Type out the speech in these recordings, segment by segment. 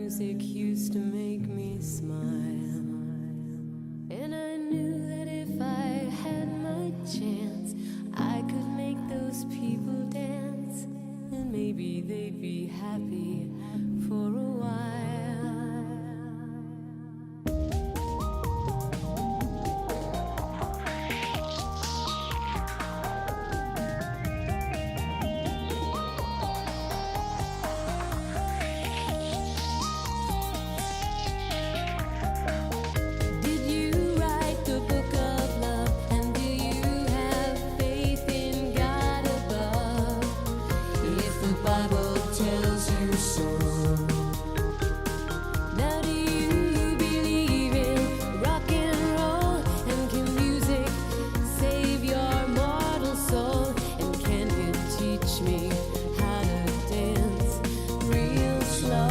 music used to make me smile. And I knew that if I had my chance, I could make those people dance. And maybe they'd be happy for a while. Did you write the book of love? And do you have faith in God above? If the Bible tells you so. Now do you believe in rock and roll? And can music save your mortal soul? And can you teach me how to dance real slow?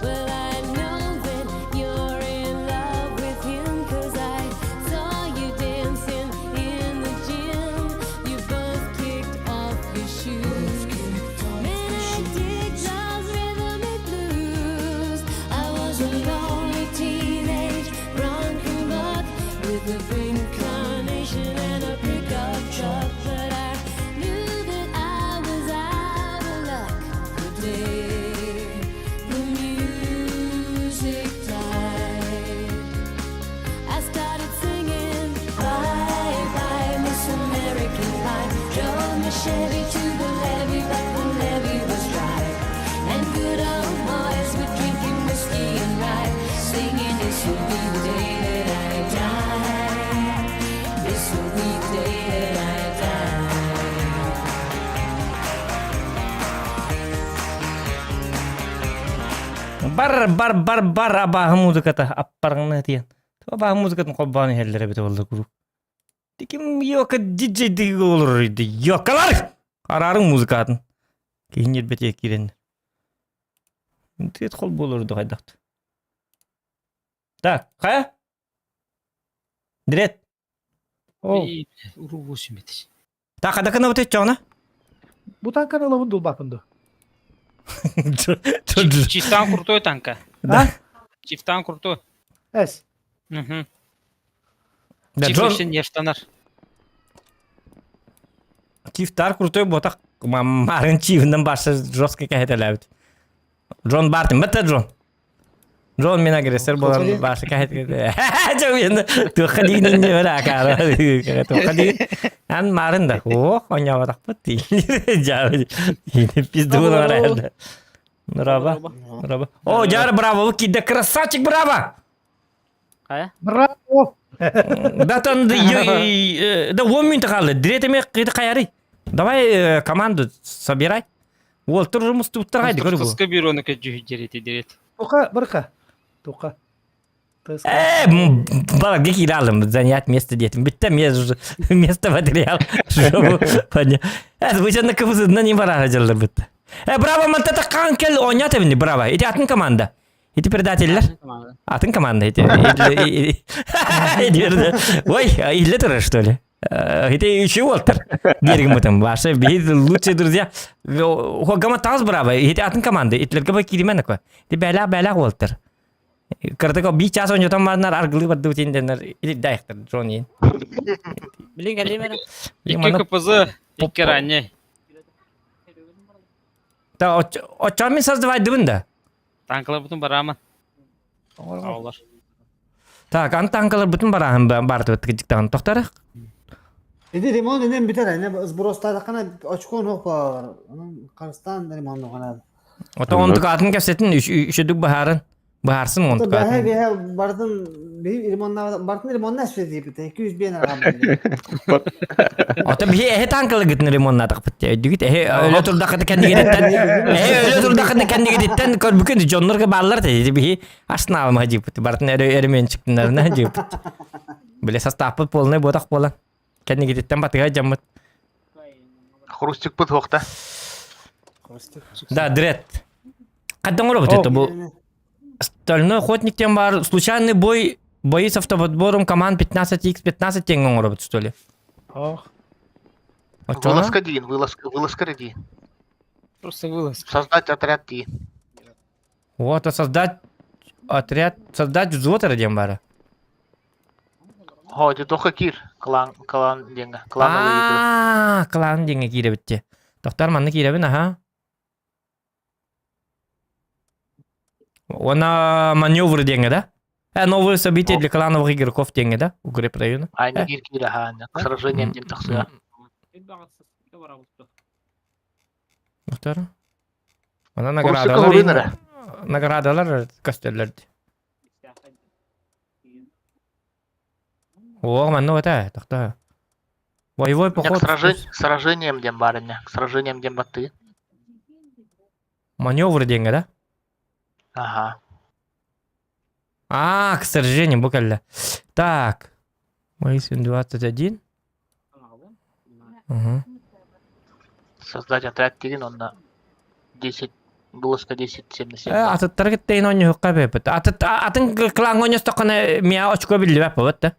Well, I know that you're in love with him 'cause I saw you dancing in the gym. You both kicked off your shoes. Man, I dig love's rhythm and blues. I was a lonely teenage drunken buck with a pink carnation and a pickup truck. But I knew that I was out of luck the day the music died. I started singing Bye bye Miss American Pie. Drove my Chevy to the levee, but the levee was dry. And good old boys were drinking whiskey and rye, singing this will be the day that I die. This will be the day that I die. Бар бар бар бар абааһы музыката аппарыңна тиэн. Абааһы музыкатын холбоон иһэллэр эбитэ буолла куруук. Тиким йока диджей олорор йокалар! Араарыҥ музыкатын. Киһин ньирбэтиэ киирэн. Тиэт хол буолар хайдахт. Так, хайа? Дрет. О, Уруу сүмэтиш. Так, хада кына бутет чоҕуна? Бу танканы ылабын дулбаппын дуо? Чифтан крутой танка. Да. Чифтан крутой. Эс. Угу. Да, Чиф Джон вообще не штанар. Чифтар крутой ботах марын чивынан башы жестко кәһетеләбит. Джон Бартин, бітті Джон. Джон мен агрессор болан башы кәһет. Жок енді туха дигин не бара акара. Туха дигин. Ан марын да. О, оñабатакпыт. Жа, пизду бар. Браво. Браво. О, жар браво, киде красавчик, браво. Хайа? Браво! Да там да он минут қалды. Диретеме қиды қаяры. Давай команду собирай. Ол тұр жұмыс туттырғайды көрі бұл. Конструкторское бюроны дирет дирет. Тука, бырка. Тука. Э, балак где кидалым, занять место детям. Бітті место материал. Э, вы на кыбызы на не бара жылдыр бітті. Э, браво, мантата қан кел ойнат ebindi, браво. Ити атын команда. Ити предательлер. Атын команда. Ити. Ой, илле тұрыр, что ли? Ити еще уолтер. Дерегім бұтым. Ваши лучшие друзья. Хогама таз браво. Ити атын команда. Итлерге бай киримен аква. Ити бәлә бәлә уолтер. Кырдык би час ойнотон барнар аргылы барды утенденер. Или дайхтар Джонни. Билин кэлиим эрэ. Икки КПЗ, икки ранее. Да, очон мен создавай да. Танкалар бутун барамын. Олар. Так, ан танкалар бүтүн бараһын барды бит тохтары. Ити ремонт инен бүтэр, эне сбростаадаххына очкон суох буолалар. Онон харыстаан ремоннуохха наада. Ото онтукаатын кэпсэтин үчүдүк баһарын баһарсын онтукаатын. Бэһэ биһэ бардын биһи ремонна бартын ремонна эспэдиипит 200 арҕаммын. Ото биһи эһи танкалыгытын ремоннатахпыт өйдүгүт эһи өлө турдахыты кэннигириттэн эһи өлө турдахыты кэннигириттэн көрбүкүн дьоннорго бааллар те биһи астынаалма дьииппит бартын өрөмүөнчүктүннарына дьииппит. Биле састааппыт полный буотах буолан кэннигититтэн батыга дьаммыт. Хрустикпыт хуохта. Да, дред. Қайдан оробут это бу Стальной охотник тем бар случайный бой бои с автоподбором команд 15x15 тең оҥоробут что ли? Ох. Вылазка диин, вылазка, вылазка диин. Просто вылазка. Создать отряд диин. Вот, а создать отряд, создать взвод эрэ диэн баара. Хо, дедоха киир. Клан, клан диэҥҥэ. Клановый игры. Аа, клан диэҥҥэ киирэбит дии. Тохтор манна киирэбин, аха. Уонна маневры диэҥҥэ да? Новые события для клановых игроков диэҥҥэ да? Укрепрайона. Айна киир киир аха, сражением диэн тахсыа. Тохтор. Она Урсука наградалар урын эрэ. наградалар көстөллөр дии. О, манна это, тохто. Боевой К поход. сражением диэн баар инне. К сражением диэн баттыы. Маневр диэҥҥэ да? Ага. А, к сожалению, бу кэллэ. Так. Мои 21. Угу. Создать отряд деген онно 10 Глазка 10 77. Атыттары кытта ин оонньуохха бэппит. Атыт атын клаҥҥа оонньостоххуна миа очко биллибэт буолбат да?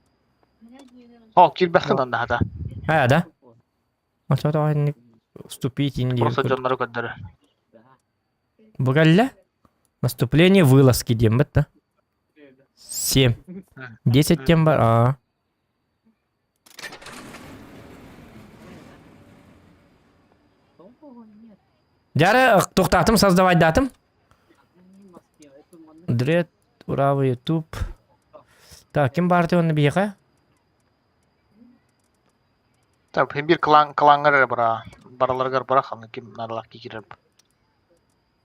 О, киирбэххин онно хата. Аа да? Оччото инник вступить ин диэн Просто дьоннору көрдөрөр. Бу кэллэ. Наступление вылазки диэн бит да? 7. 10 тем бар. Аа. Дьары туохтаатым создавайдаатым. Дред, Ура, Ютуб. Так, ким баар онно биһиэхэ? Так, биир клан клаҥҥар эрэ бара бараларыгар бара ханна ким наадалаах киирэр.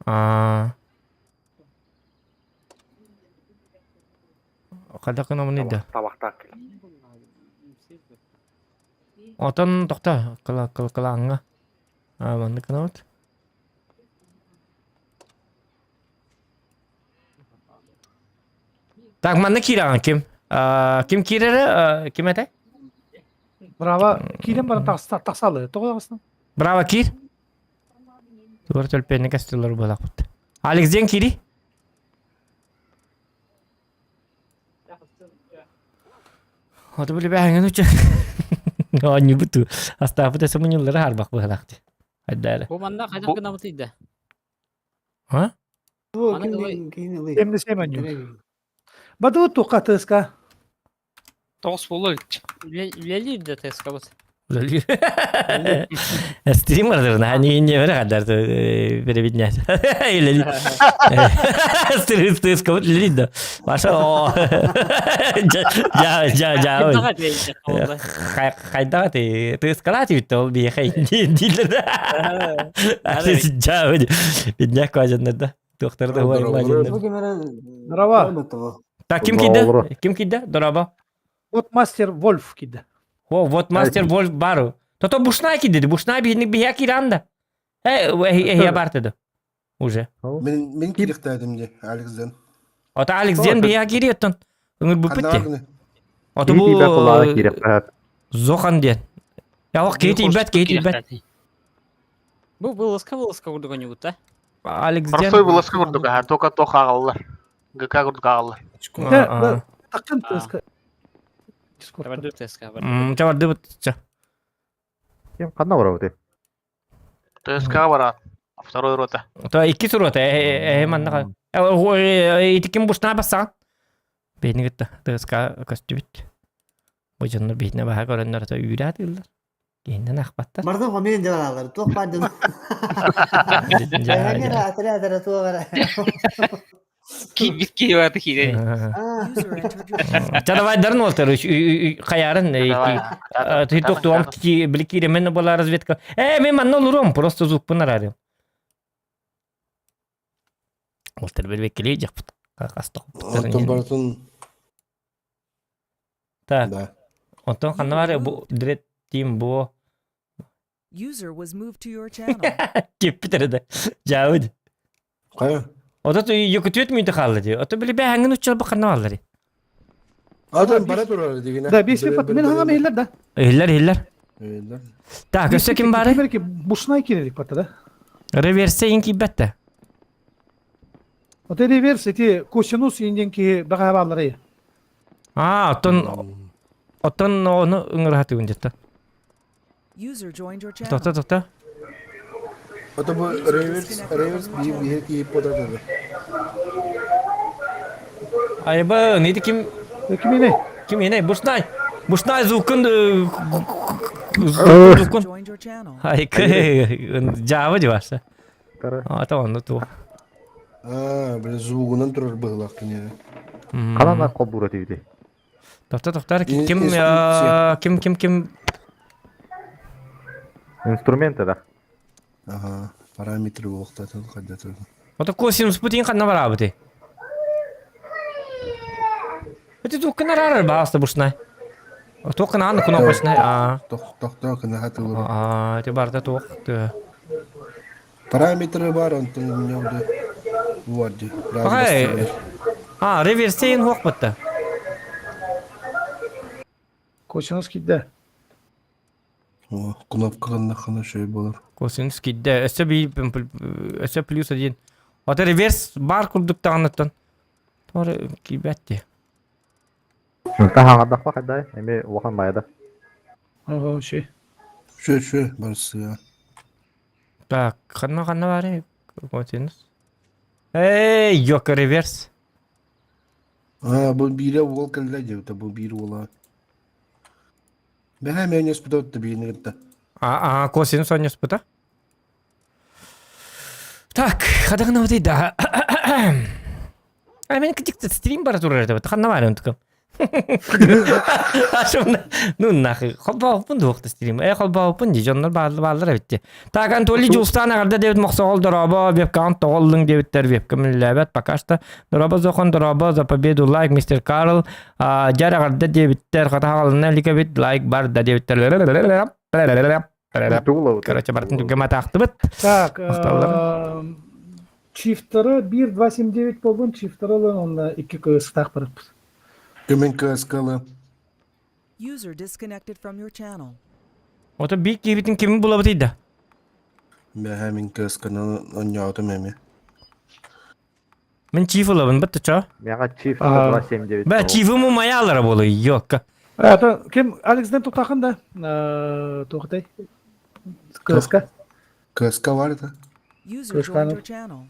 Аа. Хайдах гынабыный да? Табахтаах кэл. Отон тохто кыла кыла кылааҥҥа. Аа маннык гынабыт. Так, манна киирэҕин ким? Аа, ким киирэрэ? Ким этэ? Браво, киирэн баран тахса тахсалы. Тоҕо тахсың? Браво киир. Тугар төлпүөннэ кестеллер буолаахпыт. Алекс диэн киири. Ото били бэһэҥин уча. Оонньуубут туу. Астаапыт эсэ мунньуллара харбах быһалаах дии. Айдаары. Бу манна хайдах гынабытый да? А? Маны ылый. Эмне сем анньуу. Баду тука тыска. Тоҕус буолла ич. Үлэлиир да ТСК-быт. Үлэлиир. Стримердер на не не вере хадар переведнять. Үлэлиир. Стрим ТСК үлэлиир да. Маша о. Жа жа жа. Хайдах ты ТСК-лаат бүттэ ол биэхэ дииллэр да. Жа бидняк куажаннар да. Туохтар да Здорово. Так, ким киирдэ? Ким киирдэ? Дорообо. Вот мастер Вольф киирдэ. О, вот мастер Вольф бару. Тото Бушна киирдэ. Бушна биһинник биһиэ киирэн да. Э, эһиэ бартыды. Уже. Мин мин киирихтээдим дии, Алекс Ден. Ото Алекс Ден биһиэ киириэттэн. Ыҥырбыппыт дии. Ото бу Зохан диэн. Я ох киһи тиийбэт, киһи тиийбэт. Бу вылазка вылазка курдук оонньуубут да? Алекс Простой вылазка курдук аһа, только тох ааҕаллар. ГК курдук ааҕаллар. Такын ТСК. Дискорд. ТСК. Чабардыбыт. Ким ханна барабыт? ТСК бараат. Второй рота. То икки рота э манна. Ити ким бушна бассан? Бейни кытта ТСК көстүбүт. Бу дьоннор биһитинэ баһа көрөннөр үүрэ атыыллар. Киһиннэн ахпаттар. Мардым хомиин дьон алар. Туох баар дьон. Эһэҥэр атыры атыры туох эрэ. Киирбит киһи баата киирэр. Ча давай дарын уолтар хаярын ты туох били кииремен была разведка. Э, мен манна олором, просто звукпун арарым. Уолтар билбеккелей жакпыт. Оттон барытын Так. Да. Онтон ханна бар бу дред тим бу User was moved to your channel. кеппит эрэ да. Жаабыт. Хайа? Ото якутүөт мүнтэ хаалла дии. Ото били бэһэҥҥин уччал ханна бааллар. Атын бара турар дигинэ. Да, бес пат мен хаңам иһиллэр да. Иһиллэр иһиллэр. Иһиллэр. Так, өссө ким бары? Кимер бушнай киирэрик бата да. Реверсия ин киирбэт да. Вот реверс эти косинус инден киһи баҕа бааллар Аа, оттон оттон ону ыҥыраһатыгын дьетта. User joined your channel. Тоқта, тоқта. Ото бу реверс реверс биир биир киһи податады. Айба, ити ким? Киминий? Киминий? Бушнай. Бушнай звукун звукун. Joined your channel. Айкы, жаабы дебаса. Ата онну ту. А, бля, звугунан турар быһылаах киниэхэ. Ханан холбуура тиийди. Тохто тохтар ким ким ким ким Инструменты да. Ага, параметры буолуохтаатын хайдатыр. Ото косинус Путин ханна бараабыты? Эти туох араарар бааста бушнай. Туох кынаан куна бушнай. Аа. Тохтоо кынаха тылыр. Аа, ти барда туох. Параметры бар, онтон ньоҕду. Варди. Ай. А, реверсейн хуох бытта. Косинус киирдэ. О, кнопка ханна шөй болар. Косинус киирдэ. Өссө би өссө плюс один. Ото реверс бар курдук таҕаныттан. Тор киибэт Таһаҕардахпа хайдай, эми улахан байда. Ого, ши. Шө, шө, барсыа. Так, ханна ханна бары? Косинус. Эй, йока реверс. А, бу биирэ уол кэллэ диэбитэ, бу биир уола. Бэһэ мэн өспүтэ биирни кытта. А, а, косинус онньуспута. Так, хадагына вот да. А мен кытыкты стрим бара турар это. Ханна бар онтукам. Ашымна, ну нахуй, холбауппун дуохта стрим. Э, холбауппун ди, дьоннор бааллар бааллар эбитти. Так, Анатолий Дьулстан аҕарда диэбит мохсоҕол дорообо, вебкаҕын тоҕоллуҥ диэбиттэр, вебка миллээбэт пока что. Дорообо Зохон, дорообо, за победу лайк, мистер Карл. Дьэр аҕарда диэбиттэр, хатаҕалына иликэбит, лайк бар да диэбиттэр. Короче, бартын түргем атаахтыбыт. Так, чифтары 1, 2, 7, 9 болдун, чифтары ылын, онна 2 кыыстаах барыппыт. Көмөн кыаскалы. User disconnected from your channel. Ото биир киһибитин кими булабытый да? Бэһэ мин кыасканы онньоотум эми. Мин чиф ылабын бытты чо? Миэхэ чиф 279. Бә чифым умаялара болы, ёкка. Это ким Алексден тутахын да? Туохтай. Кыска. Кыаска бар это. User joined your channel.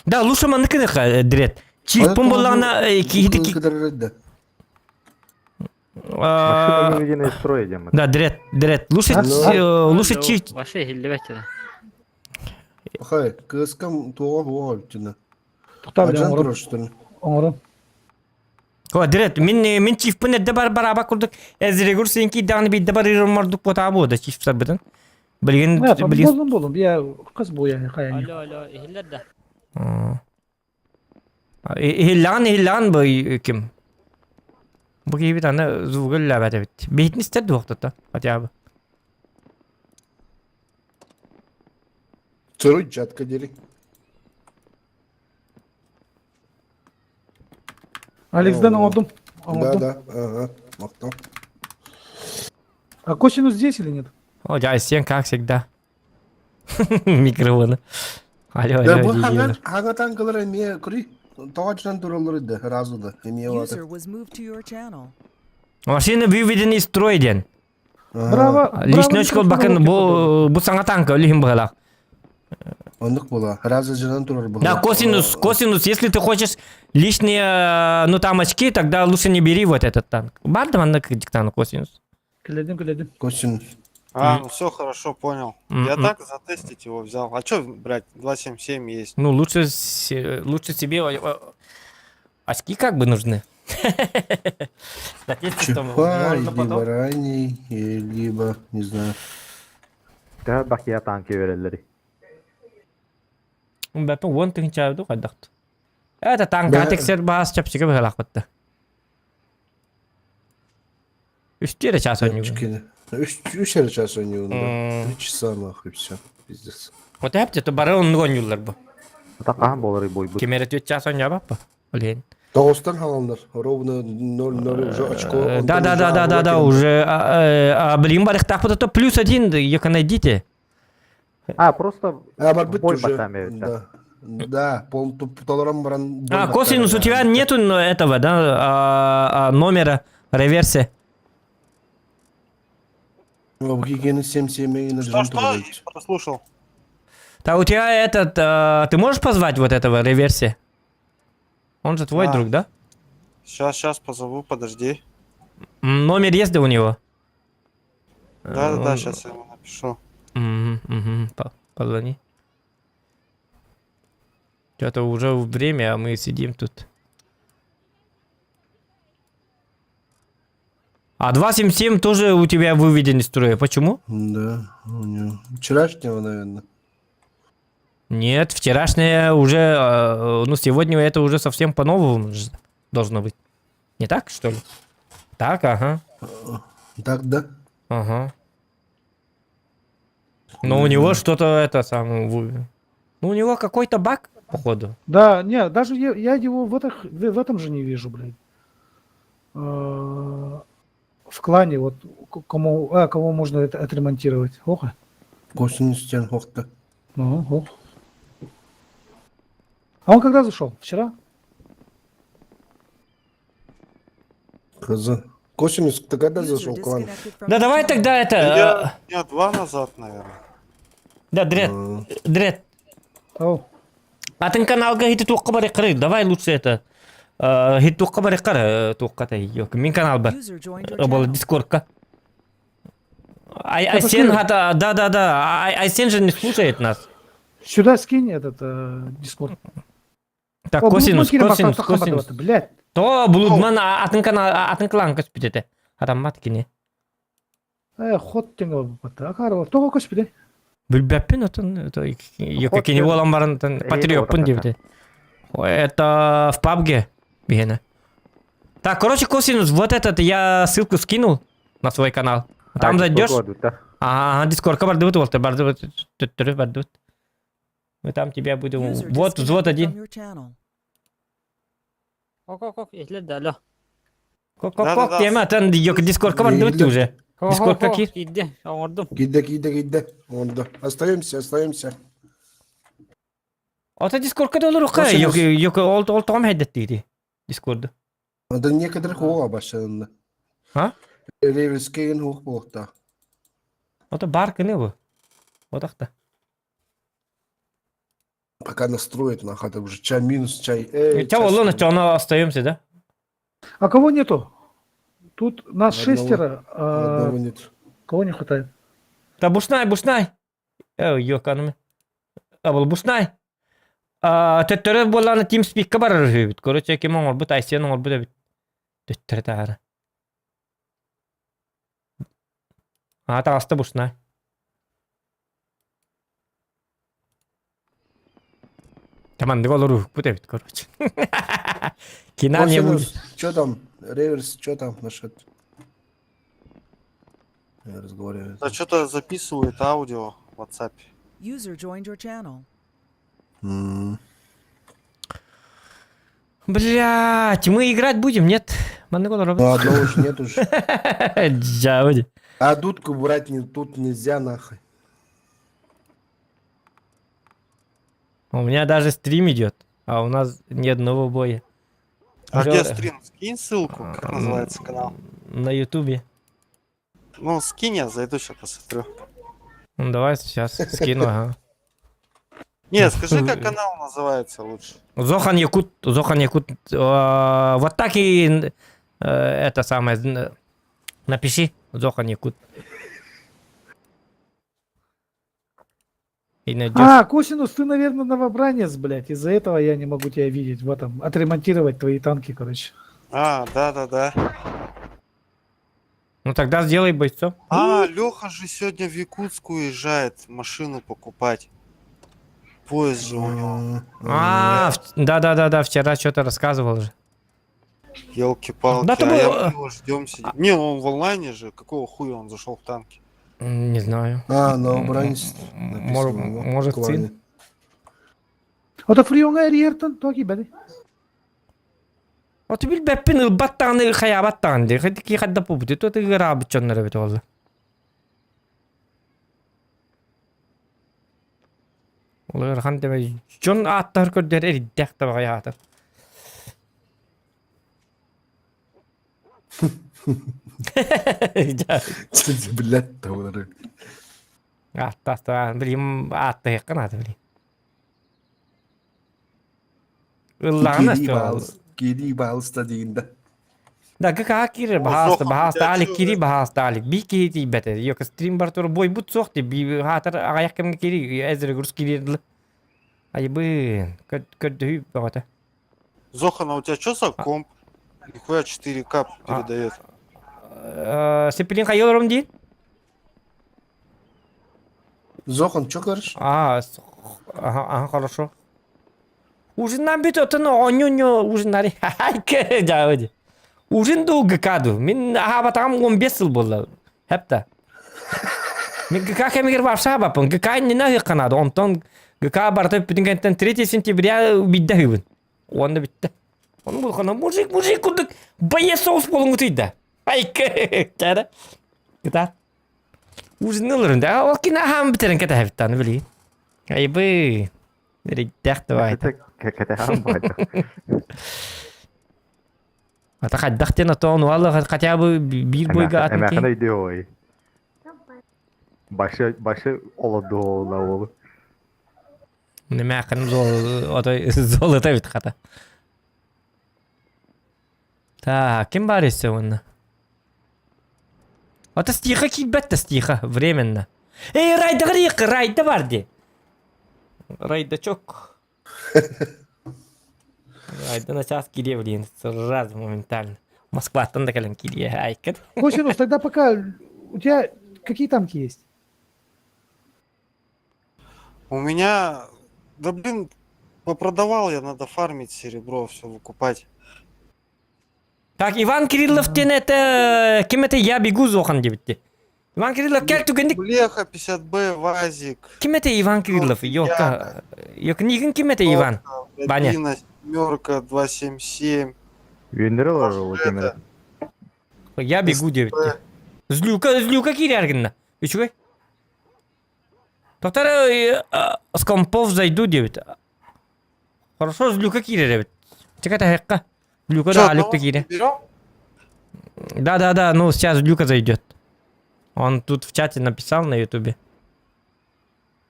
Да, лучше маныкы дрет. Чифпын боллағына киһити Кыдарырды. Машина выведена из строя дем. Да, дрет, дрет. Лучше лучше чиф. Вообще хиллибэт Хай, кыаскам туға хуа үттіні. Тухта Ажан билен тұрыштын. оҥорон. О, дрет, мин мин чифпын эдде бар бараба курдук. Эзрегур сенки дагны бидде бар ирмордук бота бу да чиф сарбытын. Билген билген. Болдун болдун. Я кыз бу я хаян. Алло, алло, иһиллэр да. Ихиллаан ихиллаан бу ким. Бу киһибит аны звугы ләбәт эбит. Биһитин истер дуохтата, хотя бы. Цырый чатка дери. Алексден оҥордум. Да, Оҥордум. да, ага, мактал. А косинус здесь или нет? О, дядя как всегда. Микрофоны. Алло, Да, алло, бу диджейлер. хаган хагатан кылар эме кури. Тоғачдан туралар иди, разу да. Эме User ваты. was moved to your channel. Машина выведена из строя ден. Браво. Личный очкол бакын бу бу саңа танка үлүһүн быһалаах. Ондық була. Разы жынан турар була. Да, косинус, косинус, если ты хочешь лишние, ну там очки, тогда лучше не бери вот этот танк. Бардым анна диктант косинус. Киледим, киледим. Косинус. А, ну все хорошо, понял. Я М-м. так затестить его взял. А чё, блядь, 2.7.7 есть? Ну, лучше, лучше тебе очки как бы нужны. Затестить, что Чипа, можно потом. либо ранний, либо, не знаю. Төһө бакия танки береллери. Бәпін он тыгынча қайдақты. Это танк Да. атексер бас чапчыга быһалаах бытты. Үстері час ойнюгун. Чикини. Үш үш эрэ час ойнугун, да. М. 3 часа нахуй, все. Пиздец. Вот әпте, то бары оннуг ойнюлар бу. Ата хаһан болары бойбут. Кемере төт час ойнябап бу. Блин. Тоғыстан халандар. Ровно 0-0 уже очко. Да, да, да, да, да, да, уже. А, блин, барых так вот это плюс один, ека найдите. А, просто А, бар бой уже. батами. Да. Да, пол толором баран. А, косинус, у тебя нету этого, да, номера реверсе. Гигиена 7-7 Что, что? Я прослушал. Да у тебя этот, ты можешь позвать вот этого реверсе? Он же твой А. друг, да? Сейчас, сейчас позову, подожди. Номер есть да у него? Да-да-да, Он- сейчас я ему напишу. Мгм, мгм, Позвони. Что-то уже время, а мы сидим тут. А 277 тоже у тебя выведен из строя. Почему? Да, у него. Вчерашнего, наверное. Нет, вчерашнее уже, ну сегодня это уже совсем по-новому должно быть. Не так, что ли? Так, ага. Так, да. Ага. Но у него что-то это самое... Ну, у него какой-то баг, походу. Да, не, даже я, я его в, этих, в этом же не вижу, блядь. В клане, вот, кому, кого можно это отремонтировать. Ох, Косинус тен хохта. ну, ох. А он когда зашел? Вчера? Хз. Косинус, ты когда зашел в клан? Да давай тогда это... Я дня два назад, наверное. Да, Дред, Дред. Ау. Атын каналга хити туққа бари қыры. Давай лучше это. Хит туққа бари қыр. Туққа та yok. Мин канал бар. Был Дискордка. Ай, Айсен, да, да, да. Айсен же не слушает нас. Сюда скинь этот э, Дискорд. Так, косинус, косинус, косинус. Блядь. То, Блудман атын канал, атын клан көспүтете. Адаммат кине. Хот теңе бата. Акар, того көспүтэ. Билбэппин отон, кини буолан баран патриоппун диэбитэ. Это в пабге биһиэнэ. Так, короче, косинус, вот этот я ссылку скинул на свой канал. Там зайдешь. Ага, дискордка бардыбыт уолта, бардыбыт, төттөрү бардыбыт. Мы там тебя будем... Вот, взвод один. Ок, ок, ок, иһиллэр да, алло. Кок, кок, кок, тема, там дискордка бардыбыт уже. Дискорд какие? Киирдэ, оҥордум. Киирдэ, киирдэ, киирдэ. Онда. Остаемся, остаемся. Ото дискордка да олоруха, yok, yok, ол, ол тоҕом хэддэттиги дискорду. Да некоторых оға башында. А? Реверскеген хух болта. Ото бар кыны бу. Отақта. Пока настроит нахата уже чай минус чай. Эй, Ча олону, ча остаемся, да? А кого нету? Тут нас Одного. шестеро. А Одного нет. кого не хватает? Да бушнай, бушнай. Эй, ёканым. А был бушнай. А, төттөрө буоллаана TeamSpeak-ка барар үһүбүт. Короче, ким оҥорбут, Айсен оҥорбут эбит. Төттөрө таара. А, таҕаста бушнай. Тамандык олоруһукпут эбит, короче. Кина не будет. Что там? Реверс, что там насчет? Я разговариваю. Да что-то записывает аудио в WhatsApp. User joined your channel. Блять, мы играть будем, нет? Маннык олоробут. Ну, одного уж нет уж. Дьяводи. А дудку брать не, тут нельзя нахуй. У меня даже стрим идет, а у нас ни одного боя. А Уже где стрим? Скинь ссылку, как называется канал. На ютубе. Ну, скинь, я зайду сейчас посмотрю. Ну давай сейчас скину, ага. Не, скажи, как канал называется лучше. Зохан Якут, Зохан Якут, вот так и это самое, напиши, Зохан Якут. И найдешь. А, Косинус, ты, наверное, новобранец, блядь. Из-за этого я не могу тебя видеть в этом. Отремонтировать твои танки, короче. А, да-да-да. Ну тогда сделай бойцом. А, Леха же сегодня в Якутск уезжает машину покупать. Поезд же у него. А, да-да-да-да, вчера что-то рассказывал же. Елки-палки, Да, а то я был- его ждем сидим. Не, он в онлайне же. Какого хуя он зашел в танки? Не знаю. А, новобранец. Может, сын? Ото фрионга эриэртэн токи бэди. Ото билбэппин ылбаттаҕаны хайаабаттаҕын дии. Хати хадда пубути то тыгыраабыт дьоннор эбит буолла. Ол ыарахан дэмэ дьон ааттаһар көрдөр эрийдээх да баҕайы аатар. Блядь, тавары. Ааттаах билим ааттаһыахха наада билим. Ыллаҕына Киирии баалыс, киирии баалыста диин да. Да, ГК киирэр, баһааста, баһааста, Алик киирии, баһааста, Алик. Би киһи тиийбэтэ. Йока стрим бар тур бойбут суох ти би хаатар аҕайах кэмҥэ киирии, эзрегурс киирэр дылы. Айбын, көрдөһүү бөҕөтө. Зохан, а у тебя что за комп? Нихуя 4К передает. Сеппилин хайыларым диин? Зохан, что говоришь? А, ага, ага, хорошо. Ужиннан бүт отон оонньуу ужиннары дьаабыди. Ужин дуу ГК дуу. Мин аһаабатаҕым 15 сыл буолла. Хэпта. Мин ГК кэмигэр вообще аһаабаппын. ГК иннинэ аһыахха наада. Онтон ГК барыта бүппүтүн кэнниттэн 3 сентября биирдэ аһыыбын. Уонна бүттэ. Ону булхана мужик мужик курдук боец соус буолуҥутуйда. Айка чара. Кытаат. Ужин ылырын да. Ол кини аһаан бүтэрин кэтэһэбит аны билигин. Айбы. Эрэйдээх давай. Кэтэһэн баайда. Ата хайдах диэн отоон уол хотя бы биир бойга атын Эмээхин өйдүө ой. Башы башы олодуола ол. Немээхин отой золото бит хата. Так, ким бар өссө уонна? Ата стиха киирбэт да стиха, временно. Эй, райдаҕар иэххэ, райда бар дии. Райдачок. Райда на час кириэ блин, сразу моментально. Москваттан да кэлэн кириэ, айкын. Косинус, тогда пока у тебя какие танки есть? У меня... Да блин, попродавал я, надо фармить серебро, все выкупать. Так, Иван Кириллов диэн это ким это я бегу зохан диэбитти. Иван Кириллов кэл түгэнник Блеха 50Б, Вазик. ким это Иван Кириллов? Йока. Йока нигин ким это Иван? Баня. Баня. Семерка 277. Үйендер олар ол кемер. Я бегу диэбитти. Злюка, злюка киирэр гынна. Үчүгэй. Тоқтар с компов зайду диэбит. Хорошо, Злюка киирэр эбит. Чека таһыахха. Злюка да Алик да киирэ. Да-да-да, ну сейчас Злюка зайдет. Он тут в чате написал на ютубе.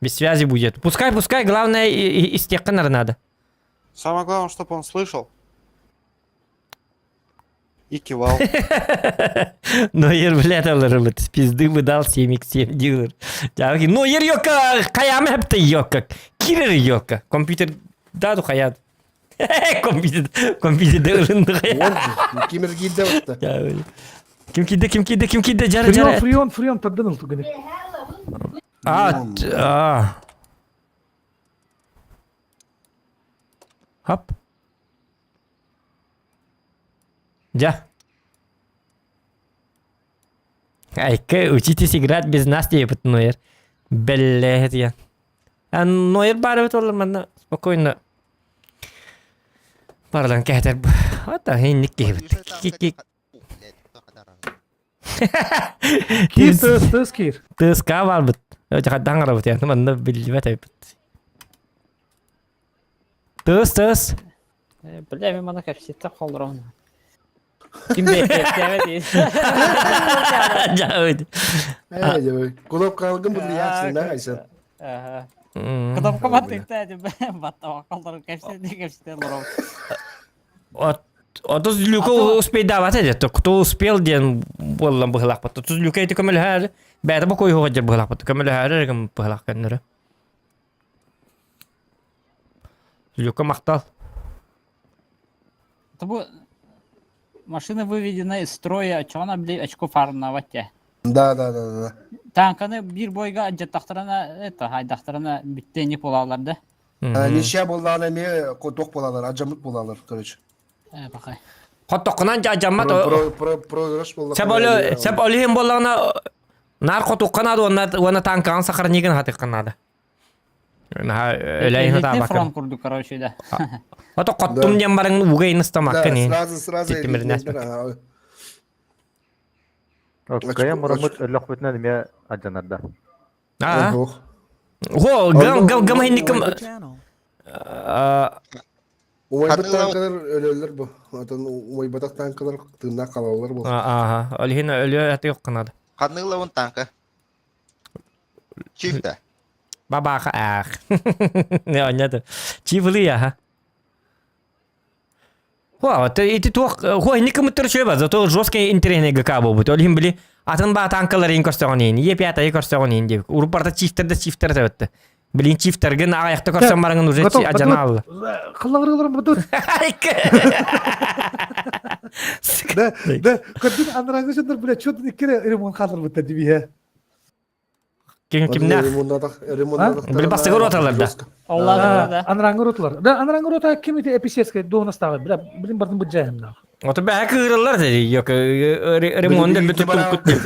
Без связи будет. Пускай, пускай, главное из тех надо. Самое главное, чтобы он слышал. И кивал. Но ер блядь алырыбыт. Пизды бы дал 7x7 дилер. Ну ер йока хаямы хепте йока. Кирер йока. Компьютер даду хаят. Компьютер компьютер ылынды Кимер киирдэ батта. Ким киирдэ, ким киирдэ, ким киирдэ, жара жара. Фреон, фреон, фреон тардан ыл А, а. Хоп. Дьэ. Айка, учитесь играть без нас диэбит Нойер. Бэллэһэ диэн. А Нойер баар эбит олор манна спокойно барылан кэһэтэр. Ата инник киһибит. Киир тыас, тыас киир. Тыаска барбыт. Хайдаан гарабыт яны манна биллибэт эбит. Тыас, тыас. Бля, мен мана кэпситтэ холлорон. Ким бэйэбэт Жабыт. Э, жабы. Кулап калгын бу ясың да айсан. Кнопка баттыкта баттава холлорон кэпситте кэпситте лорон. Ото Злюка успейдаабат этэ. Кто успел диэн буоллан быһылаахпат. Злюка ити көмөлөһөр. Бэйэтэ бу койуоҕа дьэ быһылаахпат. Көмөлөһөр эрэ быһылаах көннөрө. Люка махтал. Бу машина выведена из строя, чоҕон били очко фармнават те. Да, да, да, да. Танканы биир бойга дьаттахтарына это хайдахтарына бүттэ не буолалар да. Ничья буоллаҕына эмиэ туох буолалар, адьаммыт буолалар, короче. Э, бакай. Хоттоххунан дьаммат. Проигрыш буолла. Сеп олиһин буоллаҕына наар хотуохха наада уонна уонна танкаҕын сохранигын хатыахха наада. Наһаа өлөйүн Элитный фронт курдук, короче, да. Ото хоттум диэн баран уга иныстамакка ни. Сразу, сразу. Кайа мурамыт өлөхпүтүнэн эмиэ адьанарда. Аа. Хо, гам гам гам хинниккам Умайбыт танкалар өлөллөр бу. Отон умайбатах танкалар тыыннаах халаллар бу. Ааха, ол иһин өлүө аты yok канада. Ханныылабын танка. Чифта. Бабаха ах. Не оннята. Чивли аха. Хуа, ити туох хуа инник кымыттар үчүгэй ба, зато жесткий интересный ГК буолбут. Ол иһин били атын баа танкалар иин көрсөҕүн иин, Е5 көрсөҕүн иин диэбит. Урут барыта чифтер да чифтер этэбитте. Блин, чифтергин аҕайахта көрсөн бараҥын уже Готов, адьана алла. Кыллаҕырыларым бутут. Да, да, көрдүн анараңы дьоннор, бля, чё ты иккире ремонт хааларбыттар дибиһэ. Ким кимнээх? Били бастакы роталар да. Оллар Анараңы роталар. Да, анараңы рота ким ити эписецкай дуонастааҕы, бля, блин, бардым быдьаһымнаах. Ото бэһэ кыырыллар дии, yok ремонт дэлби туттубуккут диэн.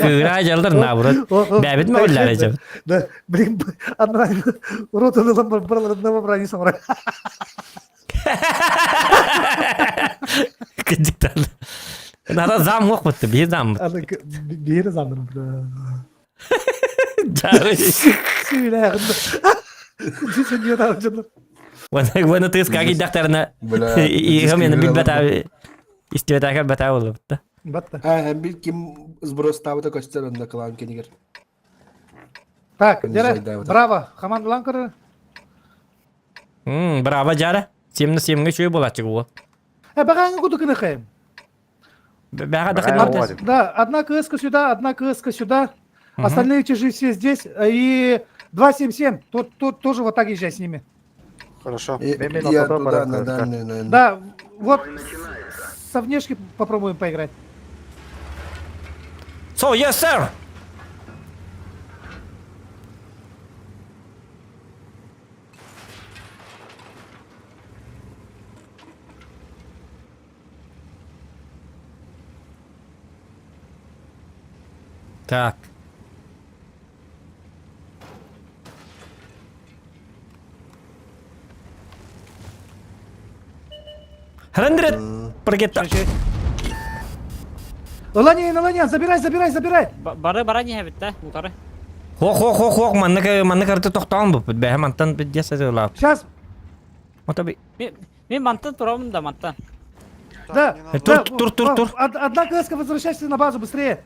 Кыыра дьаллар наоборот. Бэбит мөҕүллэр дьабыт. Да, блин, анараңы ротаны бараларына бабрани соңра. Кыдьыктан. Нара зам уох бытты, биир зам. Биир заммын. Дьары. Сүүлээх. Вана тыс как идахтарына иһэмени билбэтаа истибэтаакар бэтаа боллубутта. Батта. А, бил ким сброс табыта көстөр онда кылаан кенигер. Так, браво, командалан көрөр. Браво, Жара. Семна семге чуй болачык уол. Э, баҕаҥы куду кыныхайым. Бэҕэ да Да, одна КСК сюда, одна КСК сюда. Остальные чужие все здесь. И 277, тут, тут тоже вот так езжай с ними. Хорошо. Я туда, на дальний, наверное. Да, вот со внешки попробуем поиграть. So, yes, sir. Так. Хрендрет прогетта. Ыланин, Ыланин, забирай, забирай, забирай. Бары бара не бит да, утары. Хох, хох, хох, хох, маннык маннык арты тохтоон буппут. Бэһэ мантан бидде сатылаап. Сейчас. Ото би. Мен мантан турамын да мантан. Да, Тур, тур, тур, тур. Одна КСК, возвращайся на базу быстрее.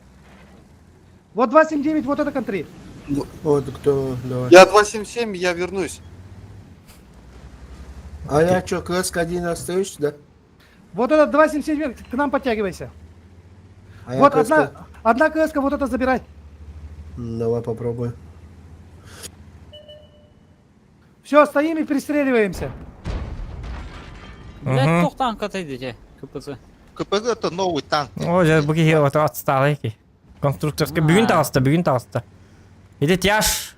Вот 279, вот это контри. Вот кто, давай. Я 277, я вернусь. А я что, КСК-1 остаюсь, да? Вот этот 277, к нам подтягивайся. А я вот КСК. одна, одна КСК, вот это забирай. Давай попробуем. Все, стоим и пристреливаемся. Блядь, туох танката идите, КПЗ. КПЗ это новый танк. О, дьэ, бу киһи ото отсталый ки. Конструкторская бүгүн таҕыста, бүгүн таҕыста. Ити тяж.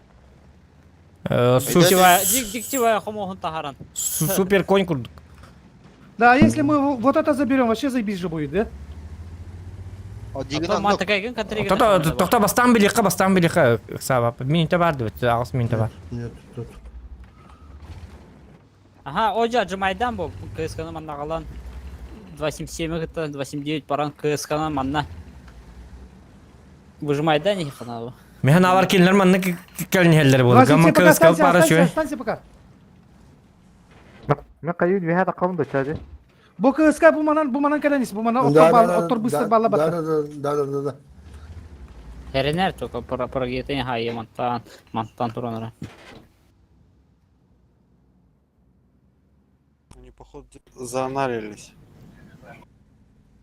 Диктивая хомоһун таһаран. Супер конь курдук. Да, а если мы вот это заберем, вообще заебись же будет, да? Тохто бастан билиха, бастан билиха, Саба. Минута бар дип, аҕыс минута бар. Нет, тут. Ага, ожа Джамайдан бу КСК-ны манна аҕалан 277 кытта 279 баран КСК-ны манна выжимайдан их каналы. Мehen алар кинилер манна кэлниһэллэр буолар. Гамма КСК бара үчүгэй. Останься пока. Мен кайын үһэ таққабын да чади. Бу КСК бу манан бу манан кэлэнис, бу манан оттор бал, оттор быстро балла Да, да, да, да, да, да. Эренер только прогетен хайы мантан мантан туранара. Они, походу, зааналились.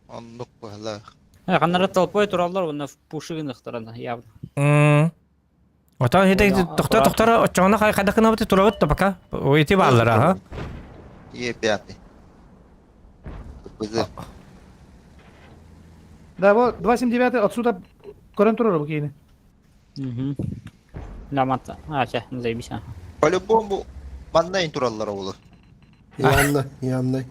Оннук быһылаах. Канара толпой тураллар, онно пушигин ыхтарана явно. Отон хите тохтор тохтор оччоҕуна хайдах гынабыт турабыт да пока. Ити бааллар аха. Е пятый. КПЗ. Да, вот 279 отсюда көрөн турар бу киини. Угу. Да, манта. А, чэ, заебись. По-любому манна тураллар олар. Явно, явно.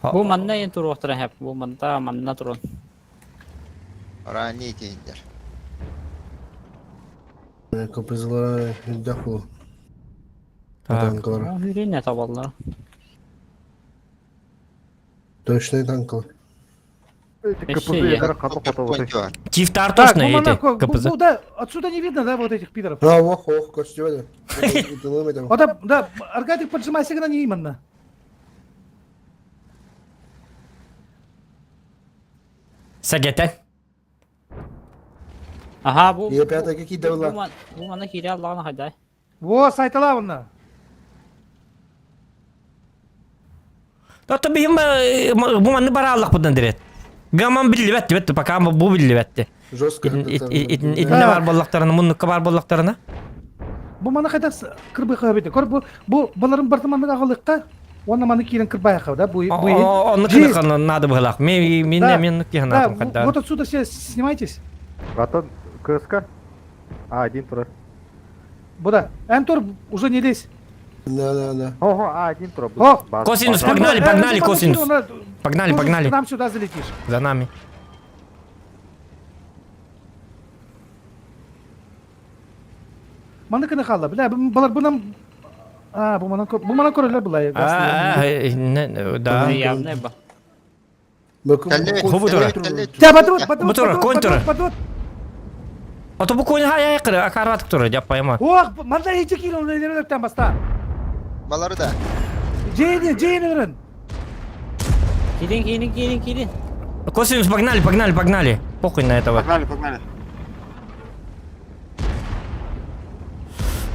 Бу манна ен туруохтара хэп, бу манта манна турун. Ранее тиндер. КПЗлар үрдэх бу. Танкалар. Үрүнэ табаллар. Точный танкалар. Чифтар точно эти КПЗ. Ну да, отсюда не видно, да, вот этих пидоров. А, ох, ох, костюмы. Вот, да, да, Аркадий, поджимайся на не именно. Сагетен. Ага, бу. Е пятый какие давла? Бу мана кире аллаҕына хайдай. Во, сайтала онна. Ото биһим бу манны барааллахпытын дирет. Гаман биллибэт дибет пока бу биллибэт. Жестко. Итинне бар боллахтарына, муннукка бар боллахтарына. Бу маны хайда кырбыха бит. Көр бу бу баларын барты маннык агалыкка, уонна маны киирен кырбайха да бу бу. Онну кыныхан надо быһылах. Мен мен мен киһанатым хадда. Вот отсюда все снимайтесь. Атын КСК? А, один тура. Буда. Энтор уже не лезь. Да, да, да. Ого, А, один тура. О! Косинус, погнали, погнали, косинус. Погнали, погнали. К нам сюда залетишь. За нами. Маны кына хала, бля, балар бунам А, бу манан бу манан көрөлөр булай. А, да. Явно ба. Хубу тура. Да, батут, батут. Бу тура, конь тура. А то бу конь хая кыры, акарат тура, я пойму. Ох, манда эчи кило нелер баста. Балары да. Джейни, Джейни Кирин, кирин, кирин, кирин. Косинус, погнали, погнали, погнали. Похуй на этого. Погнали, погнали.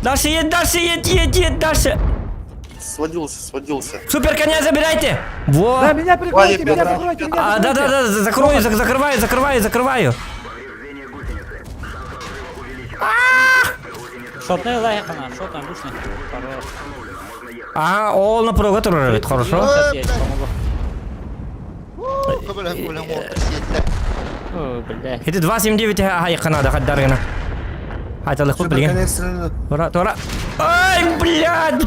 Дальше едь, дальше едь, едь, едь, дальше. Сводился, сводился. Супер коня забирайте. Во. Да, меня прикройте, меня прикройте, меня А, да, да, да, закрою, закрываю, закрываю, закрываю. Шотная лайхана, шотная, душная. Хорош. А, ол на прога турар хорошо. Бля. Это 2.79 ай канада хаддаргана. Хаталы худ билген. Тора, тора. Ай, блядь!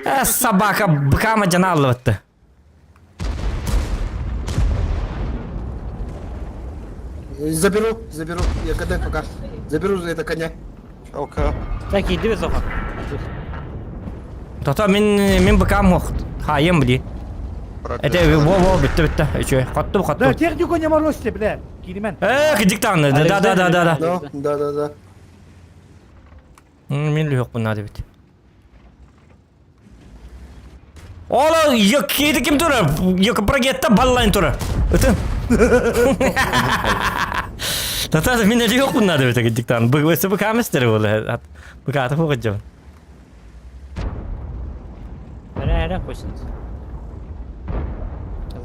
Э, собака, быкама жаналлыватты. Заберу, заберу. Я когда пока. Заберу за это коня. Окей. Так, иди Зоха. Тото мен мен быкам хох. Хаем бли. Это во во битте битте. Үчө каттым каттым. Да, технику не морозьте, бля. Киримен. Эх, диктан. Да да да да да. Да, да, да. Мен лүх бу надо бит. Ола, yok ким турар? Yok прогетта баллайн турар. Ытын. Тата мен эле yok надо бит диктан. Бу өсө бу каместер болду. Бу каты фогы Эрэ, эрэ, косинус.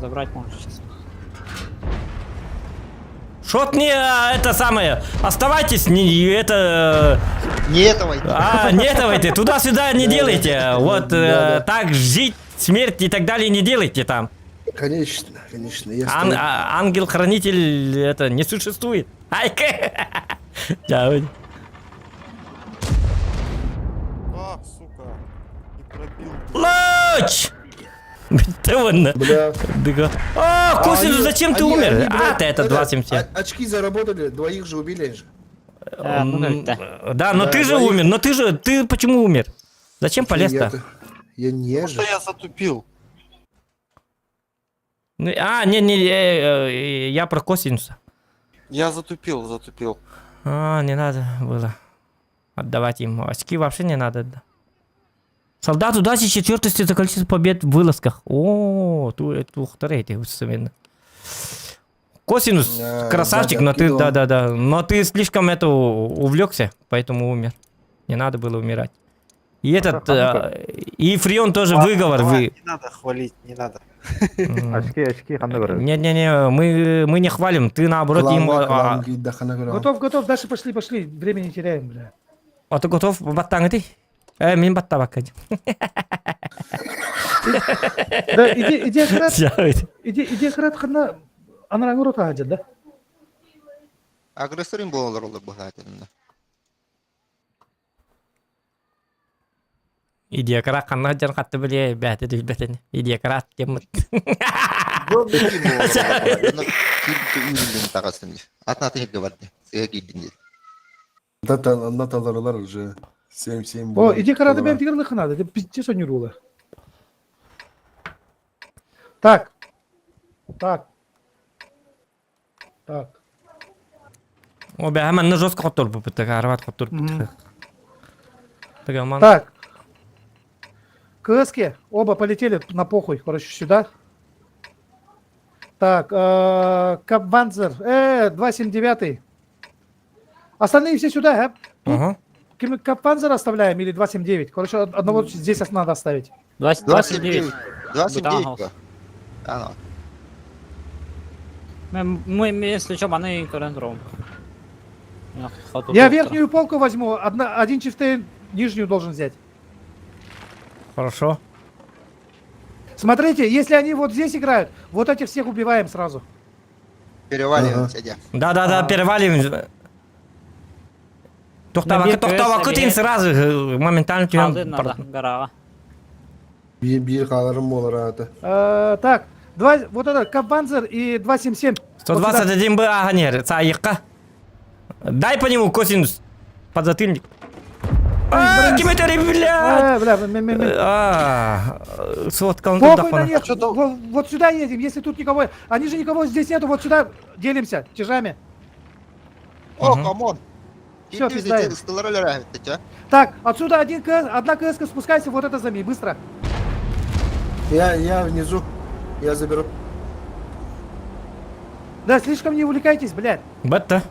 Забрать можешь сейчас. Шот не это самое. Оставайтесь, не это. Не этого. А, не этого туда-сюда не делайте. Вот так жить, смерть и так далее не делайте там. Конечно, конечно. Я Ангел-хранитель это не существует. Ай, А, сука. Не пробил. Луч! Ты вон. Бля. А, Косинус, зачем ты умер? А, ты это 2.77. Очки заработали, двоих же убили же. Да, но ты же умер, но ты же, ты почему умер? Зачем полез-то? Я не же. Что я затупил? А, не, не, я про косинуса. Я затупил, затупил. А, не надо было отдавать ему. Очки вообще не надо. Солдат удачи четвертости за количество побед в вылазках. О, тут вторые современно. Косинус, Да, красавчик, но ты, да, да, да, но ты слишком это увлекся, поэтому умер. Не надо было умирать. И этот, и Фрион тоже Ладно, выговор. давай, Вы... Не надо хвалить, не надо. Очки, очки, Не-не-не, мы не хвалим, ты наоборот им... Готов, готов, дальше пошли, пошли, время не теряем, бля. А ты готов, баттаң ты? Мен баттабак. Да, иди, иди, Ахрат, иди, иди, Ахрат, хана, анараңы рота хаджа, да? Агрессорын болалар олар бұғатынына. Идиократ қанна жан қатты біле, бәті дүлбәтін. Идиократ кеміт. Наталаралар уже 7-7. О, иди караты бен тигрлы ханады, деп пизде сонюр була. Так. Так. Так. О, бә, хәмән жестко коттур бу бит, арабат коттур. Так. КСки оба полетели на похуй, короче, сюда. Так, Капванзер, 279. Остальные все сюда, а? Капванзер оставляем или 279? Короче, одного здесь надо оставить. 279. 279. Ано. Мы, если что, маны көрөн турабын. Я верхнюю полку возьму, один чифтейн нижнюю должен взять. Хорошо. Смотрите, если они вот здесь играют, вот этих всех убиваем сразу. Переваливаемся, дя. Да-да-да, переваливаем. Тохтавакы, тохтавакы тин сразу, моментально Алды надо, гораҕа. Биир биир хааларым буолар аата. Так, два, вот это, Кабанзер и 277. 121 Б ааһан Саайыкка. Дай по нему косинус. Подзатыльник. А, ким это, блядь? Бля, бля, бля, бля. А, сотка он Похуй на них. Вот сюда едем, если тут никого... Они же никого здесь нету, вот сюда делимся, тяжами. О, come on. Все, пизда. Так, отсюда один КС, одна КС спускайся, вот это займи, быстро. Я внизу, я заберу. Да, слишком не увлекайтесь, блядь. Бетта.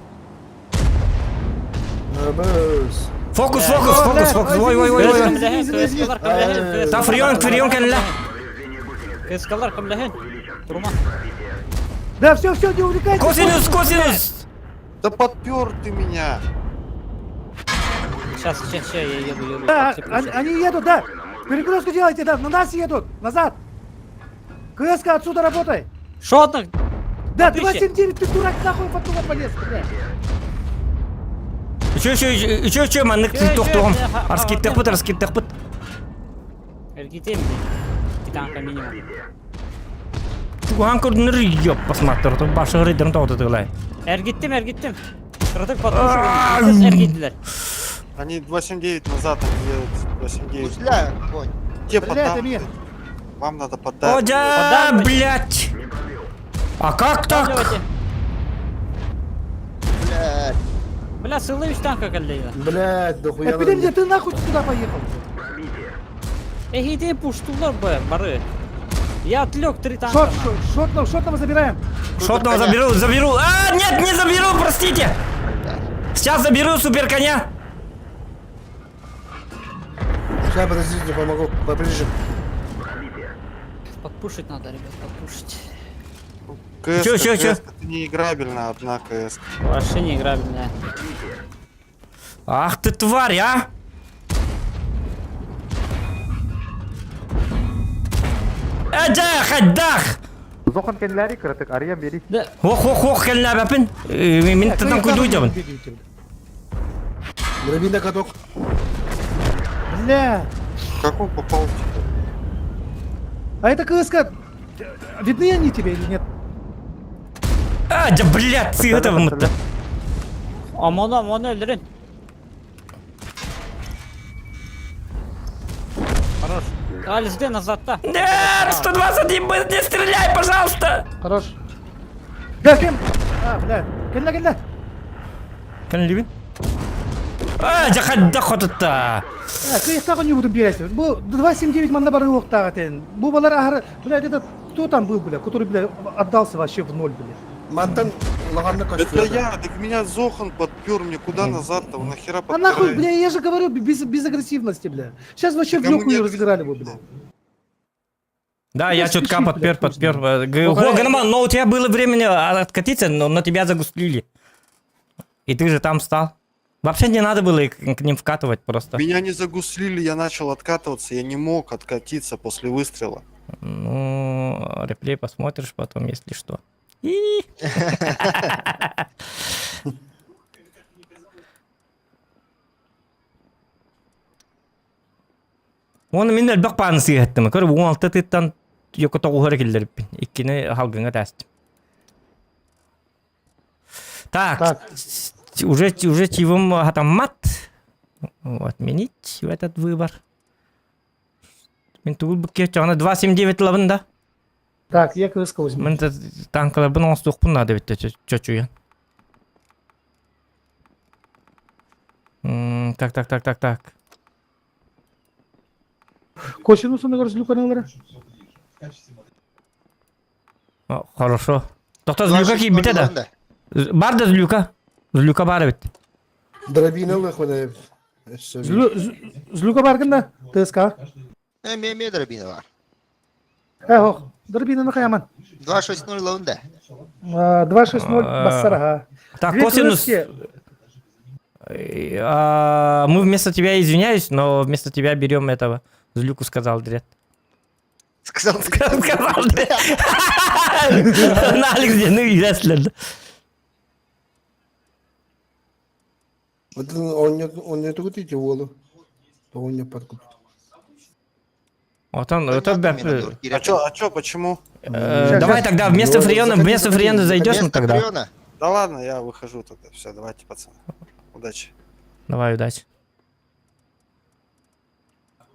Фокус, фокус, фокус, фокус. Ой, ой, ой, ой. Та фрион, фрион кэллэ. КСКлар кымлэһин. Турума. Да, все, все, не увлекайтесь. Косинус, косинус. Да подпер ты меня. Сейчас, сейчас, сейчас, я еду, еду. Да, они едут, да. Перегрузку делайте, да, на нас едут, назад. КСК отсюда работай. Шотных. Да, 279, ты дурак, нахуй в оттуда полез, блядь. Еще, еще, еще, еще, маннык тохтоҕум. Арскиттехпит, арскиттехпит. Эргитем, танка минимум. Чуган көрдүнөр ёп посмотр, тут башы рыдырын тоғытыдылай. Эргиттим, эргиттим. Кырдык потом эргиттилер. Они 279 назад они едут. 279. Гусля, конь. Те Бля, это мне. Вам надо поддать. О, да, блядь. А как так? Блядь. Бля, сылы танка кэллэ. Блядь, дохуя. Эпидемия, ты нахуй сюда поехал? Эй, иди пуштулар бы, бары. Я отвлек три танка. Шот, шот, шотного забираем. Шотного заберу, заберу. А, нет, не заберу, простите. Сейчас заберу супер коня. Сейчас, подождите, помогу, поближе. Подпушить надо, ребят, подпушить. КС, Чё, чё, чё? КС, это не играбельная одна КС. Вообще не играбельная. Ах ты тварь, а! Эдах, эдах! Зохан кенләри кырытык, арыйан бери. Да. Ох, ох, ох, кэллээбэппин. Мин тынан куйду дьабын. Дробина каток. Бля. Как он попал? А это КСК. Видны они тебе или нет? А, да, блядь, ты это мытта. Амон, амон өлдөрүн. Хорош. Алис, назад-то. Нет, 121, не стреляй, пожалуйста! Хорош. Бля, кем? А, бля. Кэллэ, кэллэ. Кэллибин? А, дьэ, хотутта. Кыйыктаҕы не буду бересің. Бу 279 манна бары уохтааҕа тен. Бу балар ахары, блядь, этот кто там был, бля, который, бля, отдался вообще в ноль, бля. Мантан лаганна Это я, так меня Зохан подпер, мне куда назад-то, нахера А нахуй, подпирает? бля, я же говорю, без агрессивности, бля. Сейчас вообще в легкую разыграли бы, бля. Да, я спешить, чутка бля, подпер, хуй подпер. Ганаман, но у тебя было времени откатиться, но на тебя загуслили. И ты же там стал. Вообще не надо было к ним вкатывать просто. Меня не загуслили, я начал откатываться, я не мог откатиться после выстрела. Ну, реплей посмотришь потом, если что. И. Оны мин элбэх пааны сыыһаттым. Көр, 16 тыттан йоко тоҕуһара киллэриппин. Иккини халгыҥа тастым. Так, Так. уже чивым хатаммат. Отменить этот выбор. Мин тугул букке чана 279 лабын да. Так, я КСК возьму. Мин танкаларбын оҥостуохпун наада битте чочуйан. Так, так, так, так, так. Косинусы на Злюка Хорошо. Тоқта Злюка кийбите да. Бар да Злюка. Злюка бар бит. Дробина лыхвана. Злюка баргын да? ТСК. Эми дробина бар. Эх, дробинаны хаяман. 2-6-0 лаунда. 2-6-0 бассараха. Так, косинус... Мы вместо тебя извиняюсь, но вместо тебя берем этого. Злюку сказал Дред. Сказал, сказал, сказал Дред. На Алекс, ну, если. Вот он не ити уолу. Он не подкуп. Отон, это А чё, а чё, почему? Давай тогда вместо Фриона, вместо Фриона зайдешь ну тогда. Да ладно, я выхожу тогда. Все, давайте, пацаны. Удачи. Давай, удачи.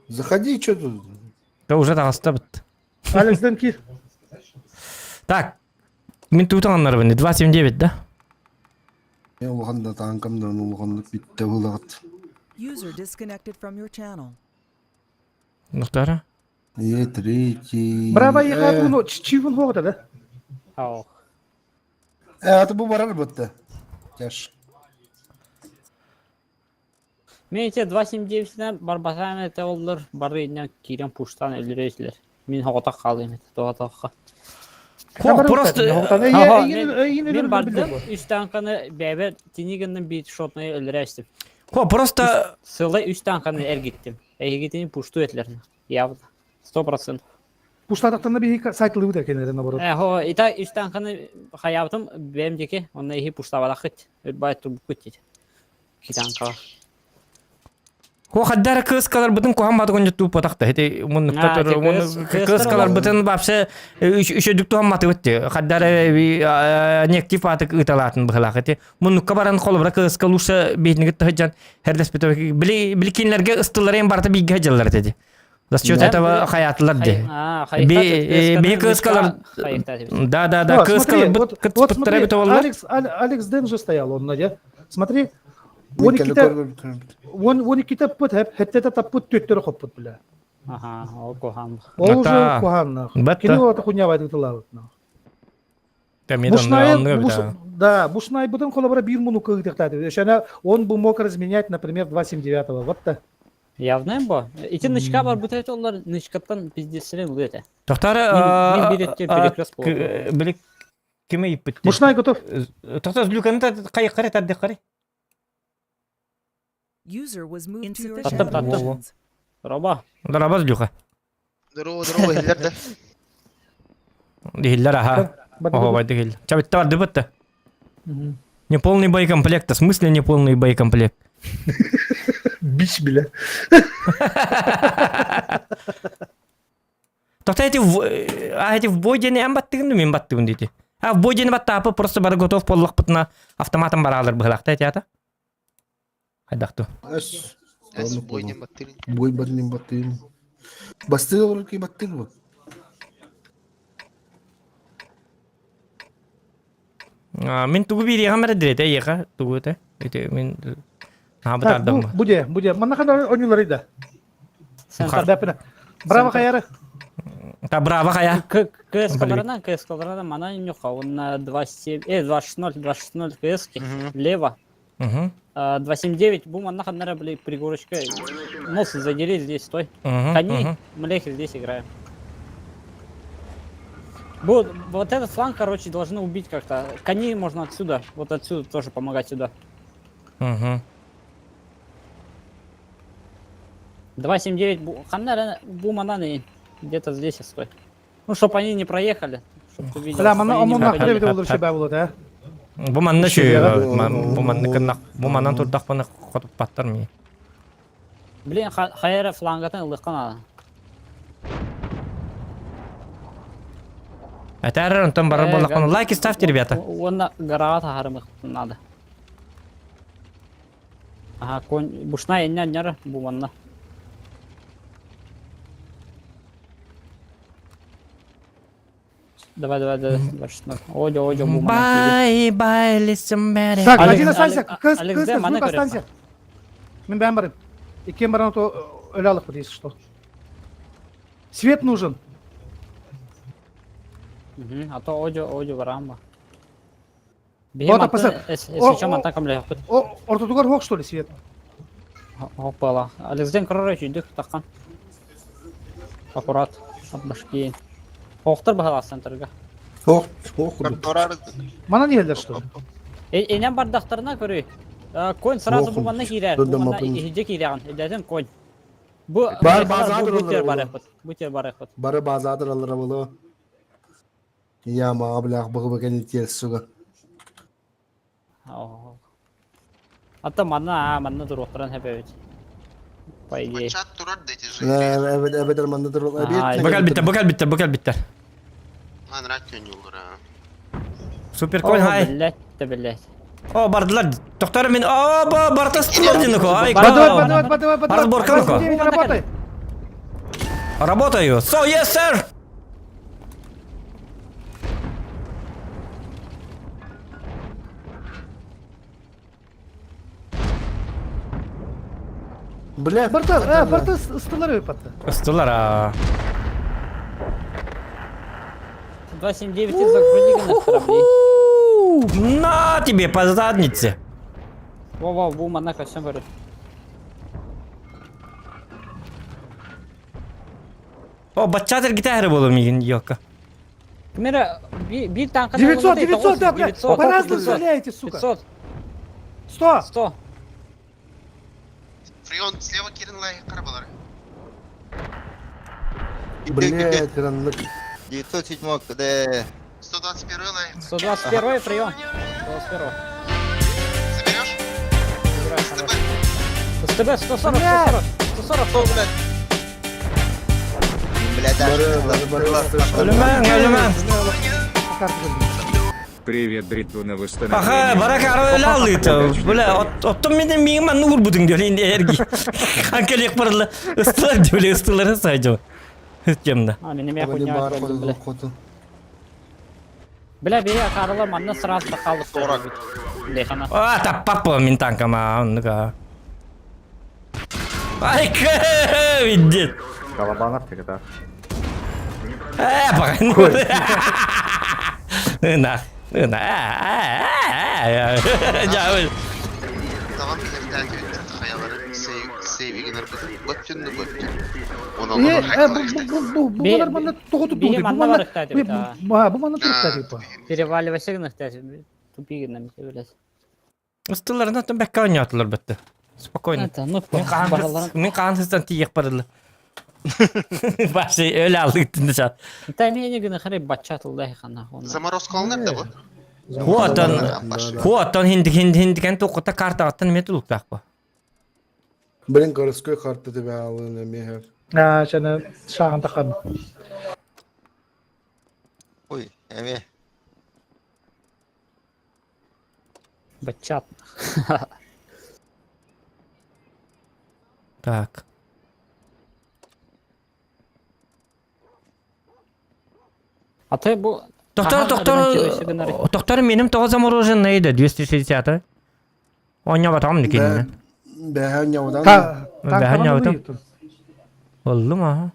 Заходи, что тут? Да уже там оставит. Алекс Денки. Так. Мин туутан 279, да? Я улахан да танкам да улаханнык битте булагат. User disconnected from your channel. Нухтара? Е третий. Браво, я ну, чивун хода, да? Ау. Э, это бу барар бутта. Тяж. Мен ите 2.79 барбатан это оллар бары инен кирен пуштан өлүрөйсүлөр. Мин хоготак калдым это тоҕотоххо. Хо, просто... Мен бардым, үс танканы бэбер тинигиннен бит шотный өлүрөстүм. Хо, просто... Сылай үс танканы эргиттим. Эгигитини пушту этлер. Явно. 100%. Пуштатактан би сайтлы үтер кенерен наоборот. Э, хо, ита үс танканы хаябытым бэм дике, онна ихи пуштабалахыт. Бай турбукут дит. Китанка. Хо хаддара кыскалар бытын кухан батыгын жетту потакта. Хете мун кыскалар бытын вообще үшөдүк тухан маты бытты. Хаддара неактив атык ыталатын быхалах. Хете муннукка баран холобра кыска лучше бейтнигит тахыджан хердес бит. Били биликинлерге ыстылар барта бигге жаллар деди. За счет этого хаятлар де. Би кыскалар. Да, да, да, кыскалар быт Алекс Алекс Ден же стоял он, Надя. Смотри, Он иккитэ он он иккитэ пыт хэттэтэ таппыт төттөрө хоппут бля. Аха, ол кухан. Ол уже куханнах. Кини ота хуйня байтытылабыт. Бушнай, да, Бушнай бутын холобра бир муну кыгытыктады. Ошана он бы мог разменять, например, 2.79-го. Вот та. Явно бо. Ити нычка бар бут олар нычкаттан пиздецерен улуете. Тохтар, Мин бир перекрест Билик киме иппит. Бушнай готов. Тохтар Люканы кай карай тадды карай. User was moved to your Таттым, channel. таттым. Роба. Дарабаз Люха. Здорово, здорово, иһиллэр да. Дихиллер аха. Ого, бай дихил. Чабитта бар дыбытта. Неполный боекомплект. В смысле неполный боекомплект? Бич, бля. Тоқта эти а эти в бой дени эн баттыгын мен баттыгын дейти. А в бой дени баттапы просто бары готов боллақ бытына автоматом баралар быһылахта эти ата. Хайдахту. Эс. Эс бой не баттырын. Бой баттын баттын. Бастыр olur ki баттыр bu. Мен тугу бир яга мәрі дирете яга тугу те. Эти мен Так, буде, буде. Манна хана онюлары да. Браво хаяры. Та браво хая. КС каларына, КС каларына мана нюха. Он на 2.7, 2.6.0, 2.6.0 КС лево. Угу. 2.7.9, бум, анна ханнара, бли, пригорочка. Нос задери здесь, стой. Кони, млехи здесь играем. Вот, вот этот фланг, короче, должны убить как-то. Кони можно отсюда, вот отсюда тоже помогать сюда. Угу. 2.7.9, ханнара, бум, анна, где-то здесь стой. Ну, чтоб они не проехали. Чтоб ты видел, Бля, манна омон нахрен болдыр шебе болот, а. Бу манна шүй, бу манна кыннак, бу маннан турдак баны хотуп баттар ми. Блин, хайра флангатын ылыккан ала. Әтәрер онтон барар боллаккан. Лайки ставьте, ребята. Онна гарага тахарымык надо. Ага, конь бушна эннен яра бу манна. Давай, давай, давай, 26. Одё, одё, бу Бай, бай, listen, baby. Так, один останься. Кыз, кыз, кыз, останься. Мен бәм барым. Иккен барам то өле алып если что. Свет нужен. Угу, а то одё, одё барам ба. Вот, паса. Если манта камля. О, ортотугар хок что ли свет? Хопала. Алексден короче, дых такан. Аккурат, от башки. Охтор баһалаах центрга. Ох, ох курдук. Манан иһэллэр что ли? Инэн бардахтарына көрүй. Конь сразу Ох, бу манна киирэр. Турда Бу манна мапын. иһирдьэ киирэҕин. Илдэтин конь. Бу Бар бу базаҕа бу тураллар тер буолуо. барыахпыт. Бу тер барыахпыт. Бары базаҕа тураллара буолуо. Я мага блях быгы кэнитиэр суга. Ата манна, манна туруохтаран хэпэбит. По идее. Чат турар да эти же. Эбэтэр манна турал. Бу кэлбиттэр, бу кэлбиттэр, бу кэлбиттэр. Манрат төнүллөр а. Супер конь хай. Биллет, да биллет. О, бардылар. Тоқтар мен. О, ба, бартастылар динуко. Ай, Подавай, подавай, подавай, подавай. Разборка ну-ка. Работай. Работаю. So, yes, sir. Бля, Барта, а, барта ыстылар өйпатты. Ыстылар, а. 279 загрузили на корабли. На тебе по заднице. Во-во, бу манна көсөн көрү. О, баччатыр гитара болу мигин ёка. Мира, бир танка 900, 900, да, блядь. По-разному стреляете, сука. 500. 100. 100. Фреон слева кирин лай карабалар. Блядь, кранлык. 907 КД. 121 лай. 121 прием. 121. Заберешь? СТБ 140, 140, 140, 140, блядь. Блядь, даже. Өлүмэҥ, өлүмэҥ. Привет, Бритву на восстановление. Аха, барак ары алыты. Бля, оттон мен миң ман нур будың дөл инде эрги. Ханкелек барла. Ыстылар дөл ыстылар сайжы. Темда. А, мен эме хуйня бля. Бля, бия карыла манна сразу тақалып. Лехана. А, та папа мин танкама, оннука. Ай, видит. Колобанов тогда. Э, пока. На, на. Я Tamam хаялары сейвигенер бөттүннү бөттүн. Э, бу бу бу булар манна тоҕу Бие тутуу. Бу манна манна барыкта деп. бу манна турукта типа. Переваливайся гынахта. Тупигин билет. Ыстыларына тон бәккә ойнатылар бітті. Спокойно. Это, ну, Мин қансыздан тиек барылы. Башы өлі алдық түнді чат. Та мен гына харай бачатыл да хана. Заморозка алыныр да бу? Хуатан, хуатан хинди хинди хинди кен тоқыта карта аттан метр ұлықтақ ба. Блин, городской карта тебя алын мехер. А, жана шағын таққан. Ой, эме. Бачат. Так. А ты бу Доктор, доктор, доктор, менім тоға замороженный еді, 260. Ойнап атам декеніне. Бәһә няудан. Бәһә няудан. Oldu mu?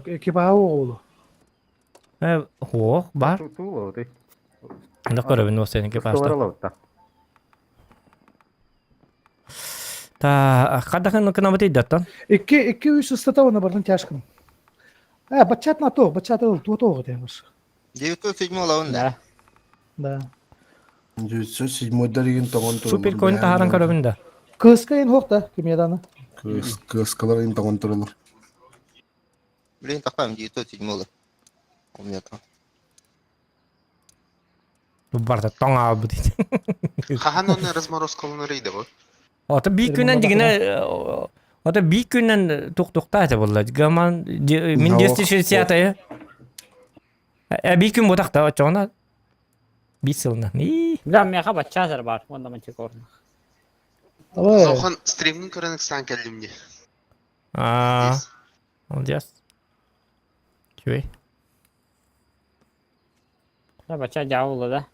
Экипаж оğlu. Э, хоқ, бар. Да көрөбүн ол сеники башта. Та, кадахын кынабыт идаттан. Икки икки үс ыстата оны бардын тяжкын. Э, бачат на то, бачат ол туото оғы дейміз. 907 лаун да. Да. 907 дәреген тоғын туралар. Супер коин тахаран көрөбүн да. Кыска ен хоқта, кемеданы. Кыскалар ин тоғын туралар. Блин, такам 907 ла. У меня там. Барда тоң албы дейт. Хахан оны разморозка алыныр иде бу. Ата бир күннен дигине Ата бир күннен тук-тукта это булла. Гаман мин 260 ая. Э бир күн ботакта чоңна. Бир сылна. И. Бля, меха бачатыр бар. Онда мантикорн. Зохан стримнин көрөнүк сан келдим ди. А. Молодец. Чуй. Да, бача жабылды да.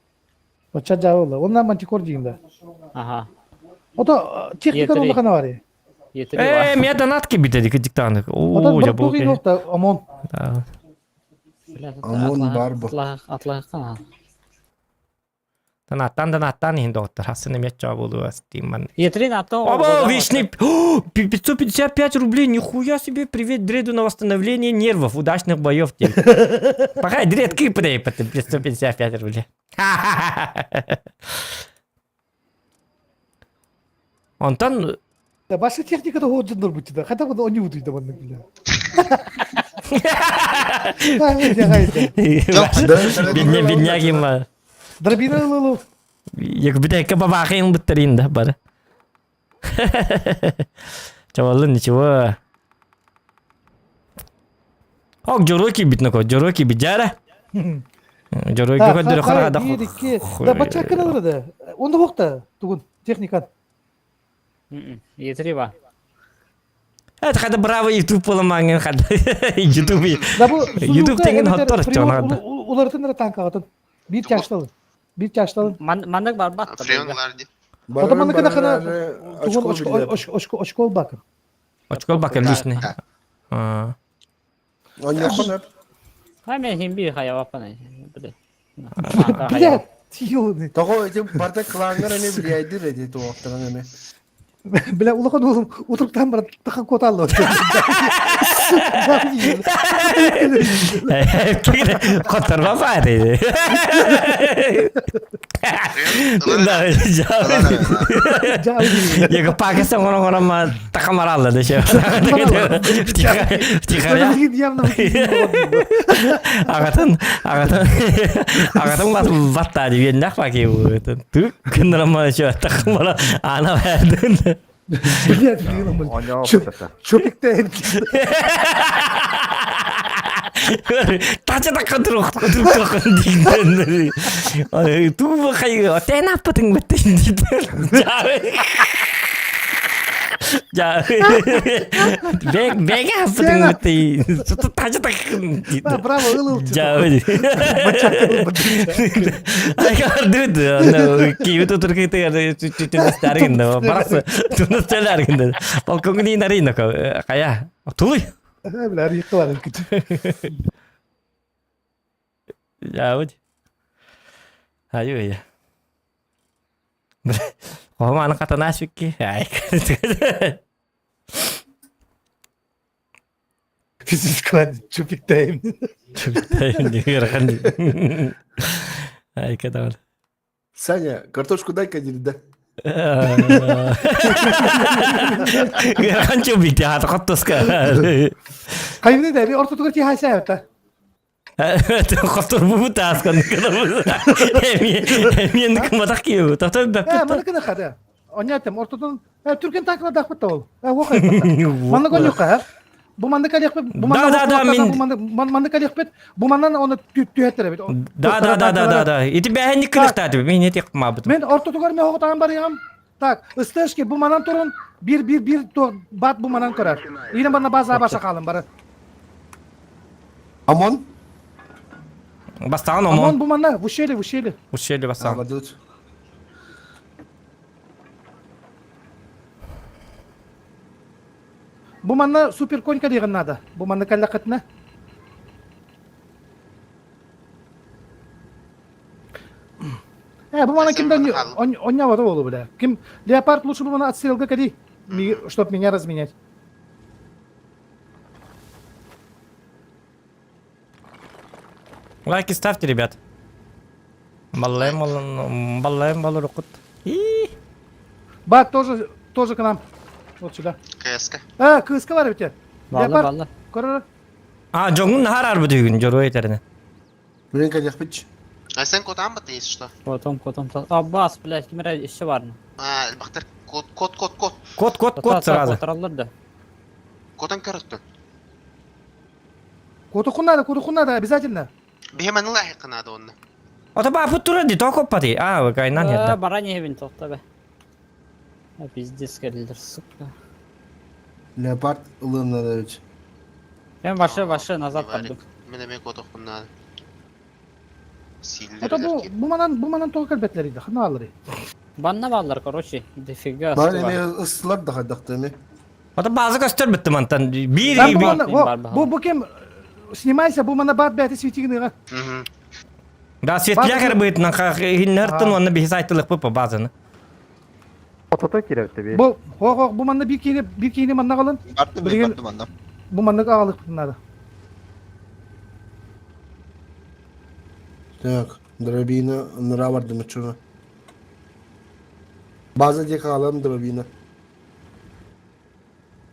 Бачат жабылды. Ондан мантикор дейін да. Ага. Ото техника Етірей. онда қана бар. Э, мен донат кебите дик диктаны. О, Одан жа бір бу. туғын жоқта, ОМОН. ОМОН бар бу. Атлах, атлах. Танаттан танаттан иһин доҕоттор. Хасын эмиэ чоо буолуо стимман. Етрин ато Оба, вечный... 555 рублей, нихуя себе, привет Дреду на восстановление нервов, удачных боев тебе. Пока Дред кыпырай, 555 рублей. Онтон Да ваша техника того отжыннар бутты да. Хотя бы они будут да бля. Бедня беднягима. Дробина лылу. Як бүтәккә бабахын буттерин да бар. Чавалын ничего. Ок, жороки бит нако, жороки бит жара. Жороки көдөрө хара да. Да бачакын алыр да. Онда бокта тугун техникан. Етри ба. Это хада браво YouTube поламаңын хада. YouTube. YouTube деген хоттор чонады. Улартын ра танкагатын. Бир чашталы. Бир чашталы. Маннык бар бат. Ота маннык кана кана тугун очко очко бакыр. Очко бакыр личный. Ха мен хим бир хая баппан. Блядь, ёлный. Того эти барда клангар эми влияйдыр эти туоктаран эми. Бля, улахан улум утуруктан бар тахан кот алды. Которба бар дейді. Екі Пакистан ғана ғана ма тақамар алды десе. Втихаря. Ағатын, ағатын, ағатын бат батта деп енді ақ баки Түк күндірама еще тақамар ана бәрдін. Блядь, Чопикте. Тача таққан тұр, тұр тұр дейін. Ту қай, тән аппытың бітті дейді. Ja, бек бек аппытың бітті. Тача таққан дейді. Браво, ылыл. Ja, Айгар кийбит утур түнөстәргинде барасы түнөстәргинде балконга нарина кая тулуй Бля, рихталар Жабыт. Аю я. Ома аны катана сүкки. Ай. Физически чупиктейм. Чупиктейм деген Ай, кадавар. Саня, картошку дай-ка, да. Ыарахан чупикте хата хоттоска. Кайбыны да, би ортотугар ти хайса та. Хоттор бу тааскан. Мен кыматак кийүү. Тото Э, маны кына хада. Онятым ортотун түркен такла дахпыт ол. Э, охай. Маны конюка. Бу манды калехпет, бу Да, да, да, мен манды калехпет, бу мандан оны түһәттер бит. Да, да, да, да, да, да. Ити бәһән кылыктады. Мен эти кымабыт. Мен ортотугар мен хоготан бар ям. Так, ыстышки бу манан турун бир бир бир то бат бу манан көрөр. Илен бана база баша калым бары. Амон? Бастаган Амон омон. бу манна в ущелье, в ущелье. Ущелье бастаган. Бу манна супер конька деген надо. Бу манна каллакытна. Э, бу мана кимден он не болу бля. Ким леопард лучше бу мана отстрелга кади, чтоб меня разменять. Лайки ставьте, ребят. Баллайм баллайм баллар укут. Бат тоже тоже к нам. Вот сюда. КСК. А, КСК бар бите. Баллы, баллы. Көрөр. А, жоңун нахар арбы дүйгүн жору этерine. Блин, конечно, А сен код амбат если что. Котом, котом. Аббас, блядь, кимер еще бар. А, бактар код код код код. Код, код, код сразу. Котаралар да. Кодон көрөттү. Коту надо, коту надо обязательно. Бихеман лахи надо онна. Ата ба футура ди токо пати. А, кайнан ядда. Барани хебин тохта бе. Пиздец келдер, сука. Леопард ылымнадович. Мен башы башы назад бардым. Мен эме код окум надо. Это бу бу манан бу манан только бетлер иди. Хана алыр. Банна баллар, короче, дофига. Бар эме ысылар да хадакты эме. Ата базы көстөр битти мантан. Бир Там бу мана бу бу кем снимайся, бу мана бат бәти светигныга. Да, светляк эрбыытынан хиннэртэн уонна биһи сайтылыкпыт по базаны. Отото кирэбит Бу, хо бу манна бир киини бир киини манна галын. Бардым, Билигин бардым анна. бу маннык аҕалык надо. Так, дробина, нра бардым учуна. База диэки хаалам дробина.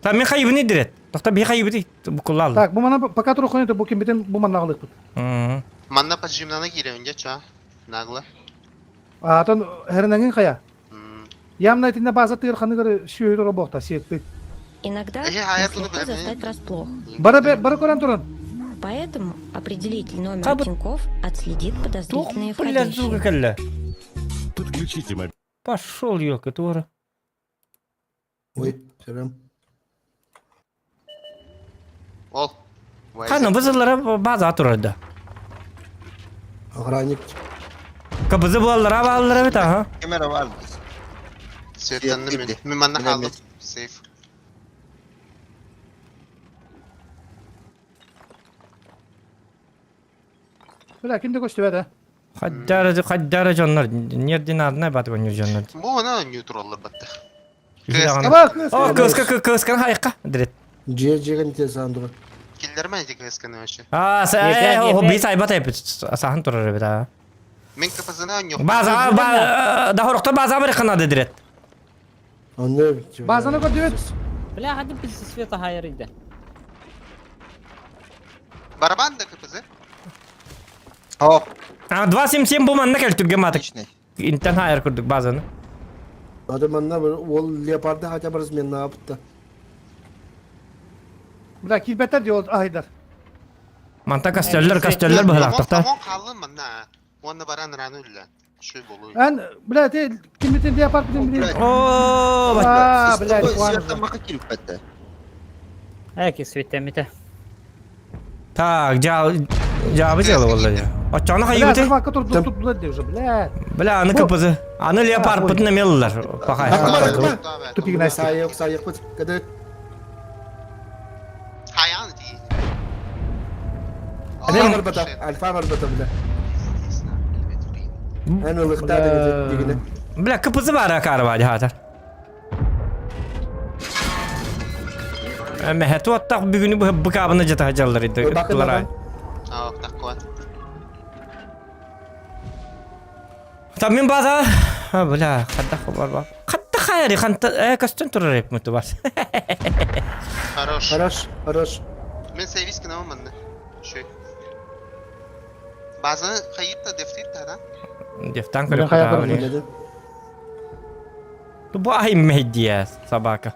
Та мен хайыбыны дирет. Тохта би хайыбыты букуллал. Так, бу манна пока турухуну бу кимбитин бу манна аҕалыкпыт. Манна поджимнана киирэн ча. Нагло. Аатан хернеңин хая. Ямна итинне база тыыр ханыгар сүйөр робокта сетти. Иногда нас легко застать врасплох. Бара бара көрөн туран. Поэтому определитель номера Тинькофф отследит подозрительные Блядь, звука входящие. кэллэ. Подключите мобильный. Пошел, елка, тура. Ой, сөрөм. Ол. Хана бызылара база турарда. Охранник. Кабызы буаллара бааллара бит аха. Камера бар. Светленді мен. Мен манна қалдым. Сейф. Бля, кимде көстүбэ да? Хаддара хаддара дьоннор нердинарнай батгон дьоннор. Бу она нейтраллар батты. О, кыска кыска хайка. Дрет. Же жеген те сандыра. Киллермен эти КСК-ны вообще. А, са, о, би сайба тайп сахан турар бит а. Мен КПЗ-на ньох. База ба да хорохто база бар канады дрет. Онны Базаны көрдүбүт. Бля, хadi biz света hayır idi. Барабан да КПЗ. О. А 277 бу манна кел түргө матык. Интен хайыр курдук базаны. Адаманна бір ол леопарды хотя бы размен апты. Бля, килбеттер диол айдар. Манта костеллер костеллер быһылаахтахта. Амон қалын манна. Онны баран раны үллә. Шөй болу. Эн, бля, те кимбитин де апарып битин билин. О, А, бля, Светтен бака кирип кетти. Әки светтемите. Так, жа жабы дело болду. Очону Бля, хайыбыты. захватка тур тут тут уже, бля. Бля, аны кыпызы. Аны леопард бытына меллар. Пахай. Тупик Настя. Сайық, сайық бит. Кады Хаян ди. Альфа барбата, альфа барбата бля. Эн ылыктар дегене. Бля, кыпызы бар акар бар хата. Мәхәту аттак бүгүнү бу быкабына жата жаллар иде. Бакын, А, такой. Там мен база. А, бля, хадда бар бар. Хадда хайри ханта э костюм турар эп муту бар. Хорош. Хорош, хорош. Мен сервис кына манна. Шөй. Базаны хайып та дефтит та да. Дефтан Бля, көрөп хайа кутаа, көрөп бля. Бу ай медиа собака.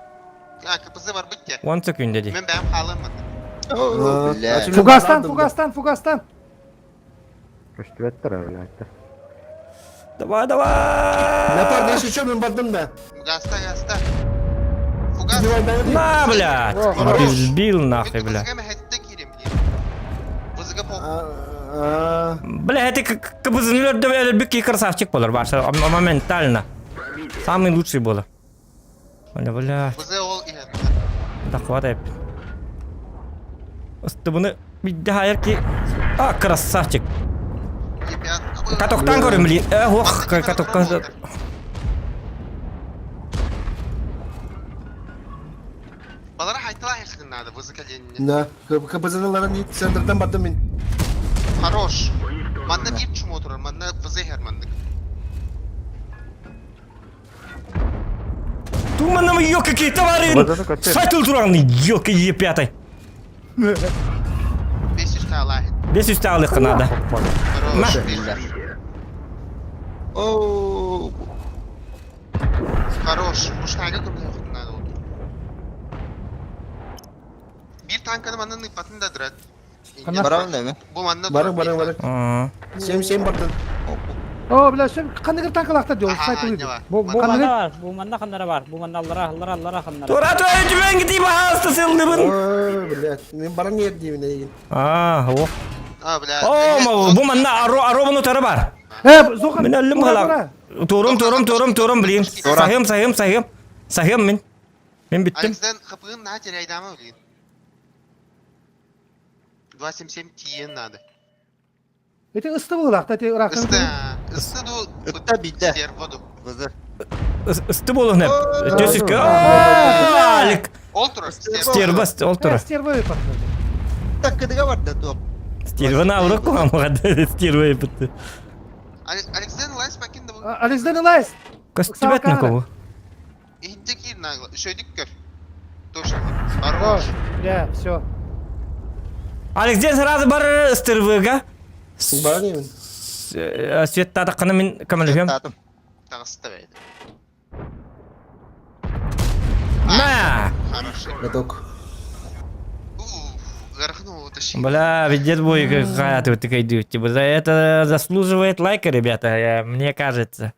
А, КПЗ бар битте. 10 секунд деди. Мен бәм қалын манна. Бля. Фугастан, фугастан, фугастан. Көстүбэттер, блядь. Давай, давай. Леопард еще что мен бардым да. Гаста, гаста. Фугас. На, блядь. Сбил нахуй, бля. КПЗ-га мәхәттен кирем. ВЗ-га пол. Бля, это КПЗ бюки красавчик болар, баша, моментально. Самый лучший был. Бля, бля. ВЗ ол иһэр. Да хватает. Ыстыбыны бидде хайыр ки. А, красавчик. Катоктан көрүм, блин. Э, ох, катокка. Балара хайтала хехтин надо, ВЗ-ка ленин. Да, КПЗ-ларын центрдан бардым мен. Хорош. Манна бир чум отырар, манна ВЗ хер маннык. Туманом ё какие товары! Сайтыл туран, ёка е пятой. 500 та алахин. Бес үсті алықы надо. Хорош. О. Хорош. Муштага кымда хохтин надо ол. Бир танканы манна ныпатын да дырат. Барам да ми? Бу манна Барың, барың, барың. Сем, сем бардым. О, бля, сен кандыгыр танкалакта диол, сайтыл. Бу бу манна бар, бу манна ханнара бар. Бу манна аллара, аллара, аллара ханнара. Тура тура жүбен гидей бағасты сылдыбын. Блядь, мен барам не деймін егін. А, о. А, бля. О, бу манна аро аробын утары бар. Э, Зохан. Мен әлім қала. Турум, турум, турум, турум, блин. Сахым, сахым, сахым. Сахым мен. Мен биттим. Алексден хпын на теряйдамы, блин. 277 тиен надо. Ити ысты быһыылаах, ити ыраахтан. Ысты, ысты ду, Ытта биирдэ. Стерва ду. Вызы. Ысты буолуһун эп. Төсүккэ. Алик. Ол турар. Стерва ол турар. Стерва ыппат. Таккыдыга барда туох. Стерва наоборот куһаҕан стерва ыппыт. Александр Лайс покинул. Александр Лайс. Көстүбэт на кого? Иһинче киир нагло. Үчөйдүк көр. Точно. Хорош. Да, все. Алексей сразу бар ыстырвыга. Бар деймін. Светтадаққаны мен көмөлөһүөм. Таҕыста бэйдэ. На! Хорошо. Каток. Бля, везде бой Типа за это заслуживает лайка, ребята, мне кажется.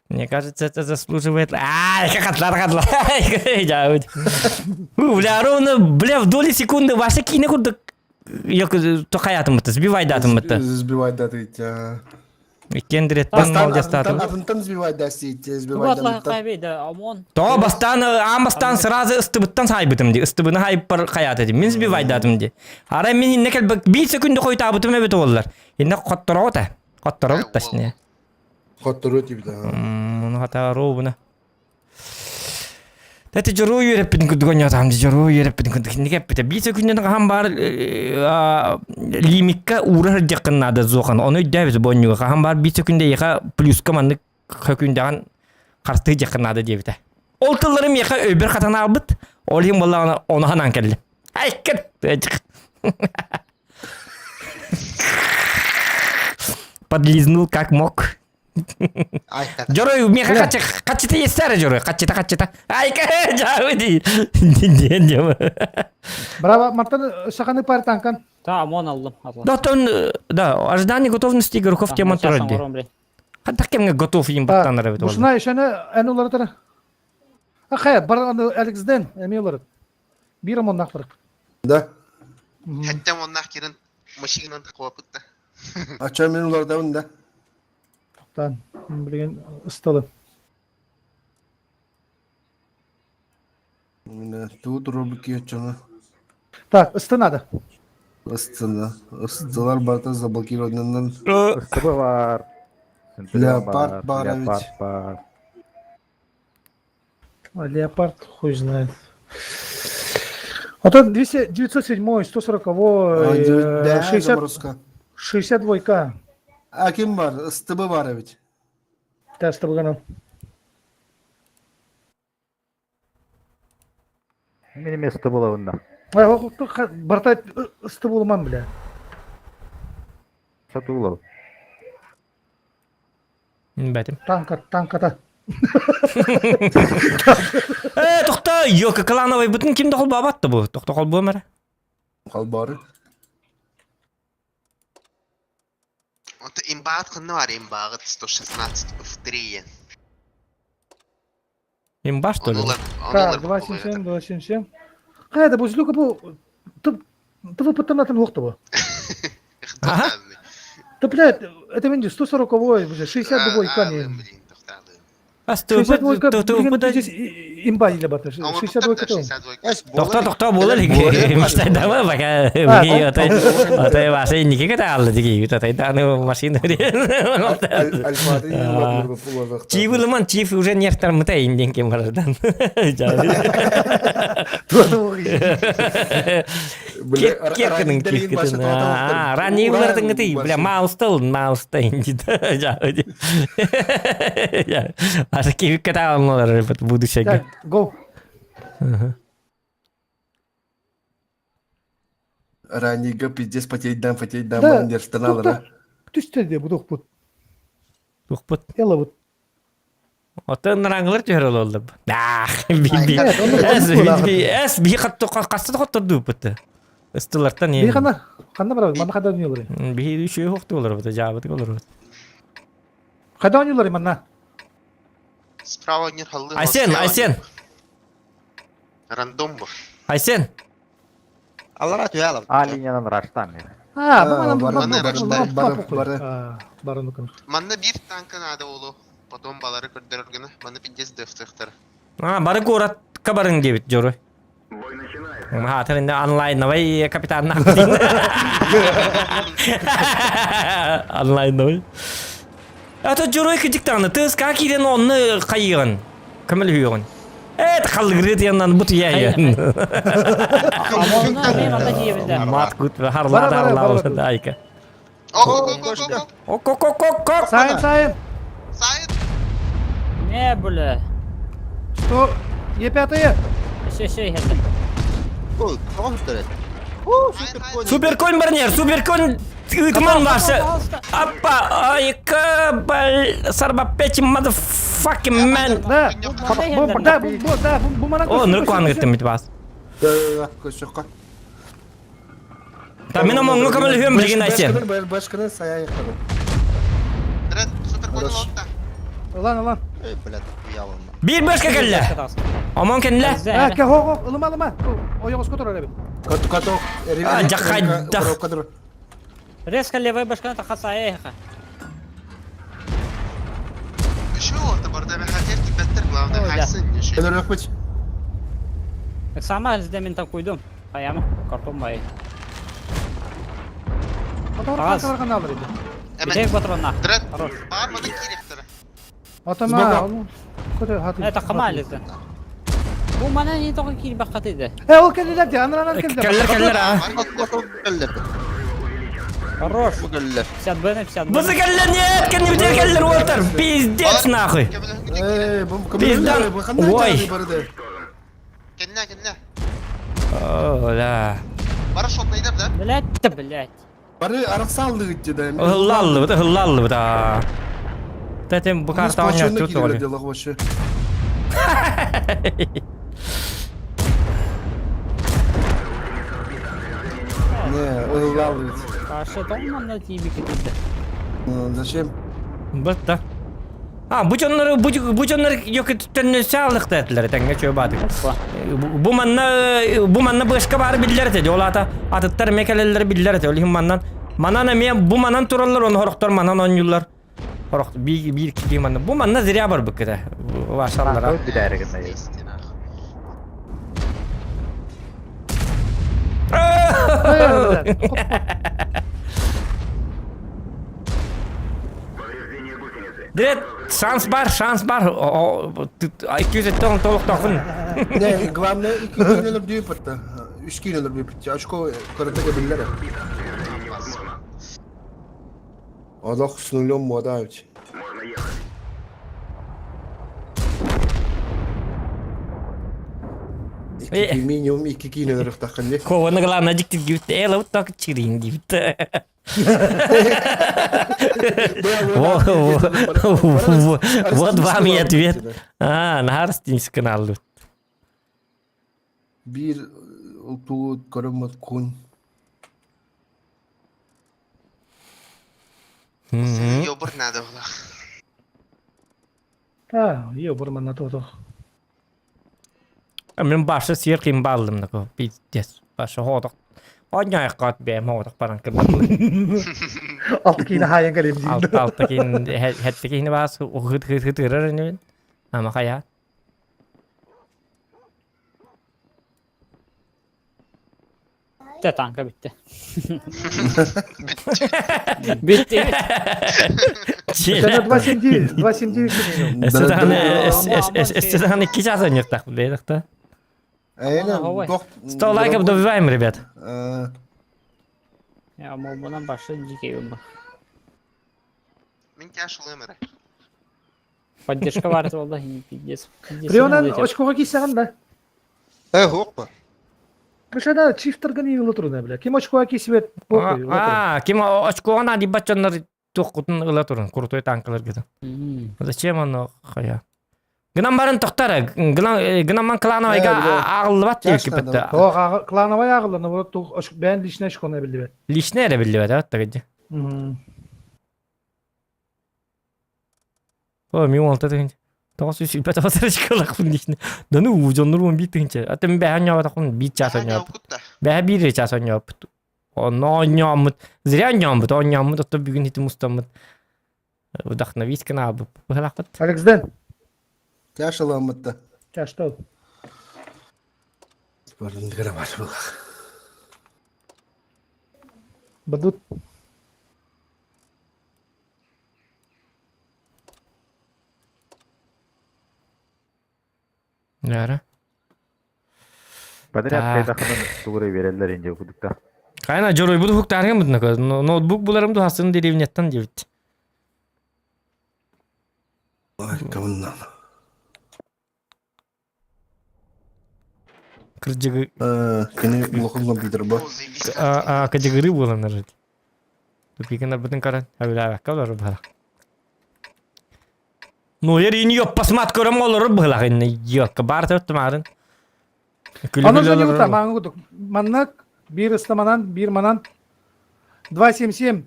Мне кажется, это заслуживает... Ай, как отла, Бля, ровно, бля, в доли секунды ваша кина курдук тохаятым бытты, сбивай датым бытты. Сбивай даты. Кендреттен молодец татым. Атынтан сбивай дасы, сбивай ОМОН. То бастан, амастан сразу ыстыбыттан сайбытым ди. Ыстыбыны хайып бар хаят ди. Мин сбивай датым ди. Ара мен инне кел бир секунда кой табытым эбит оллар. Инне котторота. Котторобут ташне. Коттору тип да. Муну хата ровно. Тәте жору үйрәппин күдгөн ятам ди жору үйрәппин күдгөн неге бите бир секунден хаам бар лимикка урар жакын надо зохан оны өйдөбүз боннюга хаам бар бир секунда яха плюска маннык хөкүндаган карты жакын надо диэбитэ. Ол тылларым яха өйбөр хатан албыт, ол иһин буоллаҕына ону ханаан кэллим. Айкын! Подлизнул как мог. Дьоруй миэхэ хаччы хаччыта иэстээрэ дьоруй хаччыта хаччыта. Айка дьаабы дии. Диэн диэм. Браво, мантан саханы пар танкан. Та ОМОН аллым. Да, тон, да, ожидание готовности игроков тема турар дии. Хантах кемҥэ готов им баттанар эбит Бушна ишаны эн уларытара. Ахая, бар аны Алекс Дэн эми уларыт. Бир омоннах бар. Да. Хэттем оннах кирин машинан куопутта. Ача мен улардабын да. Тоқтан, билген ысталы. Міне тут рубики чана. Так, ысты надо. Ыстыны. Ыстылар барта заблокированнан. СТБ бар. Леопард бар Леопард ведь. бар. А Леопард хуй знает. А то 200, 907, 140, Да, 60, заморозка. 62 А ким бар? СТБ бар ведь. Да, с тобой Мин эмиэ СТБ булабын Барта ысты болмам, бля. Сатуулал. Бәтим. Танка, танката. Э, тохта, ёка клановый бүтүн ким дохол бабатты бу? Тохта кол бу мара. Халбары. Вот имбаат ханна бар имбаат 116 в 3. Имба что ли? Так, 277, 277. Қайда бұл злюка бұл ТВ паттанатын оқты бұл. Ага. Да, блядь, это менде 140 62 кани. А 62 ТВ здесь имба или бата. 62 ката. Тохта тохта болар ике. Давай пока. Атай атай башы инники ката алды диги. Атай даны машина. Чиф ылыман чиф уже нервтар мыта инден кем барардан. Кеккенің кеккетен. Ранний вырдың ты, бля, маустыл, мауста инди. Аша кивик ката алналар будущее. Так, го. Раннига пиздец потереть дам, потереть дам, Да, андерстаналара. Түстеді бұл оқпыт. Тухпут. Элла вот. Отын раңылар түһэр ололлар. Ах, би би. Эс би эс би хатты касты хоттор бутты. Ыстылартан Би хана, хана бар, мана хада ойнолар. Би үшөө хохты болар бу, жабыт болар. Хада ойнолар мана. Справа не халы. Айсен, Айсен. Рандом был. Айсен. Алара түялам. А линиянан раштан. А, бу Бары, мана бары, бары, бары. Бары нукын. Манна бир танка надо олу. Потом балары көрдөргөнө. Манна пиздец дефтехтер. А, бары город кабарын дебит жору. Хаатыр инде онлайновый капитан Онлайновый. А то дьоруой кыдьыктааны тыаска киирэн онны хайыгын көмөлөһүөҕүн. Эт халыгыры диэннан бут яйын. Мат кут харлаа харлаа айка. Ок ок ок ок ок. Сайын, сайын. Сайын. Не, бля. Что? Е5. Еще, еще, это. Ой, тоҕо сүтэрэ? Суперконь барнер, суперконь ытыман барсы. Аппа, айка, бал, сарбаппечи, motherfucking man. Да, бу, да, бу, да, бу манан. О, ныркуан гыттым бит бас. Да, да, да, көссөккө. Та мен омоңго көмөлөһүөм билигин айсен. Башканы сая яктады. Суперконь лотта. Ылан, ылан. Эй, блядь, хуялым. Бир башка келле. Омон кенле. А, ко, ылыма, ылыма. Ойоҕоско турар эбит. Кат каток. А, жаккайдах. Резко левая башка тахаса эхо. Еще лотта барда хотел кипеттер, главное, хайсын не ши. Өлөрөкпүт. Сама мен так уйдум. Аяма, картон бай. Ата каналыр иди. Битек патронна. Хорош. Бар маны киректер. Атама, көтө хаты. Это камализды. Бу мана не только кир бакат иди. Э, ол келдилер де, анан келдилер. Келлер, келлер, а. Хорош. 50 Б на 50 Б. Бызы келлер, нет, кенни битер келлер уолтер. Пиздец нахуй. Эй, бу Пиздан. Ой. Кенне, кенне. О, да. Бара шотнайдар, да? Блять, да блять. Бары араксалды гитти да. Ыллаллы, бит, ыллаллы, бит, а. Тәтем бу карта оня тут оли. Дело вообще. Не, ыллалды. Каршы томман тиби кетти. Зачем? Бит да. А, бу дьоннор бу бу дьоннор йөкөттөн саалык дәтләр тәңгә чөй бады. Бу манна бу манна бышка бар билләр те, олата атыттар мекелелер билләр те, олихим маннан. Манана мен бу манан тураллар, оны хорохтор манан он юллар. Хорох би бир ки манна. Бу манна зря бар быкыда. Вашаллар. Дирет шанс бар, шанс бар. 200 толук тохун. Не, главное, iki килолор дүйүп атта. Үч килолор дүйүп атта. Очко көрөтөгө биллер. Аллах с нулем модавить. Iki минимум iki килолор тахын. Кованы главное диктив гибит. Эла вот так чирин гибит. Вот вам и ответ. А, на канал. Бир туу көрөмөт кун. Ёбур надо было. А, е, бурман на то. Мен башы сир ким балдым да пиздец. Башы ходок. Оня кат бем ходок баран ким. Алты кийин хайын келем дейм. Алты алты кийин хетти кийин бас хыт хыт хыт ырыр не. Ама кая. Те танка битти. Битти. Это 279, 279. Эстеданы ки часа нет так, да? Эйна, 100 лайков добиваем, ребят. Я мобунан башы жеке бу. Мен тяжелый мэрэ. Поддержка бар болду, пиздец. Прионан очкога кийсеген да. Э, хопа. Кышада чифтерган ийгиле турна, бля. Ким очкога кийсибет? А, ким очкога на дибачоннар тохкутун ыла турун, крутой танкалар гыда. Зачем оно хая? Гынан барын токтар, гынан клановайга агылбат деп кепетте. О, клановай агылды, но вот бән личный очконы билдибет. Личный эре билдибет, а тагы. О, мен алты тыгынча. Тоғыз үш үпәт басыр чыкалак личный. Да ну, жоннор он бит тыгынча. А тем бәһә ньяп такун бит час ньяп. Бәһә бир час ньяп. Оно ньямыт. Зря ньямыт, он ньямыт, ото бүгүн хитим устамыт. Вдохновить кына бу. Бу Алекс Ден. Тяжело мытта. Тяжело. Барын бар булах. Бадут. Яра. Подряд Так. кайдахынан тугура береллер инде кудукта. Кайна жорой буду хуктарган бутна ноутбук буларым ду хасын деревняттан дебит. Ай, камыннан. Кырдьыгы Кини улахан компьютер бар. а кадегоры буолан арыт. Тупикин арбытын каран, абилаабакка олорор баһалах. Ну, ер ини ёппасмат көрөм олорор быһылах инне ёкка бар төттүм арын. Аны же не ута, маңы кудук. Маннык, бир ыстаманан, бир манан. 277,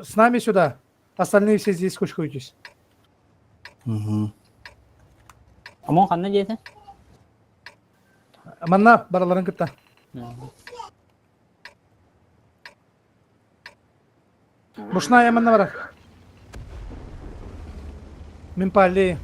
с нами сюда. Остальные все здесь кучкуетесь. Угу. Амон ханна диэтэ? Манна бараларын кытта. Бушная манна бара. Мин пали.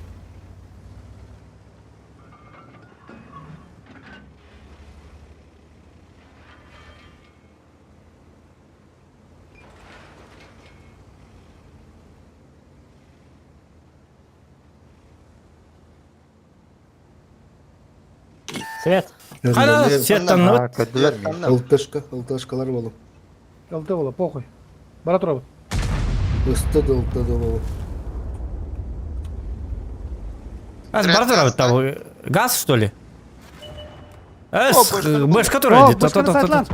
Свет. Кана сеттан Ылташка, ылташкалар болу. Ылты бола, похуй. Бара турабыт. Ысты да ылты да болу. Аз бар там газ что ли? Эс, башка О, турады. башканы сайтлан.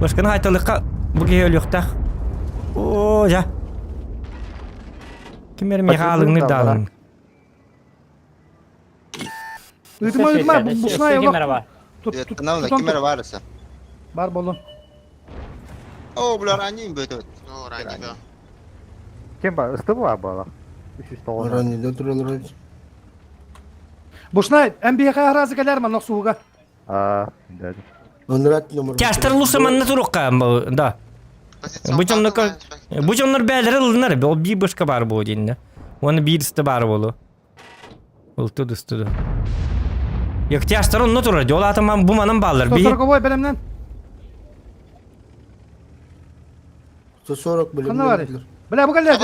Башканы айталыкка буге өлүктах. О, жа. Кимер михалыңны далың. Ыйтыма, ыйтыма, бушная Кемера бар. Тут, тут, Каналда кемера бар ise. Бар болун. О, булар ранний бөтөт. О, ранний бө. Кем бар? Ысты була бала. 309. Раннийда туралар. Бушная, МБХ аразы келер маннак сууга. А, да. Онрат номер. Тяштар луса манна турукка, да. Бу дьоннор бу дьоннор бээлери ылынар, ол бии башка бар бу дейин. Оны биирсте бар болу. Ол туду студу. Яктяштар онно турар, жол атаман бу манан баллар. Би 140 белемнен. 140 билим. Ханна бар. Бля, бу келер.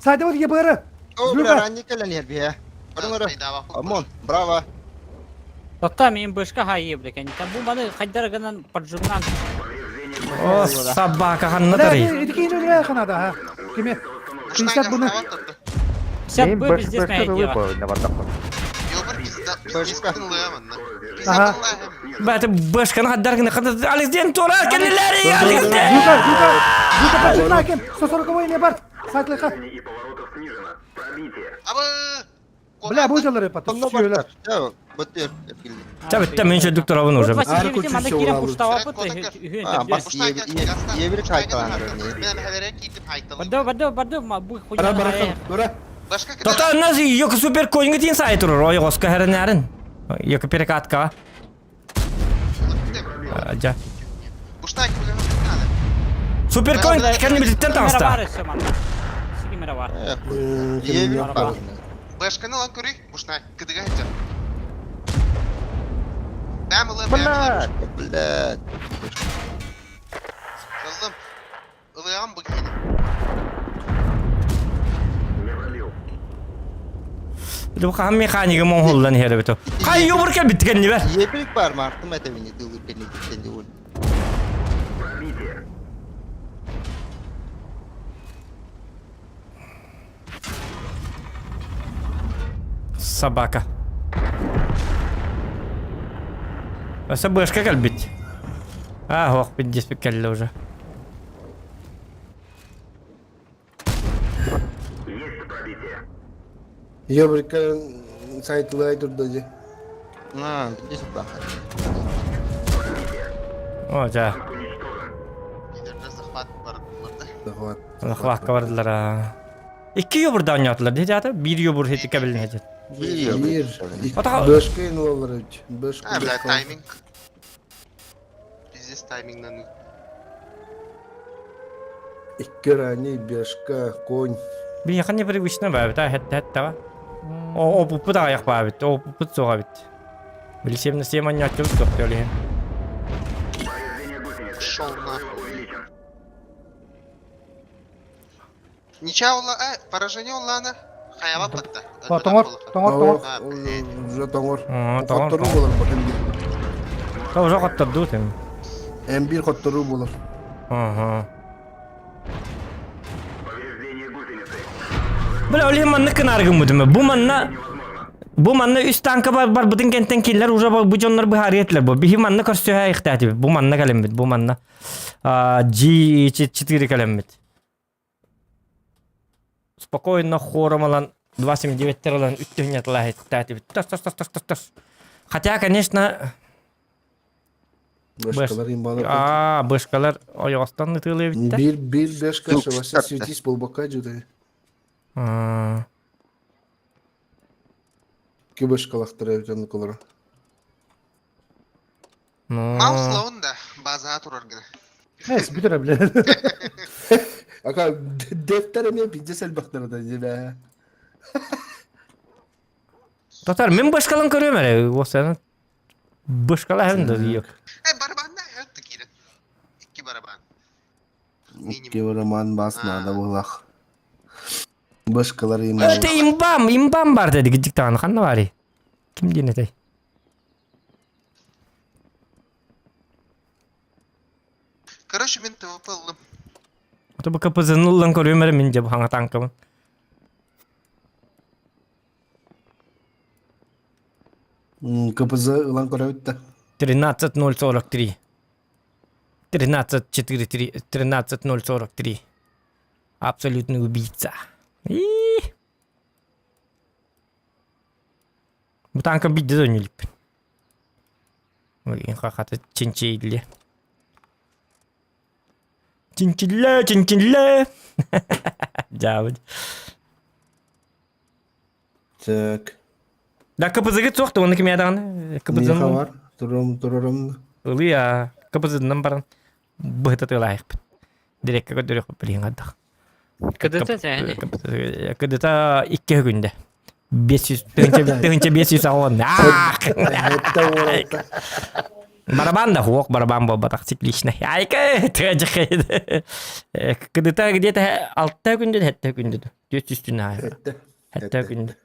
Сайда вот ЕБР. О, Злюка. бля, ранний келен ер бе. Барыңар. Амон, браво. Тоқта мен бышка хайы блекен. Там бу маны хайдар гынан поджимнан. О, собака ханна Бля, тарый. итики инөле ханада, ха. Кеме? 50 буны. 50 б пиздец на дело. Ага. Бәті башканы хаддар гына хаддар Алексден тура кенелери Алексден. Злюка, Злюка. Злюка поджимна кем? 140 не бар. Сайтлыка. Бля, бу жалары паты. Сүйөлөр. Бөтөр. Табитта мен чөдүк турабын уже. Маны кирен пуштава пыты. А, бас ебир кайталар. Барды, барды, барды, бу хуйня. Бара бара бара. Тота нас йок супер коинга тин сай турur. Ой госка херенәрин. Йок перекатка. Жа. Супер коин кәнне билеттен таҥыста. Кемера бар. Ебир бар. Башканы лан көрей, бушнай, кыдыга хәтер. Бәмілі, Блядь, блядь. Жаздым. Ылыям бүгін. Бу кам механигы моңхолдан хере бито. Кай йобур кел биткен нибер. Ебир бар, мартым это мени дылы кене кеткенде ол. Собака. Аса башка кел бит. А, ох, пиздец келді уже. Ебрика сайтлай турда же. На, здесь бар. О, жа. Захват бар. Захват. Захватка бардылар. а. Икки йобур да ойнатылар. Деди ата, бир йобур хети кабелин хети. Бир. Ата- Башка инлалар. Башка. А, бля, тайминг. Пиздец таймингнан. Икки ранний бешка, конь. Би якын не привычно ба, та хет хет та. О, о, пупу да аяк ба бит. О, пупу соға бит. Билсем не сем ойнатып тоқтолы. Пошел нахуй. Ничья ула, поражение улана. Хаява батта. Тоҥор, тоҥор, тоҥор. Уже тоҥор. Тоҥор. Хотторуу буолар бу М1. То уже хотторду тем. М1 хотторуу буолар. Ага. Бля, ол манна кынаргыммытым. Бу манна Бу манна үс танка бар барбытын кэнтэн кинилэр уже бу дьоннор быһаарыа этилэр бу. Биһи манна көрсүһэ ихтээтибит. Бу манна кэлэммит. Бу манна G4 кэлэммит. Спокойно хором ылан 2.79 ылан үттүһүн ятылаһыттаатибит. Тас тас тас тас тас тас. Хотя, конечно, Бэшкалар имбалар. Аа, бэшкалар ойоҕостон ытыалыыбыттар. Биир биир бэшка шабаса светись болбакка дьудай. Ки бэшкалахтара эбитен кылара. Маус лаун да базаға турар гына. Эс бүтүрэ биле. Ака дефтер эмиэ пиздец элбэхтэр да дебэ. Татар, мен башкалан көрөм эрэ. Осаны башкала хем да yok. Э, барабанна өттү киирен. Икки барабан. Икки барабан бас надо булах. Башкалар им. Это имбам, имбам бар деди гидик таганы ханна бари. Ким диэн этэй? Короче, мен ТВП ыллым. Ото бу КПЗ-ны ыллан көрүөм эрэ мин дьэ бу хаҥа танкабын. КПЗ ылан көрөбүт да. 13.043. 13.43. 13.043. Абсолютный убийца. И Бу танка бидде да үнүлүппүн. Хахата чинчилли. Чинчилле, чинчилле. Дьаабыт. Так. Да КПЗ-гыт суох да уонна кимиэ даҕаны КПЗ-ны бар. Турум турурум. Ылыа КПЗ-нан баран быһыта тыалаайахпыт. Дирэккэ көрдөрүөхпүт билигин хайдах. КДТ сэһэни. КДТ икки күндэ. 500 1500 аллон. Барабан да хуок барабан буолбатах цикличный. Айка тыажы КДТ где-то алта күндө хетте күндө. 400 түн Хетте күндө.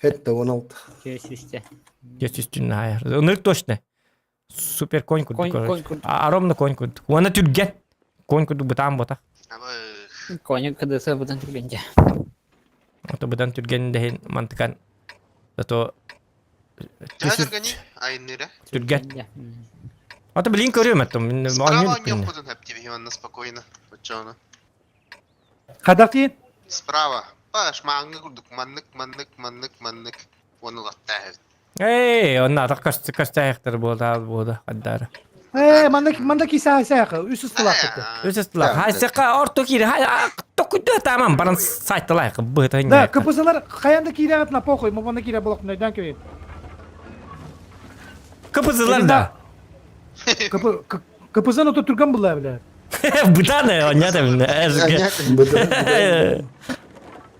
Хетте 16. 400 400 түн Ынырык точно. Супер конь курдук. А ровно конь курдук. Уонна түргэн. Конь курдук бытаан ботах. Конь КДС бытан түргэн Ото бытан түргэн дэһин мантыкан зато Төһө түргэний? Айынныра. Түргэн. Ото билин көрүөм аттым. Справа онньуохпутун хэптиби манна спокойно. Оччоҕуна. Хадахти? Справа. Паш, мааҥҥа курдук маннык, маннык, маннык, маннык. Уонна ылаттааһыт. Эй, онно атах көстөөхтөр буолда буолда хаддара. Э, манна манна киса саяқы, үс ыстылақ кетті. Үс ыстылақ. Хайсықа орто кири, хай токуйда тамам баран сайтылайық быты. Да, КПЗлар қаянда кире на похуй, мобанда кире болақ мынайдан көйін. КПЗлар да. КПЗ-ны то түрген бұлла бля. Бытаны, онята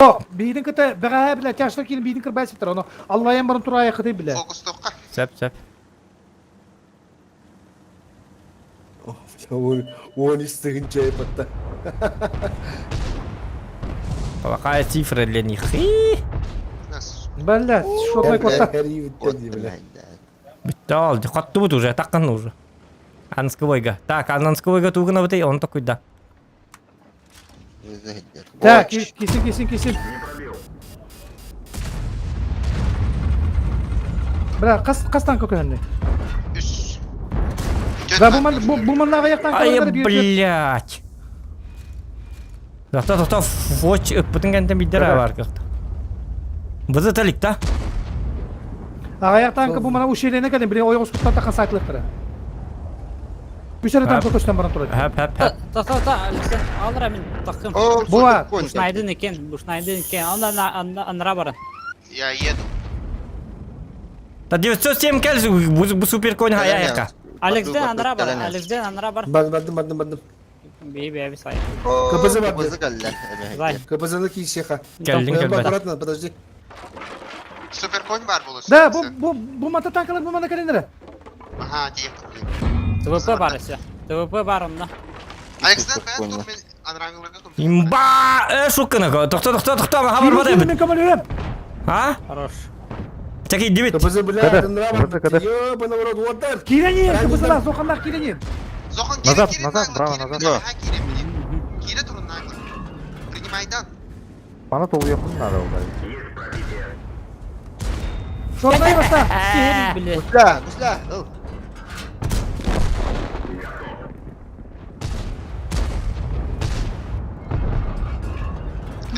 О, бейдин кыта бәғә бля, тяжлы киrin бейдин кыр бәсіп тұр, оны Аллайын барын тура аяқы бля. Фокус тоққа. Сәп, сәп. Он истігін чайпатта. Плохая цифра для них. Бля, что такое? Бүттал, хаттыбыт уже, таққан уже. Ансквойга. Так, Ансквойга тугына бытай, он такой да. Так, кесин, кесин, кесин. Бля, қас қас танка көһөннө? Да, бу ман бу маннага яктан Ай, блядь. Тоқта, тоқта, фоч ыппытын кэнтэн биддер бар кыхта. Бызы талик та. Ага танка бу мана ушелене кэлен бире ойгос кутта тахан сайтлыктыра. Үсәрә танка көстөн баран турат. Хәп, хәп, хәп. Та та та, алра мин тақым. Була. Бушнайдын экен, бушнайдын экен. Анда анда анра баран. Я еду. Та 907 кәл бу супер конь хаяйка. Алексден анра бар, Алексден анра бар. Бардым, бардым, бардым. Би би би сай. КПЗ барды. Зай. КПЗ-ны кийсеха. Келдин келбет. Аккуратно, подожди. Супер конь бар болос. Да, бу бу бу мата танкалар бу мана кэлен Ага, тием. ТВП бар эсе. ТВП бар онно. Александр бэйэн тур мен анраңыларга кым. Имба! Э, шукканы. Тохто, тохто, тохто, хабар бата Мен көмөлөрөм. А? Хорош. Чаки дибит. КПЗ, блядь, КД, нравится. КД. Ёбаный в рот, вот так. Кирени, КПЗ, Зоханнах кирени. Зохан Назад, кире кире назад, нагло, браво, кире назад. мен аха кире мен. Кире турун нагло. Принимайдан. Пана толуйахын надо ударить. Шорнай баста. Блядь. Гусля, гусля. Ыл.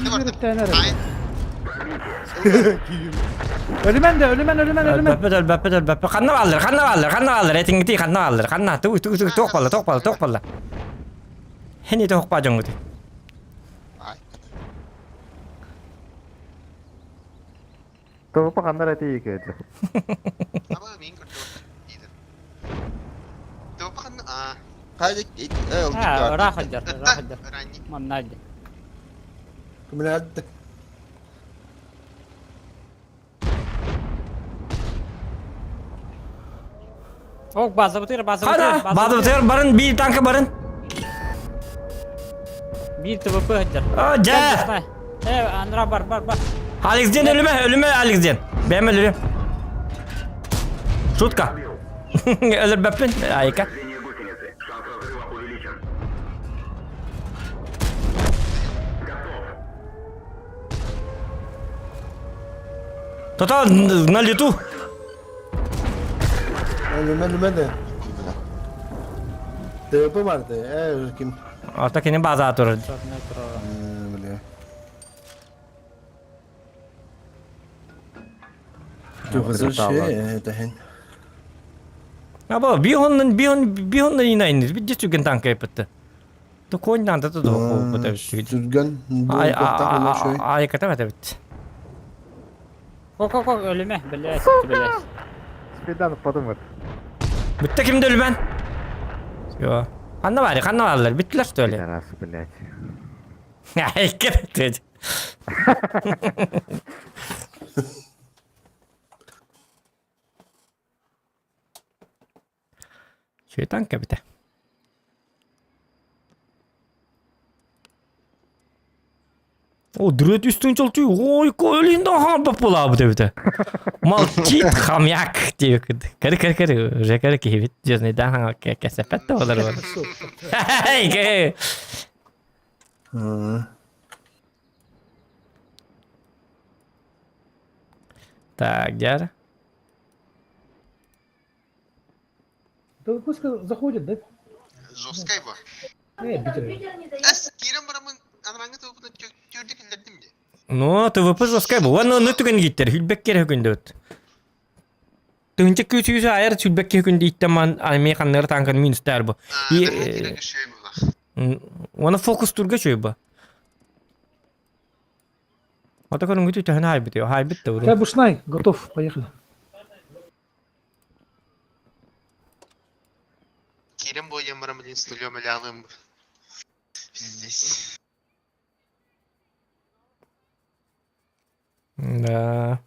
Ай. Ölümen de, ölümen, ölümen, ölümen. Өлбөппөт, өлбөппөт, өлбөппөт. Ханна баллар, ханна баллар, ханна баллар. Этиңити ханна баллар. Ханна туг туг туг тох балла, тох балла, тох балла. Хени тох па жоңгути. Ай. ТВП ханнар эти екі Аба мен көрдүм. Дейді. Тобы ханна а. Хайде, А, ыраах сылдьар, ыраах сылдьар. Ранни. Манна дии. Блядь. Ок, база бытыр, база Хана, бытыр, база бытыр, барын, бир танка барын. Бир ТВП сылдьар. А, жа. Э, анра бар, бар, бар. Алексден өлүмө, өлүмө Алексден. Бэм өлүрүм. Шутка. Өлөрбөппүн, айка. Тотал на лету. Ölümen, ölümen de. ТВП барды. Э, ким? Ата кини база турар. Э, бля. Тугызы ше, тәһен. Аба бихоннан бихон бихоннан инайын. Бидде сүген танка епетте. То коньдан да то бу Сүргән. Ай Бу шөй. ай ката бата бит. Кок, кок, кок, өлүмэ, блядь, блядь. Спиданов подумает. Бүтте кимде өлмән? Всё. Ханна бар, ханна баллар. Биттилер что ли? Раз, блядь. Ай кет. Шөй танка бите. О, дрөт үстүн чолчу. Ой, колин да хан бапула бу дебите. Молчит хомяк дип. Кер кер кер, уже кер кибит. Жезни да хан кесепет да болар. Эй, ке. Так, дяр. Да пусть заходит, да? Жесткай бар. Э, битер. Эс, кирем барамын анраңы тобы түрдү килдердим де. Ну, ТВП жесткай бу. Ван оны түген гиттер, хүлбек керек күндө өт. Тыгынча күчүсү айыр сүлбек күндө иттеман ами ханнар танкын минустар бу. И Оны фокус турга чөй бу. Ата көрүн күтү төһөн хайбит, хайбит да Я Бушнай, готов, поехали. Кирем бойым барамын стулем алым. Здесь. Да.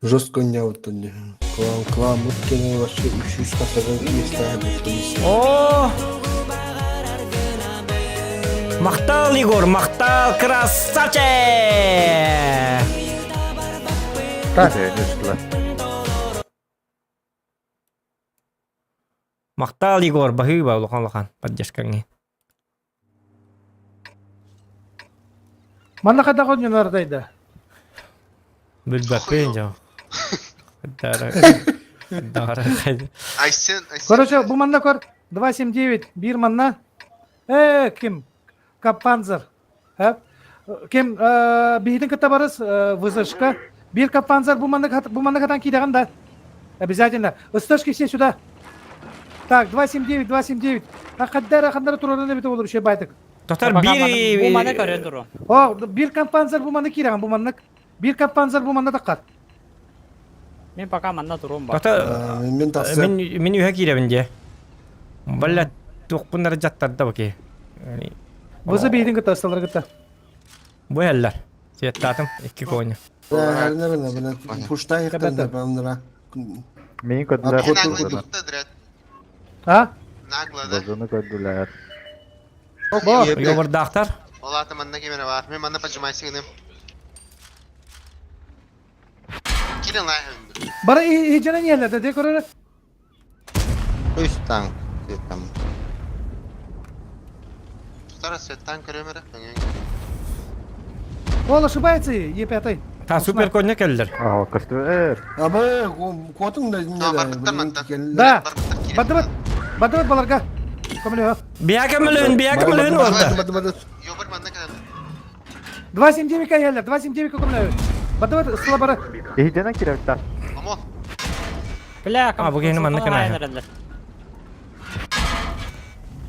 Жестко не вот они. Клан, клан, вот кино вообще 300 касадан есть. О! Мактал, Егор, мактал, красавчик! Так, не шла. Мактал, Егор, бахыба, улахан улахан, поддержкаңы. Манна када гон нардайда. Билбәппин жау. Дара. Дара. Айсен, Айсен. Короче, бу манна көр 279 бир манна. Э, ким? Капанзер. Э? Ким бихитин кытта барыс ВЗшка. Бир капанзер бу манна бу манна катан кидаган да. Обязательно. Ысташки все сюда. Так, 279, 279. А каддара хандара турарына бите болur şey байтык. Тоқтар Бу маны бир... көрөн туру. О, бир капанзер бу манна кидаган бу манна. Бир капанзер бу манна таккар. Мен пока манна турум бар. Тоқтар... Мен тахсам. Мен мен үйе киребин де. Балла туқпындар жаттарда баки. ВЗ бихитин кытта ысталар кытта. Бу әлләр. Светтатым, икки коня. Пуштан яктан да банра. Мин көрдүлэр. Отход Наглый курдук. тутта дрят. А? Нагло, да? Базону көрдүлэр. Бо. Йобурдаахтар. Ол аата манна ким эрэ баар. Мен манна поджимайся гыным. Кирин лайхын. Бары иһдьэнэн иһэллэр да дии көрөр. Үс танк. Там. Тутара светтан көрөм эрэ. Ол ошибается Е5. Та супер коння келдер. Аа, көстүөр. Абы, куотуң да не Барбыттар мантан. Да. Бардыбыт. Бардыбыт баларга. Көмөлөһө. Бия көмөлөһүн, бия көмөлөһүн уолта. Йобыр манна кэлэн. 279 иһэллэр, 279 көмөлөһө. Бардыбыт ысыла бары. Иһденен кирэбиттэр. Омо. Бля, А, бу киһини манна кэнэ.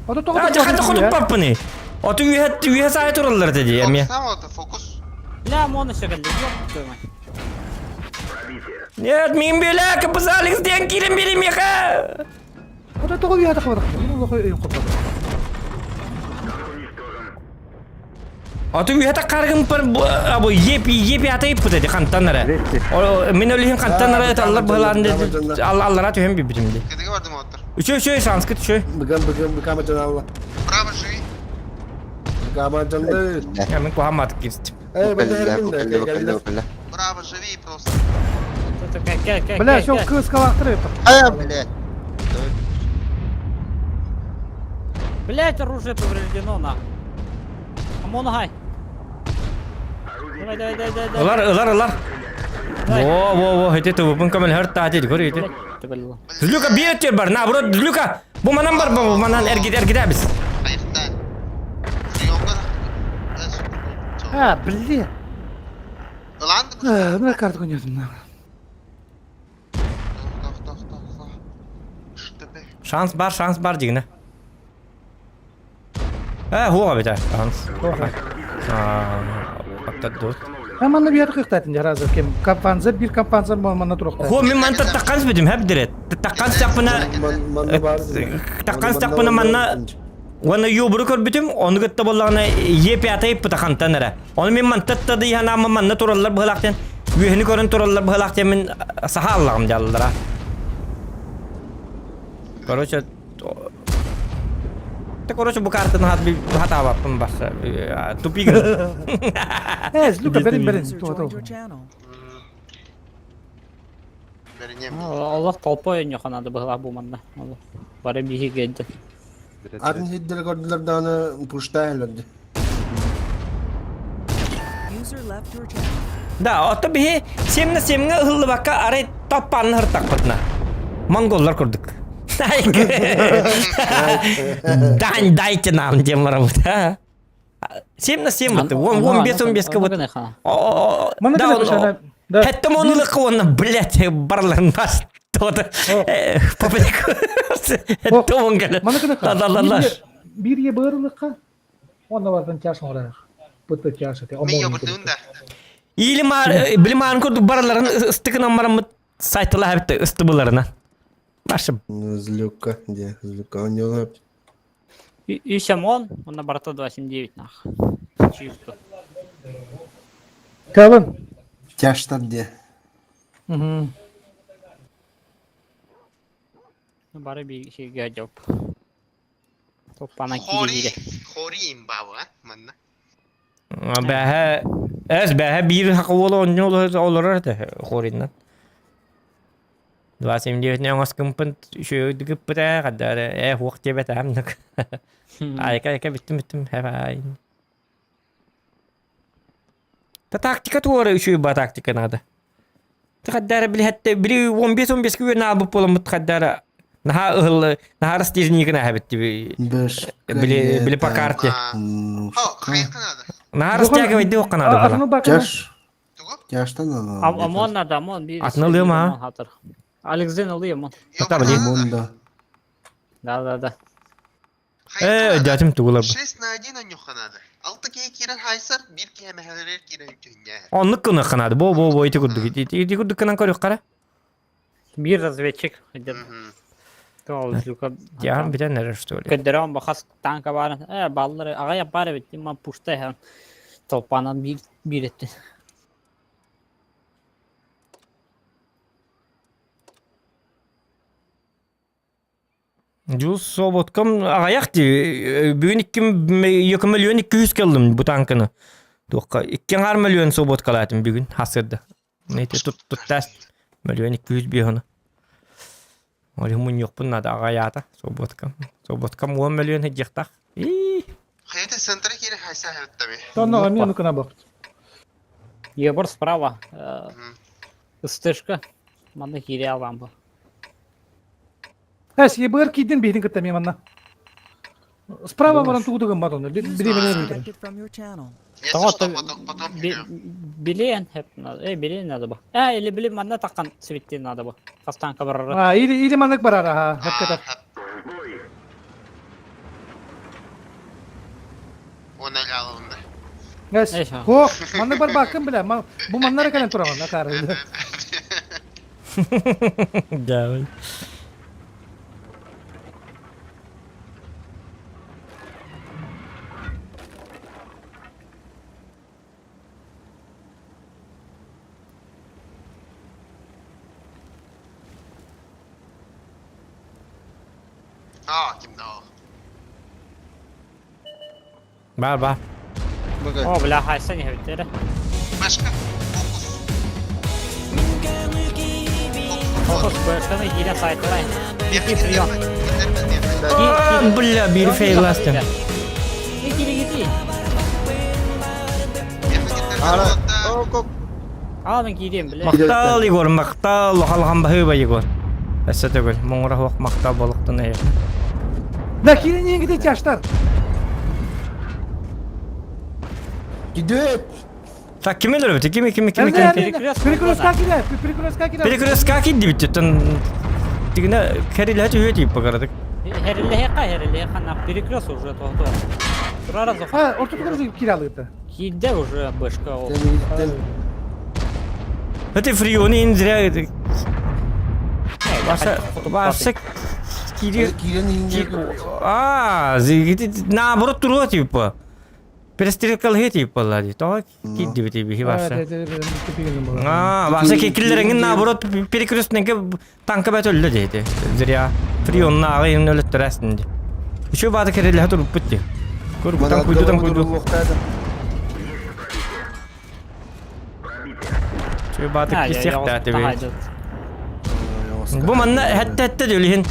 Ото тоҕо А, хата хотук паппыны. Оту үйэ үйэ саай тураллар dedi эми. Фокус. Бля, мон еще кэллэ. Ёп твою мать. Нет, мин била капыз Алекс диэн киирэн биэримиэхэ. Ото тоҕо үйэ тахабатах. Мин олох өйүм хоппот. Оту үйэ таккаргым пар бу еп еп ата иппут эди хантан ара. Мин өлүһүн хантан ара таллар быһылаан аллара түһэн бибитим ди. Кедеге бардым оттор. Үчөө үчөө шанскыт үчөө. Быгам быгам быгам жаналла. Браво живи. Быгам жанды. Я мин куһамматык кирстим. Эй, бля, Браво живи просто. Бля, шо кыз калактыр это. А, блядь. Блять, оружие повреждено, на. Амон, гай. Давай, давай, давай, давай. давай. Ылар ылар ылар. Во во во хете тубун көмөл хөр таати көр ити. Люка биэттер бар, наоборот, Люка. Бу манан бар, бу манан эргит эргитәбиз. Айықтан. Приемга. А, блин. Ыланды Э, Ну, карту конётым. Шанс бар, шанс бар дигине. Э, хуа бит, шанс. А, аттадут. А манна бир кыктатын жаразы кем компанзер бир компанзер манна турукта. Хо мен манта таккан битим, хәп дирет. Таккан стяпына таккан стяпына манна Оны юбру көрбүтүм, оны көттө боллагына Е5 пытахантан эре. Оны мен мантатта дыйхана манна тураллар быһылахтен, үһүнү көрөн тураллар быһылахтен мен саха аллагым жаллара. Короче, Та короче бу картаны хат би хат абаппын баса. Тупик. Э, Люка берин берин. User joined your channel. Аллах толпой ойньохон надо было бу манна. Бары биһи гейді. Атын хиддер көрдүлөр дааны пуштайлар. User left your channel. Да, ото биһи семне семге ыллыбакка арай таппанны хыртакпытна. Монголлар көрдүк. Дань дайте нам дем работа. 7 на 7 вот. Вон вон бес он бес вот. Манна Да, кызы он. кышана. Да. Это он лык он, блядь, барлан бас. То-то. Папа. Это он говорит. Манна кызы. Да, да, да, да. Бир е бырлыкка. Онна бардан чаш орак. Быты чаш эте. Мен йобырдым да. Или мар билман көрдүк барларын ыстыкынан барамыт сайтыла хәбитте ысты буларына. Башы Злюка, где? Злюка, у него Үс Амон, он на борта 279 нах. Чисто. Калын. Тяштар где? Мгм. Бары биһи гейді. Топпана Хори. кири Хори имбабы, а? Манна. Бәһә эс бәһә бир хакы боло онньол олорор этэ хориннан. 279 не оңос кымпын шөйдүгүп битэ каддар э хуак тебет амнык. Айка айка биттим биттим хэвай. Та тактика туора үшүй ба тактика надо. Та каддар били хәтте били 15 15 күн алып боламыт каддар наха ыл наха растижнигына хәбит Беш. били били по карте. О, хайыққа надо. Наха растягивать деп канады Атыны бала. бакына. Тяш. Тяштан надо. Амон надо, Амон. бир- Атын ылыым, а? Хатыр. Алексей ылыым, Амон. Та били. Амон да. Да, да, да. Э, дятим тугулар. 6 на 1 онюха надо. Алты кей кирен хайсар, бир кей мәхәлелер кирен түнне. Оннук кына канады. Бо бо бо ити курдук. Ити курдук кынан көрүк кара. Бир разведчик. Ян битен нere что ли. Көддөрөн бахас танка барын. Э, баллары агай бар бит, ман пушта һәм толпанан бир бир этти. Дьулус соботкам аҕайах дии. Бүгүн 2 миллион 200 кэллим бу танканы. Туохха 2,5 миллион соботкалаатым бүгүн хасырда. Нете тут туттаас миллион 200 биһону. Ол мунньуохпун надо аҕайаата соботкам. Соботкам 10 миллион хедьяхтах. Хайата центра кири хайса хэвттами. Тонно амин ну кына бак. Ебор справа. Ыстышка. Манна кире алам бу. Эс ебыр кидин бейтин кытта мен манна. Справа баран тугудугун бар оны. Бири менен бүтүр. Disconnected from your channel. Если Того что, потом, потом Билен хеп надо. Э, билен надо бу. Э, или билен манна таккан светтен надо бу. Хастанка барар. А, или или маннык барар, аха, хепкетер. Он алалында. Эс. Эш, а. Хо, маннык бар бакын биле. Бу маннара кэлэн тураган, акары. Да. А, ким дал. Бар бар. О, бля, хайса не хевтер. Башка. Фокус. Фокус бэшканы кире сайтлай. Ики прием. А, бля, бир фейластым. Кире кире. Ара, о, кок. Ал мен кирем, бля. Мактал Егор, мактал, халхан бахыба Егор. Әсә түгел, моңра хуак мактал балыктан әйе. Да кирин енгиде жаштар. Кидет. Так, ким өлөр бит? Ким ким ким ким? Перекрестка кире, перекрестка кире. Перекрестка кидди бит. Тон тигне кәрилә түгел дип багардык. Хериле ха, хериле ха, на перекрест уже то то. Турара зоха. А, орто тугур кире алыпты. Киде уже бэшка. ол. Это фрионы инзря. Баса баса кире А, наоборот туруа типа. Перестрелкалыһы типа лади. То кидди бит би баса. А, баса кикиллереңин наоборот перекрестнеге танка бәт өллө дейди. Зря. Фрионна агайын өлөттөрәсин ди. Еще бады кереле туруп битти. Көр бутан куйду там куйду. Еще бады А, я- я кисек вот та тебе. тахайдыт. Бу манна хәтта хәтта дөлүһүн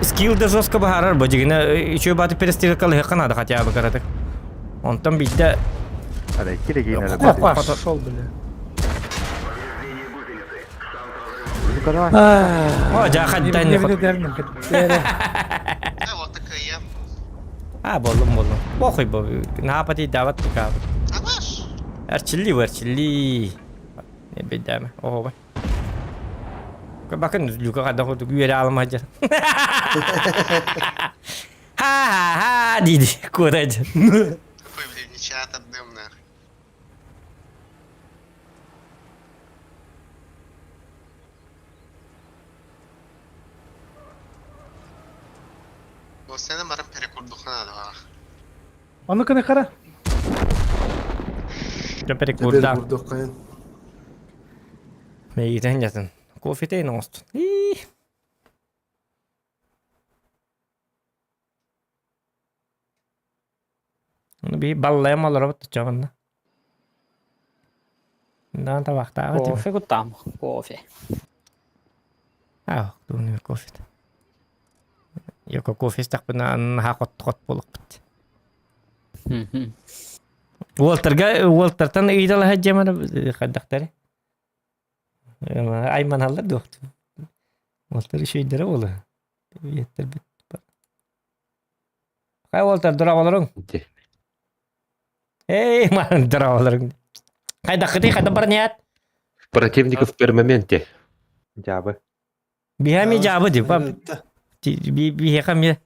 скилл да жестко баһарар бу дигенә еще бады перестрелкалыһы канады хотя бы карадык. Онтон битте Ада кире Пошел, бля. О, жахаттан не хот. Да, вот такая. А, болдум болдум. Похуй бу. Напати дават кап. Эрчилли эрчилли. Не бедаме. Ого. Bakın Luka kadar oldu. Güveri almaca. Ha ha ha dedi. Kuracı. Какой, блин, ничья от дым, нахуй. Ол сені барып перекурдухана да Аны кыны кара. Перекурда. Перекурдук кайын. Мейгитен ятын. Кофе тейн оңостун. Оны би баллайм алар бат чагында. Дан табактагы тип. Кофе кутам, кофе. А, дуны кофе. Йоко кофе стакпына хакот кот болуп бит. Уолтерга Уолтертан ыйдала хаджамана хаддактары. Айман алла дуқты. Уолтер шөйдері олы. Еттер бит. Кай Уолтер дурабаларың? Эй, ман дурабаларың. Кайда кыты, кайда барнят? Противников в пермаменте. Жабы. Бихами жабы деп. Би бихами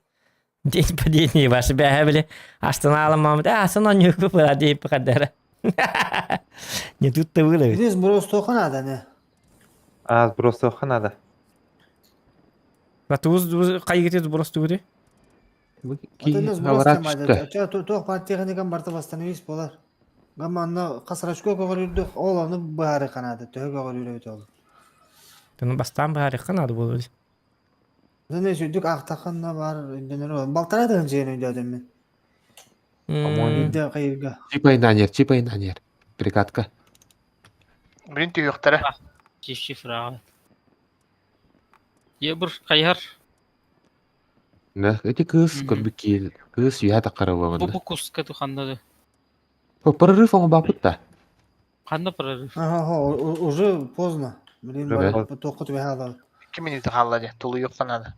день падения ваше бәһәбиле. Астана аламам. А, астана не было деп кадара. Не тут-то было. ведь. Здесь брос надо, не? А, просто надо. Батуз кай кетет просто тугури? Сброс Туох бар техникам барта восстановись болар. Гамма анна касрачко көҕөрүрдүк, ол аны баары канады, төһө көҕөрүрө бит ол. Тunu бастан баары канады болду. Дэнэ сүрдүк аахтаххына баар өйдөнөр. Балтараа тыһыынча өйдөөтүм мин. Биирдэ хайырга. Чипа инанер, чипа инанер. Прикатка. Блин түһүөхтэрэ. Шифраҕа. Ебр хайар. Да, эти кыз көрбүт киил. Кыз үйә таққара Бу бу куска туханнады. Прорыв оҥо да. Ханна прорыв? Ага, уже поздно. Блин, туохха түбэһэ хаалабыт. 2 минута хаалла дии, тулуйуохха наада.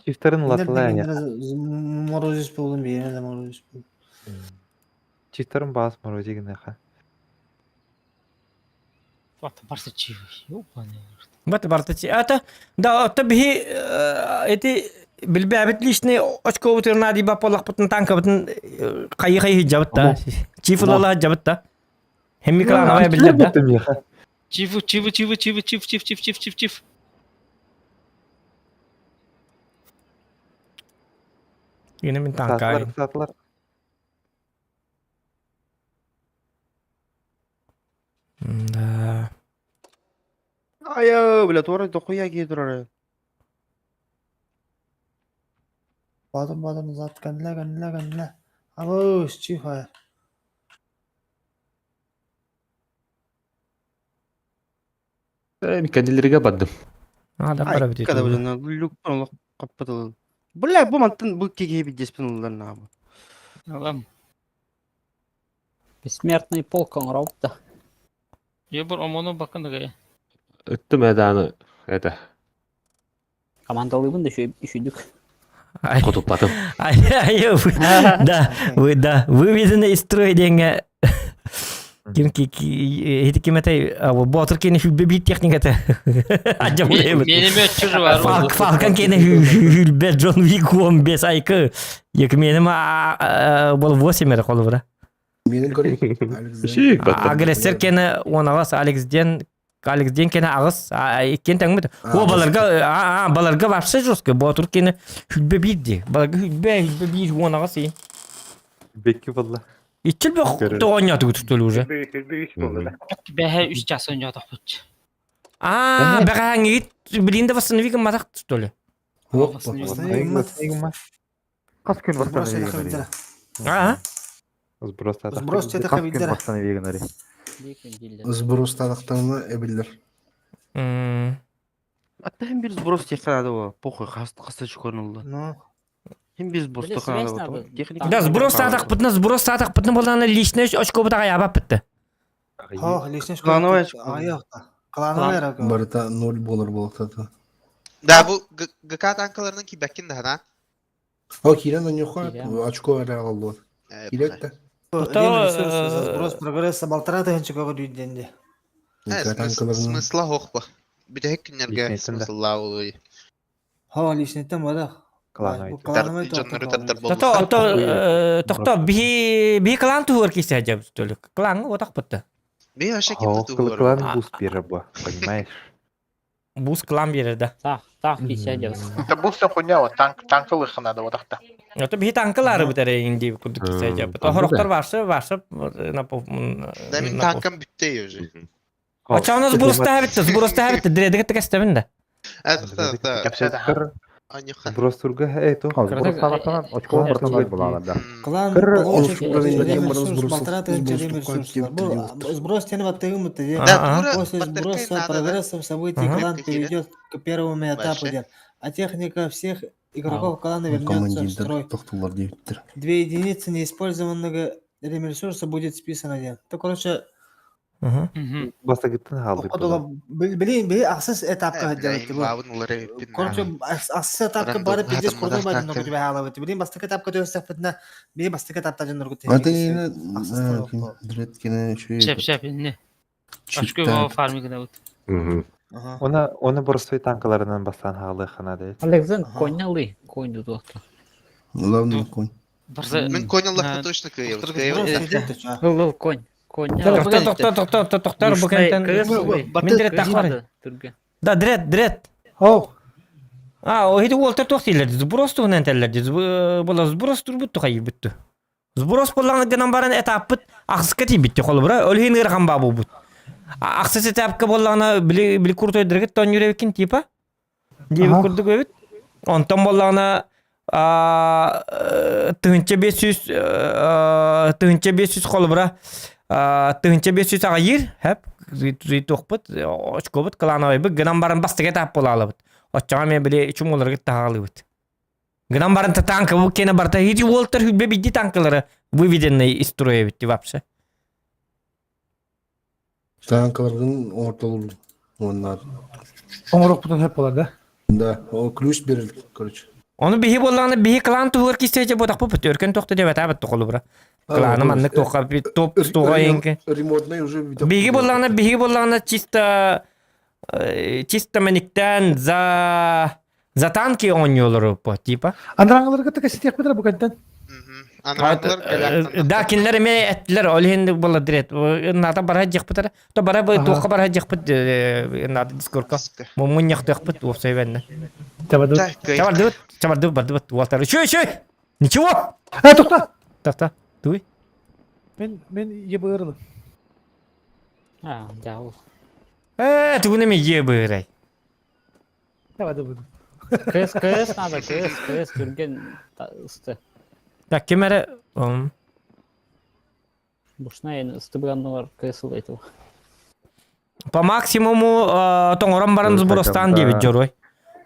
Чифтерин латылай. Морозис буолун биэрэ да морозис буолун. Чифтерин баас морози гыныха. Барса чив. Ёбаный. Бат барта чи. Ата да ата биһи эти билбээбит личный очковутыр нади баппалахпытын танкабытын хайы хайы жабыт да. Чиф ылала жабыт да. Хемми клановая биллер да. Чифу, чифу, чифу, чифу, чиф, чиф, чиф, чиф, чиф, чиф. Yine min танка. Сатылар, Да. Айа, бля, туора дохуя киһи турар. Бадым бадым зат кэннэ кэннэ кэннэ. Абыс чиха. Кэннилерге бардым. А, да бара бит. Когда блин, люк олох каппатыл. Бля, бу мантан бу киһи бидеспин улар наабы. Алам. Бессмертный полк оҥоробут Ебр омону бакын Ыттым эданы это Командалыыбын да үчүйдүк. Хотуппатым. Ай, ай, да, вы, да, выведены из строя деньги. Ким ки ки ким это ботур кени хүлбе бит техниката. Миномет чужого Фалк Фалкан кени хүлбе Джон Вик 15 айкы. Ек меним бол 8 эре колубра. Менин көрүн. Агрессор кени он агас Алекс Ден Алекс Ден кени агыс иккен таңмыт. О баларга а баларга вообще жестко. Ботур кени хүлбе бит Баларга хүлбе хүлбе бит он агас. Бекки болла. Ичил бе тооньяту күтүктөл уже. Бэһэ үс час ойнотохпут. А, бэҕэһээҥҥигит билиин да восстанови матах что ли? Хас күн восстанови гынары. А? Сброс Сброс Хас күн восстанови гынары. Сброс тарахтарына эбиллер. Атта hem bir сброс техника надо, похуй, хаста чукарнула. Ну. Hem bir сброс техника надо. Да, сброс таатах бытна, сброс таатах бытна болана личный очко бутага яба бытты. Хо, личный Клановая очко. Аяқта. Клановая ракы. Барыта ноль болар болуктата. Да, бу ГК танкаларының кибәккин да, да? О, кирен онюха очко эре алды. Кирек да. Сброс прогресса балтара тыһынча көҕө дүйденди. Смысла хохпа. Бүтәһек күннәргә смысла улуй. Хо, личныйтан бадах. Клановая Дьоннору таттар болду. Тото, то, тохто, би би клан туһур кисе жаб төлүк. Клан отак бытты. Би вообще ким туһур. Клан бус берер бу, понимаешь? Бус клан берер да. Так, так кисе жаб. Это бус хуйня, вот танк танкылых надо вот так-то. Это би танкалары битер инди курдук кисе жаб. Хорохтор барсы, барсы на пол. Да мин танкам бүтте уже. Ачауна сброс таһабитте, сброс таһабитте, дредеге текестебин да. Это Сброс турга, эй, то. Сброс таратынан очко бартан булалар да. Клан Сброс тени баттыгы мытты. После сброса прогрессом событий клан перейдет к первому этапу. А техника всех игроков клана вернется в строй. Две единицы неиспользованного ресурса будет списано. То, короче, Бастагыттан халды. Блин, били ахсыс этапка делать. Короче, ахсыс этапка бары пиздец курдун бары нургу тебе халабыт. Блин, бастак этапка төсөк битна. Били бастак этапта жын нургу тебе. Ата эне дрет кене чуй. Шеп шеп не. Очко фарминг да вот. Она оны борсой танкаларынан бастан халы хана дейт. Александр конялы, конь дутуохта. Главный конь. Мин конь Аллахта точно кыйыл. Ыл, конь. Тохто, тохто, тохто, тохто, тохто, бу кентен. Мин дрет тахвар. Да, дрет, дрет. Оу. А, о хити уолтер тохтилер, сброс туһунан теллер, була сброс турбут тухай бүттү. Сброс боллаң гынан баран этаппыт ахыска ти битти холбура, өлхин ырхан бабу бут. Ахсыс этапка боллаңна били били куртой дрегет тон юребикин типа. Диэбит курдук эбит. Онтон буоллаҕына 1500 1500 холобура 1500 аҕайыыр хэп туохпут очкобут клановайбыт гынан баран бастакы этап буолаалабыт оччоҕо эмиэ били чумуларгыт таһаалыыбыт гынан баран танка бу кene барта хити уолтар хүлбэ бидди танкалары выведенный из строя битти вообще Танкаларгын оҥортолур уонна Оҥоруохпутун сөп буолар да? Да, ол ключ берил, короче. Ону биһи буоллаҕына биһи клан туһугар кистээчи буотахпыт өркөн тохто диэбэтээбит тохолубура. Кланы маннык туохха топ туоҕа иҥки. Ремонтный уже Биһиги буоллаҕына биһиги буоллаҕына чисто чисто мэниктээн за За танки оонньуулары по типа. Андраңыларга так ситиэхпит бу кэнтэн. Да, кинилэр эмиэ эттилэр, ол иһин буолла дирет. Ната бара дьиэхпит То бара бу туохха бара дьиэхпит ната дискорка. Мунньахтыахпыт уопсай бэннэ. Чабардыбыт, чабардыбыт, бардыбыт уолтары. Шөй, шөй! Ничего! Э, тохта! Тохта. Туй. Мен мен ебырылым. А, дьаһал. Э, тугун эми ебырай. Давай, давай. КС, КС надо, КС, КС, түрген ысты. Так, ким эрэ... Бушна ен ыстыбыганнылар КС ылайтыл. По максимуму тоҥорон баран сбростаан диэбит дьоруой.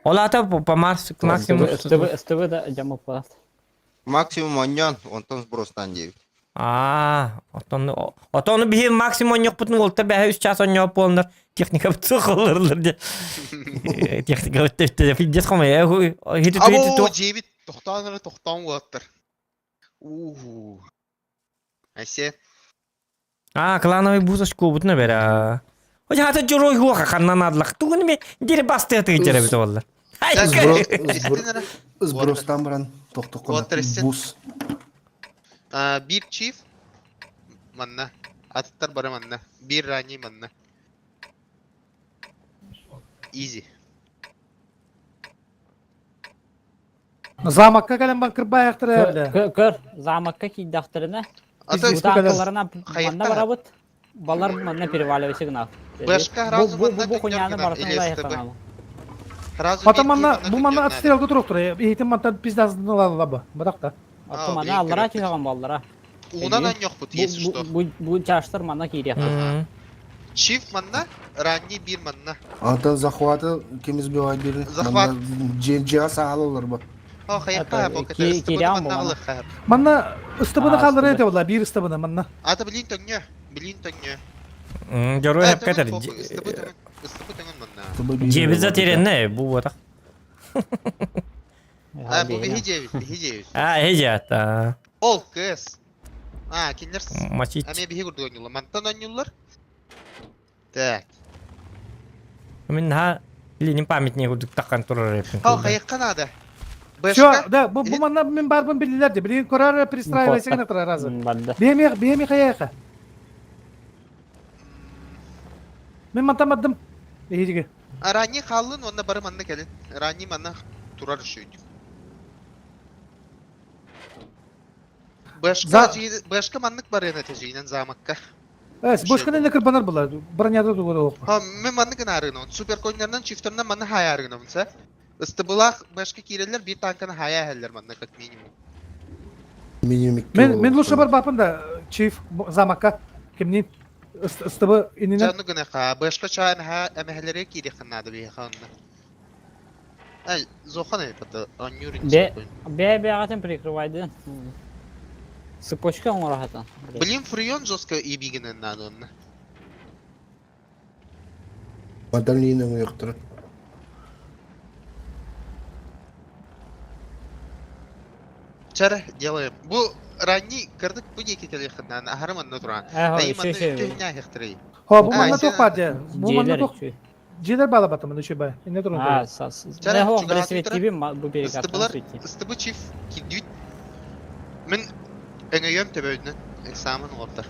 Ол аата по максимуму... СТВ да жамып Максимум онньон, онтон сбростаан диэбит. Аа, отон отону биһи максимум онньохпутун уолта бэһэ үс час онньоп буоланнар техникабыт суох олорлор де. Техникабыт төттө пиздец хомой. Хити Або дьиэбит тохтоон эрэ тохтоон уолаттар. Уу. Айсе. Аа, клановый бузочку бутуна бера. Ой, хата дьоруой хуоха ханнан адлах. Тугун ми дири бастыаты жеребит оллар. Сбростан баран тохтокко бус. Биир чиф манна. Атыттар бары манна. Биир ранний манна. Изи. Замокка кэлэн бар кырбаайахтара эбдэ. Көр, замокка киирдэхтэринэ, танкаларына манна барабыт, балар манна переваливайся гына. Бэшка сразу Бу бу хуйняны барытын лайықтаналы. Потом манна бу манна отстрелга туруктур. Иһитин мантан пиздазналалла бу. Бырак та. Аты манна аллара түһэҕин баллара. Уунан анньохпут, если что. Бу бу чаштар манна киириэхтэр. Чиф манна, ранний бир манна. Антон захваты ким избивает бир? Захват. Дьиэ саалалар бу. О, хайыкка Кириан бу Манна ыстыбыны қалдыры ете була, бир ыстыбыны манна. Ата билин төңнө, билин төңнө. Дьоруой хепкетер. Ыстыбы төңөн, ыстыбы төңөн манна. Дьиэбит затерянная бу буотах. А, бу биһи дьиэбит, биһи дьиэбит. А, эһи Ол кыс. А, кинилэр Мочить. Эмиэ биһи курдук оонньууллар. Мантан оонньууллар. Так. Мин наһаа Ленин памятник курдук таххан турар эппин. Ал хайыкка надо. Все, да, бу бу манна мин барбын биллилер де. Билигин көрөр пристраивайся гына турар разы. Биһеми биһеми хайаха. Мин мантан бардым. Эһиги. Ранний хааллын уонна бары манна кэлин. Ранний манна турар үшүйдүк. Бэшка, бэшка маннык барыан этэ дьиҥинэн замокка. Эс, бошканы не кырбанар була. Броняда тугу да А, мен маннык гынаарыгынабын. Суперконнерынан, чифтерынан манны хаайаарыгынабын, сэ. Ыстыбылаах бэшка киирэллэр, биир танканы хаайа иһэллэр манна как минимум. Минимум Мен мен лучше барбаппын да, чиф замокка. Кимнин? Ыстыбы ининен. Дьэ, ону гыныха. Бэшка чаа эмэһэлэри киириэххин наада биһиэхэ онно. Ай, Зохан это оонньуур Бе бе бэҕэтин прикрывайдын. Цепочка оҥоро Блин, фреон жестко ибигинен надо онно. Мадалина өҥөйөхтөрө. Чара, делаем. Бу ранний кырдык бу диэки кэлиэххин наада. Аһары манна туран. Айы манна үтүһүннээхтэрий. Хо, бу манна туох баар дьэ? Бу манна туох Дьиэлэр баалабатымын үчүгэй. Инне турун. А, Чара, бу Ыстыбылар, ыстыбы чиф кирдүүт. Мин өҥөйөм төбөйүнэн экзамен оҥордор.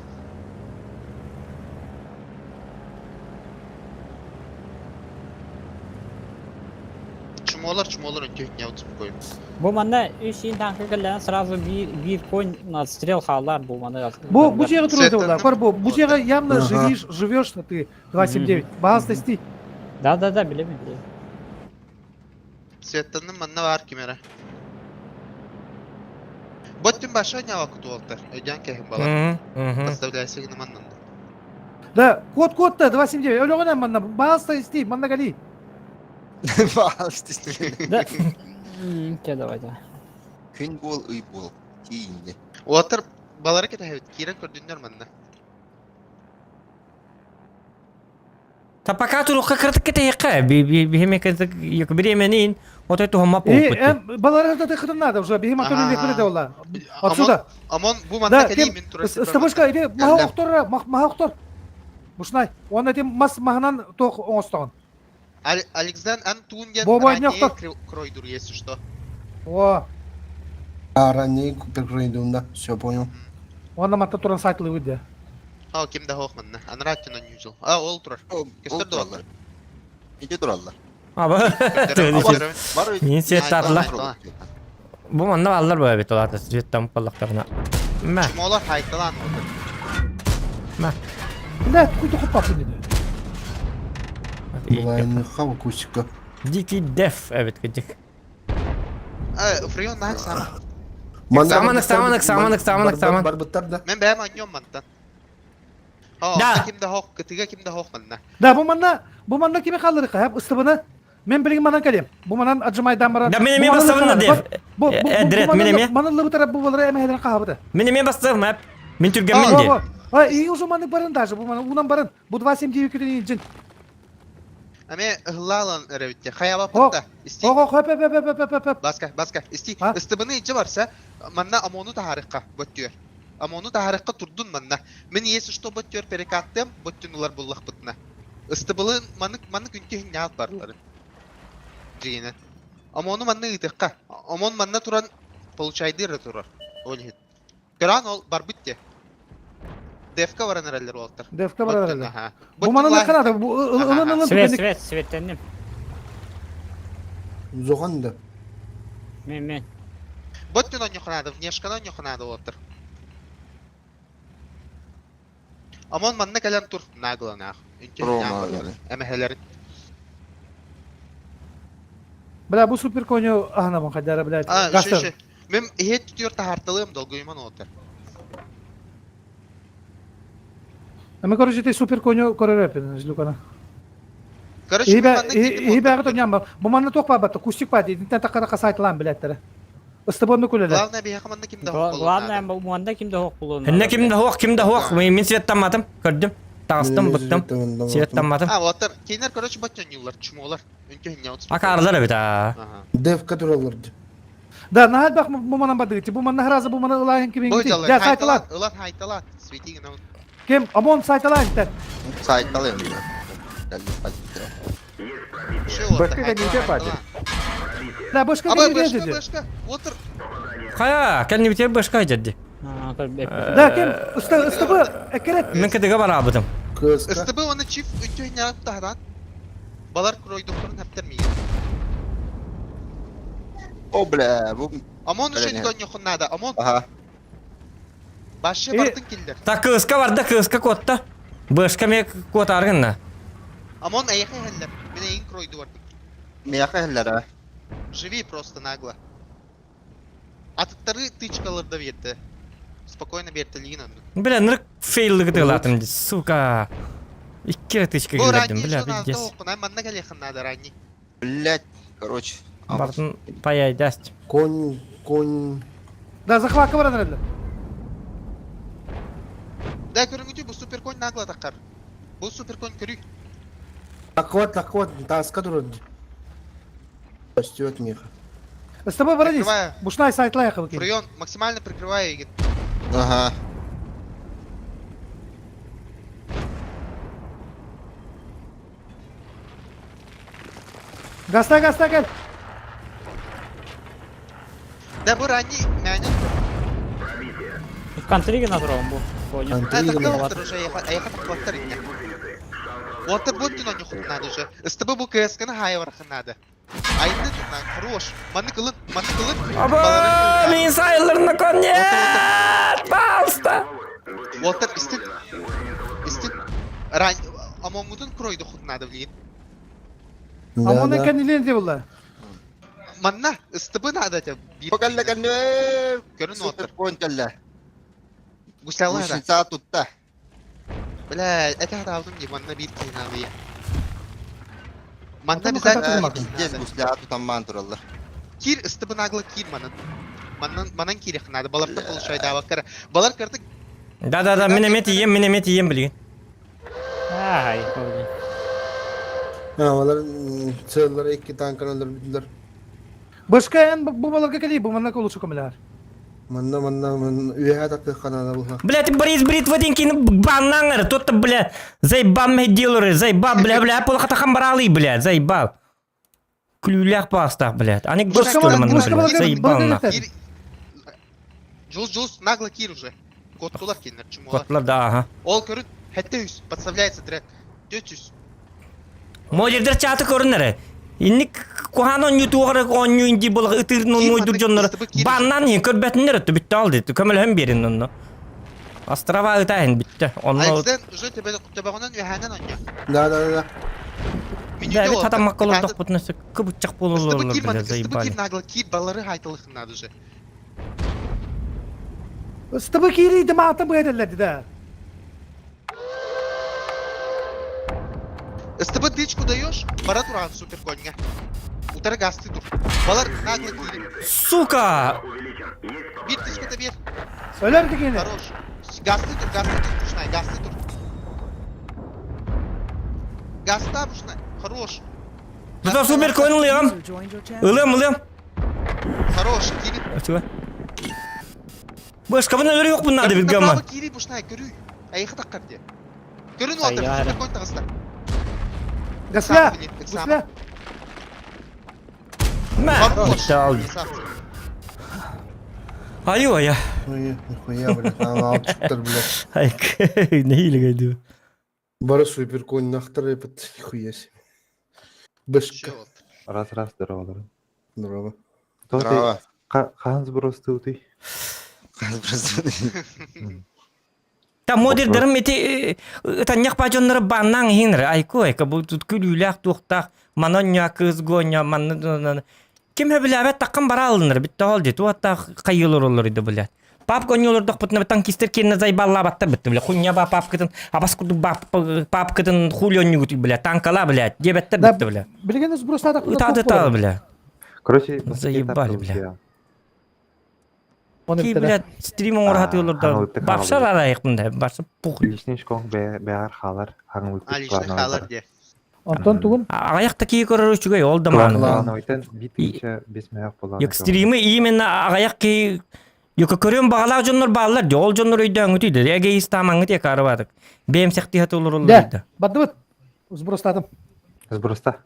Чумолар, чумолар үнтүһүннэ успокоим. Бу манна үс иин танка кэллэҕинэ сразу биир биир конь на отстрел хаалар бу манна. Бу бу дьиэҕэ туруйда буолар. Кор бу бу дьиэҕэ явно живишь, живешь ты 279. Баас тести. Да да да билэбин билэбин. Светтанным манна баар ким эрэ. Боттин баша ньава кутуолтар. Өйдөөн кэһин балар. Подставляйся гына маннан. Да, код код да, 279. Өлөҕүнэн манна баалста исти, манна кали. Баалста исти. Да. Че давай да. Күн буол, ый буол. Тиийинде. Уотар балары кэтэһэбит. Киирэн көрдүннэр манна. Та пока турукка кыртык кэтэһиэххэ. Биһиме кыртык бириэмэнин отой туһамма буолбут. Балары да тыхытын надо уже. Биһим атын илиэхпит этэ ола. Отсюда. Амон бу манна кэлии мин турар. Стабышка иди маһа охтор, маһа охтор. Бушнай. Он этим мас маһынан тох оҥостоҕун. Александр ан туун диэн ранее кройдур, если что. О. А ранее кройдунда, все понял. Онна матта туран сайтлыбыт да. А, ким да хоох манна. Анрааттын unusual. А, ол турар. Көстөр дуоллар. Ити тураллар. Аба. Мин светтаатылар. Бу манна баллар бу эбит олата светтан паллахтарына. Мә. Чумолар хайталаан отыр. Мә. Да, куйду хоппапын dedi. Булайныха кусика. Дикий деф эбит кыдик. Э, Фрион нах сама. Саман, саман, саман, саман, саман. Барбыттар да. Мен бэм аньом мантан. Да. Ким да хох, кытыга ким да хох манна. Да, бу манна, бу манна кими халлырыка, хап ыстыбына. Мен билигин манан кэлиэм. Бу манан аджымайдан баран. Да, мен эме бастабын да Бу Эдрет, мен эме. Манан лыбытара бу балары эмэһэлэрин хаабыта. Мен эме бастабым, эп. Мен түргәммин ди. А, и уже маны барын даже, бу манан унан барын. Бу 279 күтүн илдьин. Аме ыһыллаалан эрэбитте. Хайабаппыт да. Исти. Ого, хөп хөп хөп хөп хөп хөп. Баска, баска. Исти. Ыстыбыны илдьэ барса, манна ОМОНу таһаарыхха боттүөр. ОМОНу таһаарыхха турдун манна. Мин если что боттүөр перекаттым, боттүн ылар буллахпытына. Ыстыбылын манык манык үнтү хиннээх барларын. Дьиҥинэн. ОМОНу манна ыытыахха. ОМОН манна туран получайдыыр турар. Ол иһин. Көрөн ол барбыт де. Девка баран эрэллэр уолаттар. Девка баран эрэллэр. Бу манан канада бу ылын ылын Свет, свет, светтенним. Зохан да. Мен мен. Боттун онньохунаада, внешканы онньохунаада уолаттар. Омон манна кэлэн тур нагланаах. Эмэһэлэрин. Бля, бу супер коню аһынабын хайдара, блядь. А, ши, Мен иһит түтүөр таһарталыам долгуйуман уолаттар. Ама короче, ты супер коню көрөрөпүн, Злюкана. Короче, Иһи бэҕэ тоньям бу манна туох баабатта кустик баа итинтэн такка такка сайтылаан билээттэрэ. Ыстыбонну күлэлэр. Главное биһиэхэ манна ким да хоох Главное манна ким да хоох булуон. Инне ким да хоох, ким да хоох. Мин светтамматым, көрдүм. Таҕыстым, буттум. Светтамматым. А, вот кинер, короче, баччонньулар, чумолар. Акаарылар эбит аа. Девка тураллар. Да, наһаа элбэх бу манан бардыгыт. Бу манна хараза бу мана ылааһын кимиҥ ити. Да, сайталаат. Ылан хайталаат. Свети гына. Ким? Омон сайталаан иттер. Сайталыам. Башка кәнете пати. Да, башка кәнете деді. Башка, отыр. Қая, кәнебите башка деді. Да, ким? СТБ, экерет. Мен кедеге барабытым. СТБ оны чиф үтү тахран. Балар кройдукторун хэптер миген. О, бля, бу... Омон уже доньохун надо, Омон. Ага. Башы бардын киллер. Та кыска барда, кыска котта. Бышка ме кот аргынна. Омон аяхы хеллер. Мен эйин кройду бардым. Мияхы хеллер, а? Живи просто нагло. Атыттары тычкаларда берді. Спокойно берді онны. Бля, нырык фейллыгы тылатым, сука. Икки тычка киллердим, бля, пиздец. Манна калехан надо ранний. Блять, короче. Бартын паяй даст. Конь, конь. Да, захватка баран эрэллэр. Да, көрүҥүтүй бу суперконь нагло таххар. Бу суперконь көрүй. Такват, такват, таска турар. Растет меха. С тобой баранис. Бушнай сайтлай хабыки. Фрион максимально прикрывая игит. Ага. Гаста, гаста кел. Да бу ранний мәне. Контриги на бу. Понял. Уже аяха тахваттар инне. Уоттар буттун онньохут надо уже. СТБ бу КСКны хайвархын надо. Айны хорош. Маны кылын, маны кылын. Аба, мин сайларына кон нет! Пожалуйста. Уоттар истин. Истин. Ран Амонгутун кройду хут надо блин. Амон кенилен де булла. Манна ыстыбы надо этэ. Кэллэ кэллэ. Көрүн Супер конь кэллэ. Гусялы Гусеница тутта. Бля, это хараалдым дии, манна биир киһи наадыйа. Манна обязательно Пиздец, гусля тутан тураллар. Кир ыстыбы нагло кир манан. Манан манан киирэх надо. Баларта получайдаабаккара. Балар кырдык Да-да-да, мин эмиэ тиийиэм, мин эмиэ тиийиэм билигин. Ай, блин. Алар сыаллара икки танканы өлөрбүтүлэр. Башка эн бу баларга кэлии, бу манна лучше көмөлөөр. Манна манна манна үөһэ тахтыахха наада буолла. Бля, ты Борис Бритва диэн кини баннаҥ эрэ, тот бля, заебал мэ заебал, бля, бля, полохатахан баралый, бля, заебал. Күлүүлээх паастаах, блядь. Анекдот что ли манна, блядь, заебал нахуй. Жулс, Жулс, нагло кир уже. Коттулар кинилэр, чумолар. Коттулар, да, ага. Ол көрүн, хэтте үс, подставляется дрек. 400. Модердер чаты көрүн эрэ. Инник куһаан оонньуу туоҕар оонньуу инди буолах ытыырын оннуйдур дьоннор баннан иһин көрбөтүннэр өттө бүттэ ал дейт. Көмөлөһөн биэрин онно. Острова ытаһын бүттэ. Онно Айксен уже төбөҕүнэн үөһээнэн оонньоо. Да, да, да. Да, бит хатаммакка олордохпутуна кыбыччах буолаллар бля, заебали. Нагло киир балары хайталыхын надо уже. Ыстыбы киирии дымаата быһа да. СТБ тычку даешь, бара туран супер коньга. Утары гасты тур. Балар нагло киирин. Сука! Бир тычку да бер. Өлөр дигени. Хорош. Гасты тур, гасты тур, пушнай, гасты тур. Гаста пушнай. Хорош. Туда супер конь ылыам. Ылыам, ылыам. Хорош, киирин. Бышкабын өлөр yok bunlarda bir гамма. Кири пушнай, көрүй. Айыхы таққар де. Көрін отыр, супер конь тағыста. Гасля! Гусля! Мә, Айу, ая. Нихуя, блядь, ана алып блядь. Ай, не илгәйди. Бары супер конь нахтар епет, нихуя себе. Бышка. Раз раз здорово. Здорово. Здорово. Хаан сброс ты Та модердерим ити таньях бажоннары баннаң хинер айку айка бу тут күлүүлээх туохтаах манонья кыз гоня манна ким хөбүлээбэт таккан бара алыныр битте ол ди туаттаах хайылыр олор иди бля папка онньолордохпутуна танкистер киэннэ зайбаллаабаттар битте бля хуйня ба папкытын абас курдук папкытын хули онньугут бля танкала бля диэбэттэр битте бля Билген сбросадак. ытаады таа бля Короче, заебали бля Ки, блядь, стрим оҥорхатыылар бапсар арайықпын да, барса пух. Личный школ бәгәр халар, хаңлы А, личный халар де. Онтон тугун? Ағаяқта кии көрөр үчүгэй, ол да мааны. Клановойтан битинче бесмәк булан. Yok стримы именно ағаяқ ки Yok көрөм бағалақ дьоннор баалар ди, ол дьоннор өйдөңүтүйді. Эгеист тамаңы тек арыбадык. Бэм сехти хатылыр олар Да, да. бадыбыт. Сбростадым. Сброста.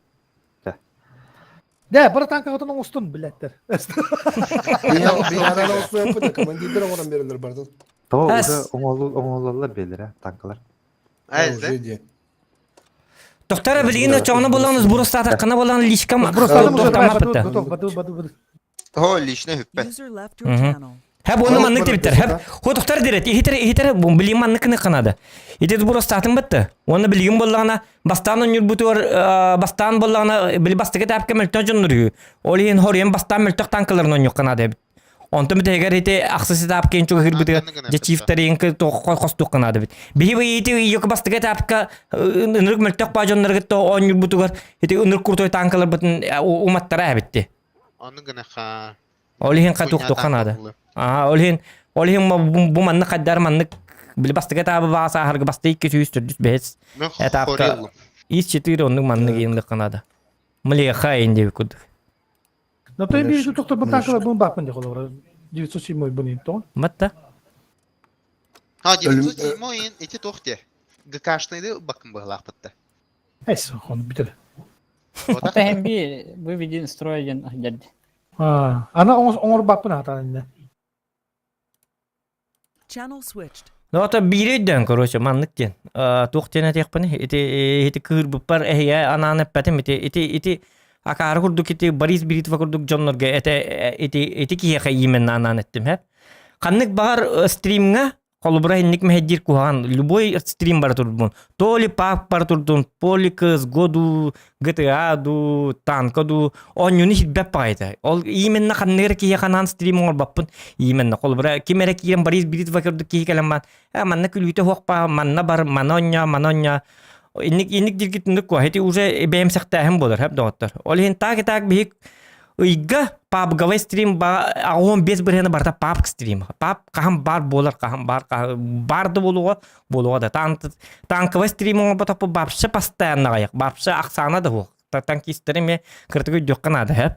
Да, бары танка отон оңостун, блядьтер. Командирдер оңорон берилер бардын. То уже оңололар белер, танкалар. Айзда. Тоқтара билигин чоңна болан сбростата кана болан лишкам. Сбростадым уже, давай, Тоқтамаппыта. баду, баду, баду, баду. О, личный хүппе. User left your channel. Хэп оны маннык тебиттер. Хэп хотуктар дерет. Ихитер ихитер бу билим маннык канады. Ити сбростатын битти. Оны билигин боллагана бастан онюр бутуар бастан боллагана били бастыгы тап кемел тожоннур. Олин хорен бастан мөлтөх танкаларын онюк канады. Онтон битегер ити аксысы тап кен чуга хирбитиге же чифтерин костук канады бит. Биһи би ити йок бастыгы тапка ынырык мөлтөх бажоннаргы то онюр бутугар ити ынырык куртой танкалар бутун уматтара битти. Оны гына ха. Олин катук канады. Аа, олин олин бу манны каддар маннык били бастыгы табы бааса харгы басты 245 этапка из 4 оннук маннык енлик канады. Млеха инде кудук. Но той бир токтор бу танкалар бун бакмын деп олар. 907 буну то. Матта. Ha, 907 ойын эти тохте. ГКшныйды бакын быһылаахпытта. Эс, он битер. Ата hem bir выведен строй один дерди. А, ана оңор оңор бакмын атан инде. Channel switched. Ну, ата биирейден, короче, маннык диэн. Туох диэн этиэхпиний? Ити ити кыырбыппар эһиэ анаан эппэтим. Ити ити ити акаары курдук ити Борис Бритва курдук дьоннорго эте ити ити киһиэхэ именно анаан эттим, хэп. Ханнык баҕар стримҥа. Холобура инник мэһэйдиир куһаҕан любой стрим бара турдун. То ли пап бара турдун, поли CSGO дуу, GTA дуу, танка дуу, оонньууну сирбэт баҕайыта. Ол именно ханнык эрэ киһи ханаан стрим оҥорбоппун. Именно холобура ким эрэ киирэн Борис Бритва курдук киһи кэлэн баан, «Э, манна күлүүтэ суох баа, манна бар, мана оонньоо, мана оонньоо». Инник инник дииргит инник куһа. Ити уже бэйэмсэхтээһин буолар, хөп доҕоттор. Ол иһин так и так биһик ыйга пабговай стрим ба 85 бырыһыана барыта пабг стрим. Паб хаһан баар буолар, хаһан баар, баар да буолуоҕа, буолуоҕа да. Танковай стрим оҥорботохпут вообще постоянно аҕыйах, вообще ахсаана да суох. Танкистары эмиэ кыратык өйдүөххэ наада, хөп.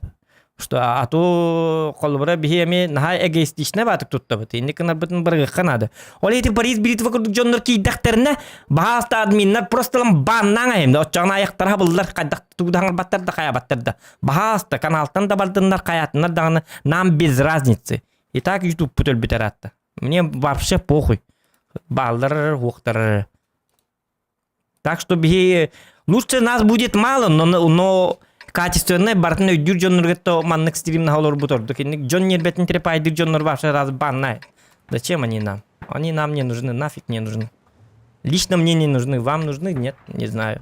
Что а то холобура биһи эми наһаа эгоистичнай баатык туттабыт. Инник гынарбытын барыахха наада. Ол эти Борис Бритва курдук дьоннор киирдэхтэринэ, баһаалта админнар просто баннаан айымда. Оччоҕуна айахтара хабыллар, хайдах тугу хаҥарбаттар да хайабаттар да. Баһаалта каналтан да бардыннар, хайаатыннар даҕаны нам без разницы. И так ютубпут өлбүтэр аатта. Мне вообще похуй. Бааллар, уохтар. Так что биһи лучше нас будет мало, но, но качественный барытын өйдүүр дьоннорго маннык стримнаһа олорбут ордук. Инник дьон ньиэрбэтин трепайдыыр дьоннор вообще раз баннай. Зачем они нам? Они нам не нужны, нафиг не нужны. Лично мне не нужны, вам нужны? Нет, не знаю.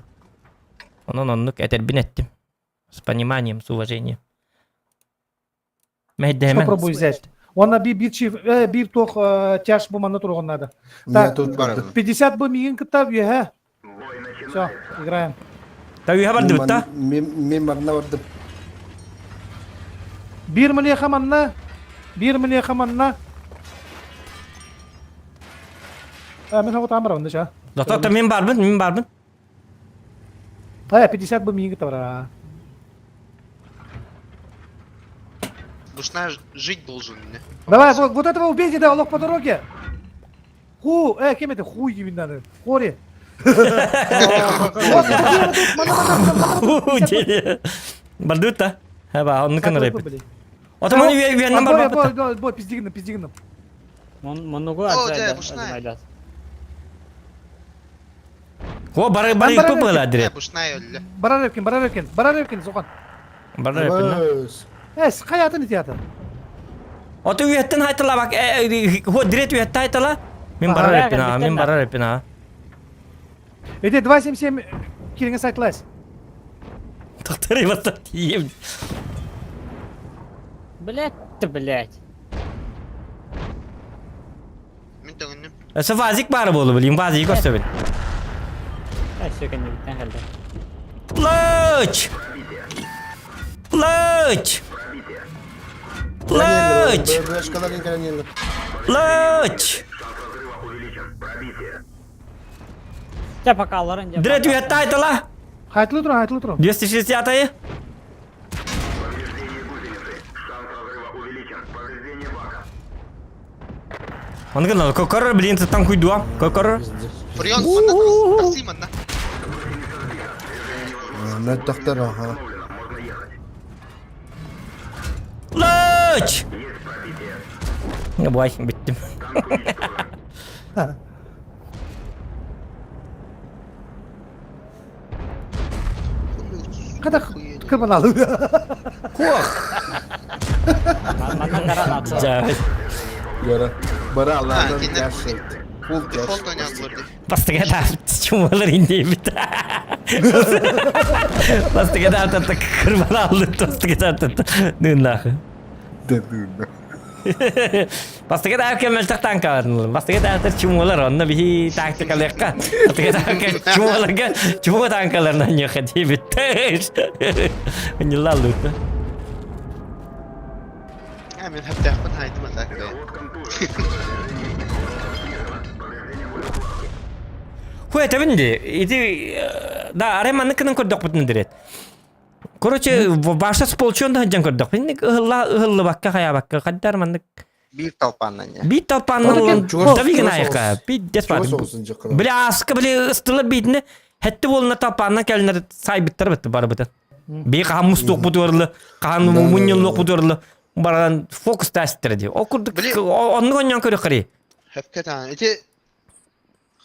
Онон оннук этэрбин эттим. С пониманием, с уважением. Мэһэйдэһимэн. Попробуй взять. Уонна биир биир чиф, э, биир туох э, тяж бу манна туругун надо. Так, 50 бу миигин кытта үөһэ. Все, играем. Та үөһэ бардыбыт та? Мен барна бардым. Биир млеха манна. Биир млеха манна. А, мен хабытаан барабын да ча. Доктор, мен барбын, мен барбын. А, 50 бы миигин кытта барар. Бушна жить должен мне. Давай, вот, вот этого убейте, да, лох по дороге. Ху, э, кем это? Хуй именно надо. Хори. Ху, диye. Бардыбыт да. Хаба, онну кыныр эпит. Отоман үйеннен барбаппыт. Бой, пиздигинным, пиздигинным. Монугу О, дьэ, Бушна. О, бары бары иппы была дирет. Бушнай өллө. Барар эпкин, барар эпкин, барар эпкин, Зохан. Барар эпкин. Эс, хайатын ити атын. Оту үйеттен хайтала бак, хо дирет үйетте хайтала. Мен барар эпкин, а, мен барар эпкин, а. Эти 277 кириңе сайтлайс. Тоқтар баста тием. Блять ты, блять. Мин төҥүннүм. Өссө вазик баар буолу билим вазик көрсөбүн. Өссө кэннибиттэн кэллэ. Плач! Плач! Плач! Плач! Дьэ покаларын дьэ. Дырэ түһэтте айтала. Хайтылы туран, хайтылы туран. 260 айы. Оны гына кокор блин сыттан куйдуа. Кокор. Фрион манна такси манна. Мөлтөхтөр аха. Лыч! Бай, биттим. Kada кырбаналы. Куох. Göre. Бара Аллахтан кэш. Full cash. Бастыга да чумалар индейбит. Бастыга да татта кырбан алды. Бастыга да татта. Ныннахы. Бастыга да кемел танкалар. Бастыга да чумалар онно биһи тактикалыакка. Бастыга да чумаларга чума танкаларынан ньоха диэбит. Ньыллаллыт. А, мен хэптээхпин хайдым атак Хуй этэбин ди. Ити да арай манныкынан көрдөхпүтүн дирет. Короче, баша сполчон да дьан көрдөх. Инник ыһылла ыһыллыбакка хаябакка хаддар маннык Биир талпааннан я. Биир талпааннан давигин айыкка. Пиздец бар. Бля аска бля ыстылар биитине хэтти буолна талпааннан кэлинер сайбыттар бытты барыбытын. Би хаан мустук бутуорлы, хаан мунньуллук бутуорлы баран фокус тастыр ди. О курдук оннук онньон көрө Хэпкэ таан. Ити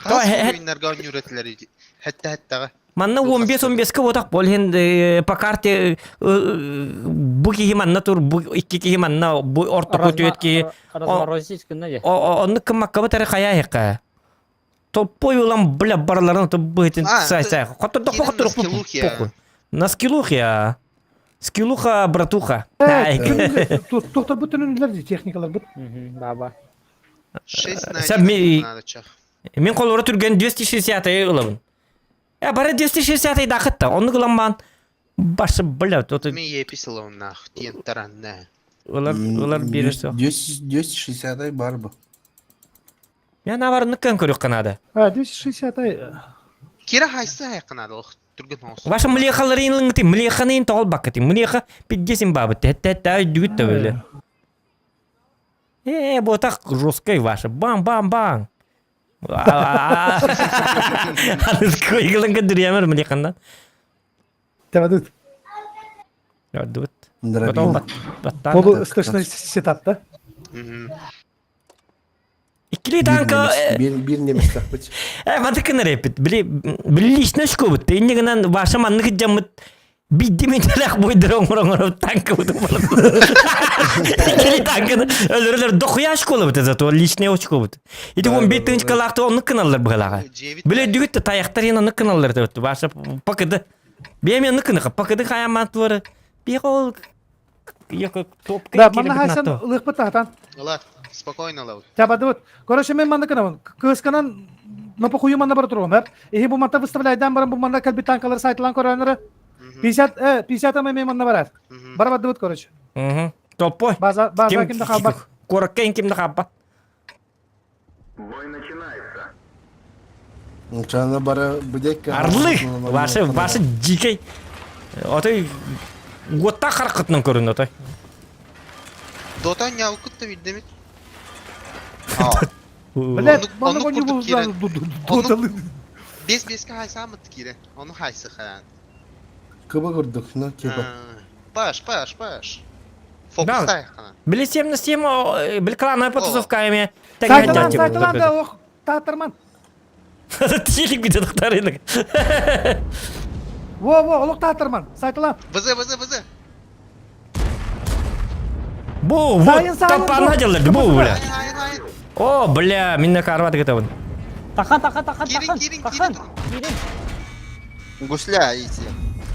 хас ойуннарга ойнуур этилэр ити. Хэтте хэттеҕэ. Манна 15-15-ка ботах бол иһин по карте бу киһи манна тур, бу икки киһи манна, бу ортоку түөт киһи. Разморозить гына же. Оннук кыммаккабыт эрэ хайаа иһикка. Топпой улам бля бараларын быһытын сай сай. Хоттордох хотторох похуй. На скилухе. Скилуха, братуха. Тоқтар бұт үнілер техникалар бұт. Баба. 6 на 1 надо чах. Мен қолура түрген 260 ылабын. Э, бары 260 дақытта. Оны кыламбан башы бля, вот Мен еписал нах, тиен таранна. Олар, олар бересі. 260 бар бу. Мен аварны көн көрүк канады. А, 260 ай. Кира хайсы хайканады ол түрген оңсу. Ваша млехалары инлыңты, млеханы ин тоғыл бакыты. Млеха 50 бабы. Тәт-тәт дүгіт та бөлі. Э, бу так жесткой ваша. Бам-бам-бам. Аны койгылыңка дүрьямер млехандан. Табадыт. Дут. Потом баттан. Полу слышно сетап, да? Иккили танка Бир немец тахпыт. Э, мантык репит. Били били лично шкобут. Инне гынан ваша маннык жамыт бидди метелек бойдыр оңор оңор танка буту болот. Иккили танканы өлөрөлөр дохуя школа бут зато личный очко бут. Ити он бит тынчка лакты онны кыналлар бугалага. Биле дүгүт таяктар ен онны кыналлар деп ваша пакыды. Беме онны кыныка пакыды хаяман туары. Бигол Яка топка Да, манна хайсан лыхпы тахтан. Ла, спокойно лау. Табадыт. Короче, мен манна кынабын. Кысканан на похую манна бар турган, бәп. Эхи бу манта выставляйдан баран бу манна калби танкалар сайтлан көрөнөрө. 50 э 50 м мен манна барар. Бар бардыбыт, короче. Мгм. Топпой. База база кимде халбат. Коракка кимде хаббат. Чана бара бдекка. Орлы! Ваши, ваши дикий. Отой уотта харкытынан көрүн отой. Дота няукут та виддемит. Блядь, манна коню бу доталы. Бес беске хайсамыт кире. Оны хайсы хаян. Кыба көрдүк, ну типа. Паш, паш, паш. Фокустай хана. Били сем на сем, били клановая потасовка эме. Сайталан, сайталан да ох, татарман. Тилик бит тахтарыдык. Во, во, олох татарман. Сайталан. ВЗ, ВЗ, ВЗ. Бу, вот, Сайын, сайын, тапан бу. хадялар, бу, бля. О, бля, минне карват гытабын. Тахан, тахан, тахан, тахан. Тахан. Гусля идти.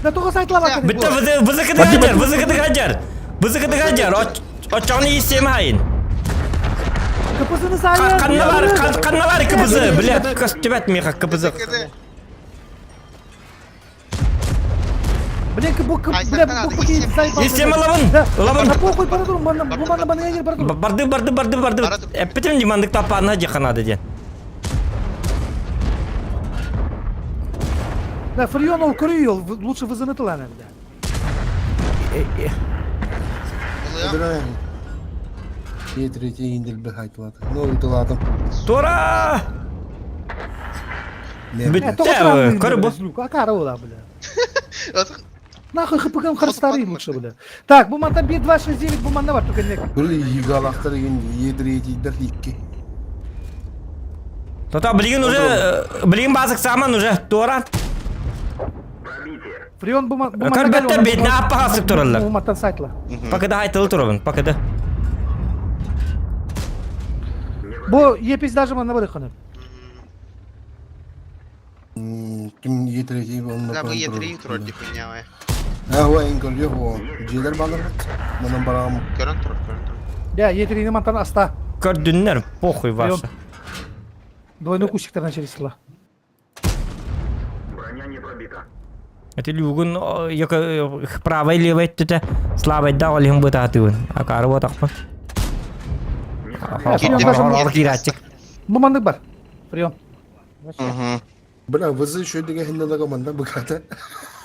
Да туга сайталан бак. Битте ВЗ, ВЗ кыды хаджар, ВЗ кыды хаджар. ВЗ кыды хаджар, очоны истем хайын. КПЗны сайын. Канна бар, канна бар КПЗ, бля, костюмет меха КПЗ. Блин, бу бля, бу Истем лабын, лабын. На похуй бара турун, манна бу манна бана егер бара турун. Барды, барды, барды, барды. Эппитим димандык таппаана жаканады ден. Да, Фрион ол көрүй ол, лучше ВЗны тылан бля. Е третий индил бихайтылады. Ну, ытылатым. Тура! Э, Бітті, көрі бу. Акара ола, бля. Нахуй ХПК харстары лучше, бля. Так, бу манта 1 2 6 9 бу манна бар түкеннек. Бир игалактар деген Е третийдер икки. Тота билигин уже, билигин базык саман уже, тура. Фрион бу бу Көр бетте бетне аппа хасып тураллар. Бу маттан сайтла. Пакыда айтылы турабын, пакыда. Бу епис даже манна бар ханы. Ким Е третий онна Да, бу Е3 турар дихуйнявай. А, ой, ин көрү бу. Жедер балар бит. Манан барам. Көрөн турар, көрөн турар. Я Е3-ни мантан аста. Көрдүннер, похуй ваша. Двойной кустиктардан через села. Это люгун, яка правой левой түтэ, слабой да олим быта атыбын. Акары вот акпын. Киратчик. Бу мандык бар. Фрион. Бля, вызы еще деген хиннада команда буката.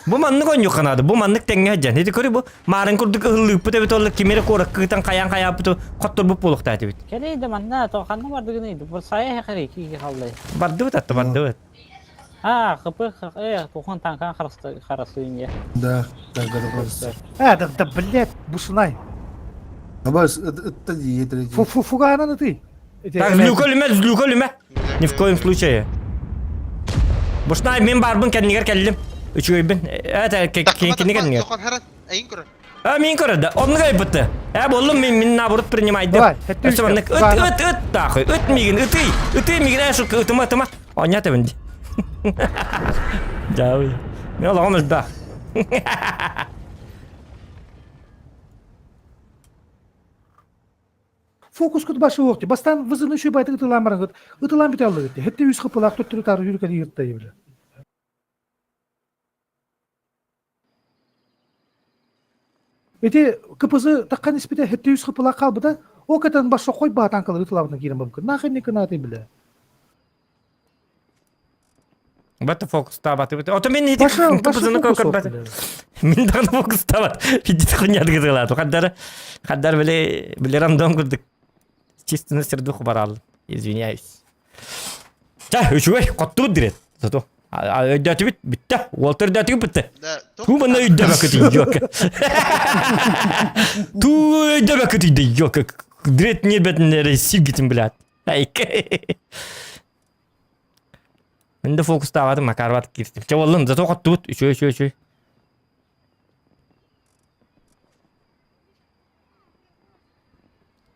Бу маннык онньу канады, бу маннык тэҥҥэ дьэн. Ити көрү бу марын курдук ыһыллыыппыт эбит олла кимире куораккытан хайаан хайааппыт хотторбут буолуохтаа этибит. Кэлэй да манна, тоқанна бардыгын иди. Бір сая хақыр екі қалдай. Бардыбыт атты, бардыбыт. А, ХП, э, тоқан танкан қарасы инде. Да, так это Э, да, да, блядь, бушнай. Абас, это Е третий. Фу фу фугана ты. Так, злюка үлүмэ, злюка үлүмэ. Ни в коем случае. Бушнай мен барбын кэннигэр кэллим. Үчүгэйбин. Это кини кэннигэр. Эйин көрөр. А мин көрөр да. Оннук айбытты. Э боллум мин мин наоборот принимайды. Давай, Өссө маннык ыт ыт ыт тахы. Ыт мигин ытый. Ытый мигин э шутка ытыма ытыма. Оня тебин. Дьаабый. Мен олоҕум элбэх. Фокускут башы уох Бастан вызыны үші байтык ытылаан барангыт. Ытылаан бүтэ аллыгыт. Хетте үс хыпылаах төттөрү тары хүрүкэли йыртта ебиле. Ити КПЗ таккан испите хетте үс хыпылаах хаалбыта. О кэтэн башы хой баатан кылы ытылабытын киирэн бабыкы. Нахер не кынааты биле. Бата фокустаабаты. Ото мен ити КПЗ-ны көрбөт. Мин даҕаны фокустаабат. Видит хуйня дыгылаату. Хаддар хаддар биле биле рандом курдук. Чисто на сердуху барал. Извиняюсь. Та, үчүгэй, коттубут дирет. Зато өйдөтүбүт бүттэ. Уолтар өйдөтүгү бүттэ. Туу манна өйдөбөккө тиийдиокка. Туу өйдөбөккө тиийдиокка. Дрет не бетин сиргитин билат. Мин да фокустаабатым, макарбат кииртим. Чэ боллун, зато хоттубут. Үчүгэй, үчүгэй, үчүгэй.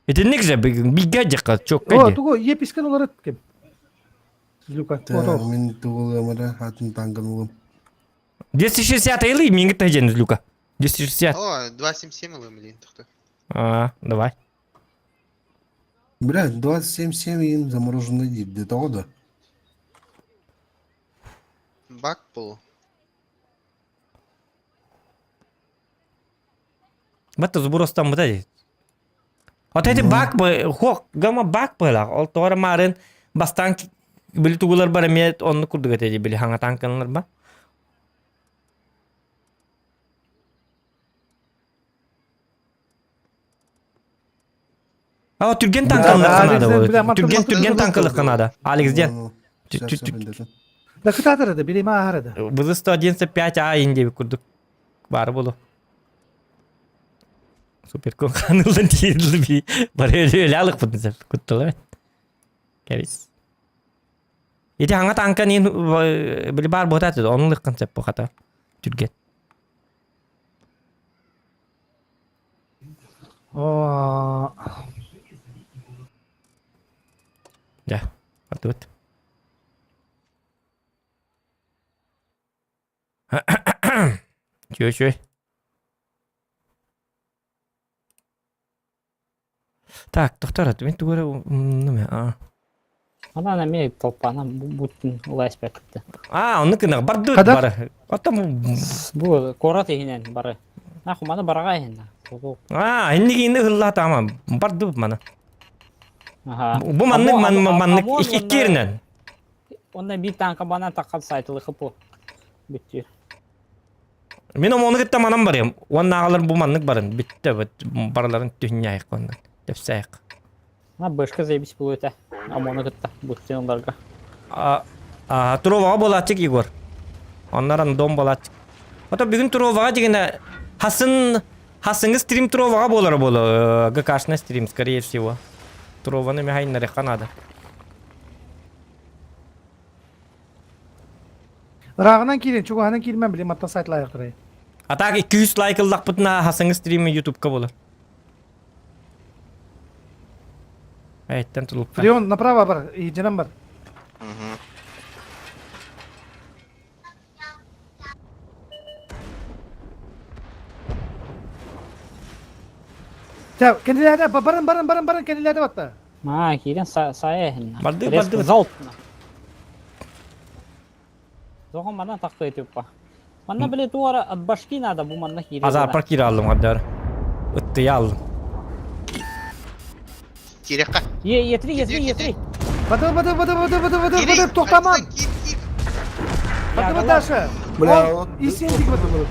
Итинник же бигэ дьахха чокка О, дии. тугу епискен олорот ким? Люка. Мин тугуламара атын танкын улым. 260 или минги тахжен Люка. 260. О, 277 ылым блин тохто. А, давай. Бля, 27,7 им замороженный дит, для того да. Бак был. Батта сбростан быта дии. Вот эти бак бы, хок, гама бак была. Ол тоҕо марын бастаан били тугулар бар эмиэ онну курдук этэ дии били хаҥа танканалар ба. А түрген танкалык надо будет. Түрген түрген танкалык надо. Алекс ден. Да кытаатар да билима аһар да. Бызы 111.5 А инде курдук бар болу. Супер конханылдан тиеділі би. Бар өлі алық бұтын сәп. Куттала. Кәбис. Ити хаңа танка нин били бар ботат onun лыккан сәп бу хата. Түрген. О, Да. Артыбыт. Чөй чөй. Так, тоқтар, мен тугара неме, а. Ана ана толпана бутын улайс бәкітті. А, оны кына барды бары. Атам Бу корат ихинен бары. Наху мана барага ихин. А, инни инни хылла тама. Барды мана. Аха. Бу маннык маннык иккиринен. Онда бир танка бана таққан сайтылы хыпы. Бүттүр. Мен оны кытта манан барым. Оннааҕалар бу маннык барын. Бүтте бараларын түһүнньайык оннан. Тепсайык. На бышка заебись булуйта. Амоны кытта бүттен оларга. А, Туроваға болатчык Егор. Оннаран дом болатчык. Ото бүгүн Туроваға дегенде хасын хасыңы стрим Туроваға болар болу. ГКшный стрим, скорее всего. Турованы мехайнары надо. Рағынан киирен, чугаһынан киирмэн билим аттан сайтлайыктырай. А так 200 лайк ыллахпытына хасыңы стримі ютубка болар. Айттан тулуппа. Фреон направо бар, иджинан бар. Та, кенилerde барın барın барın барın кенилерде батта. Ма, кирен сая ихин. Барды, барды. Залп. Зоған мана тақты етіп Манна биле туара от башки надо бу манна кире. Азар паркир алдым қадар. Үтті алдым. Кирекка. Е, етри, етри, етри. Бады бады бады бады бады бады бады тоқтаман. Бады бады Даша. Бля, Исентик бады.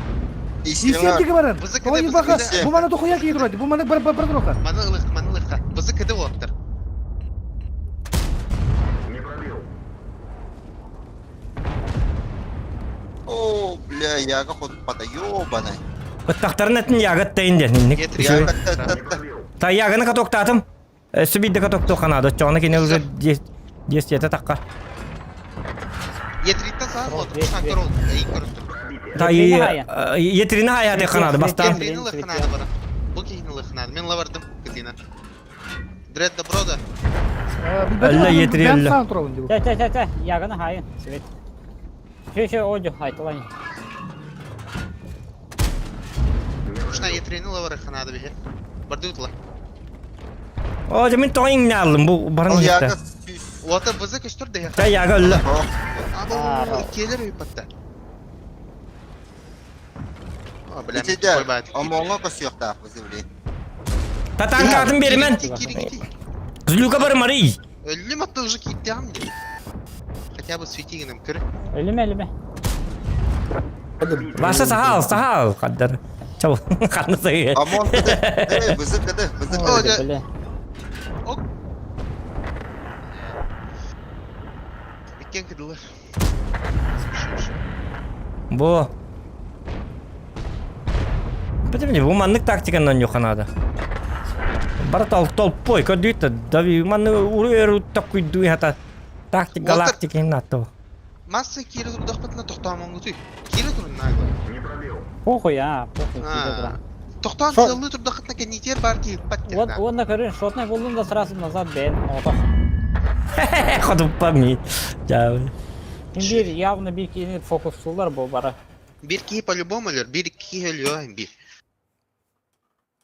Исентик барын. Ой баха, бу мана тохуя кии турады. Бу мана бар бар бар туруха. Маны ылых, маны ылыхка. Бызы кыды оттыр. О, бля, яга ход пата, ёбаный. Ыттақтарын әтін ягыт тайын ден. Та ягыны катоктатым. Сүбидді катокто қанады. Чоғына кене уже 10 ете таққа. Етриттен саған отыр, шанкар ол. Эйин көрүп тур. Тай етрина хайа ханады бастан. Етрини лыхнады бара. Бу кихини лыхнады. Мен лавардым кытына. Дред добро да. Әллә етри әллә. Тэ тэ тэ тэ яганы хайын. Свет. Шө шө одю айтылай. Ушна етрини лавары ханады бихе. Барды утла. О, мен тоң алдым бу барын Яга хетте. Ота бызы көстөр де. Та яга өллө. Або келер өйпатта. О, бля, Итиде, ОМОНга көсүөхтаах бизибли. Та танкатын бермен. Злюка бар Марий. Өллүм атта уже киттям де. Хотя бы светигинем кір. Өлүмэ өлүмэ. Баша сахал, сахал каддар. Чау, ханны сыгы. ОМОН кыды, э, бызы кыды, бызы О, кыды. да. Ок. Иккен кыдылар. Бу. Бітімде, бу маннык тактиканан юханады. Бара тол толпой көдүйті, дави манны уру такуйду хата. Тактик Уолтер. галактик иннатто. Масса кире турдах патна тохтаамонгутуй. Кире турун нагла. Похуй а, похуй. кире тура. Тохтаан Шо- сыллы турдах патна кенитер бар ки паттер. Вот, вот на көрүн, шотный болдум да сразу назад бен. Отох. Ходуппа ми. Жа. Бир явно бир кини фокустулар бу бара. Бир ки по-любому өлөр, бир ки өлүө бир.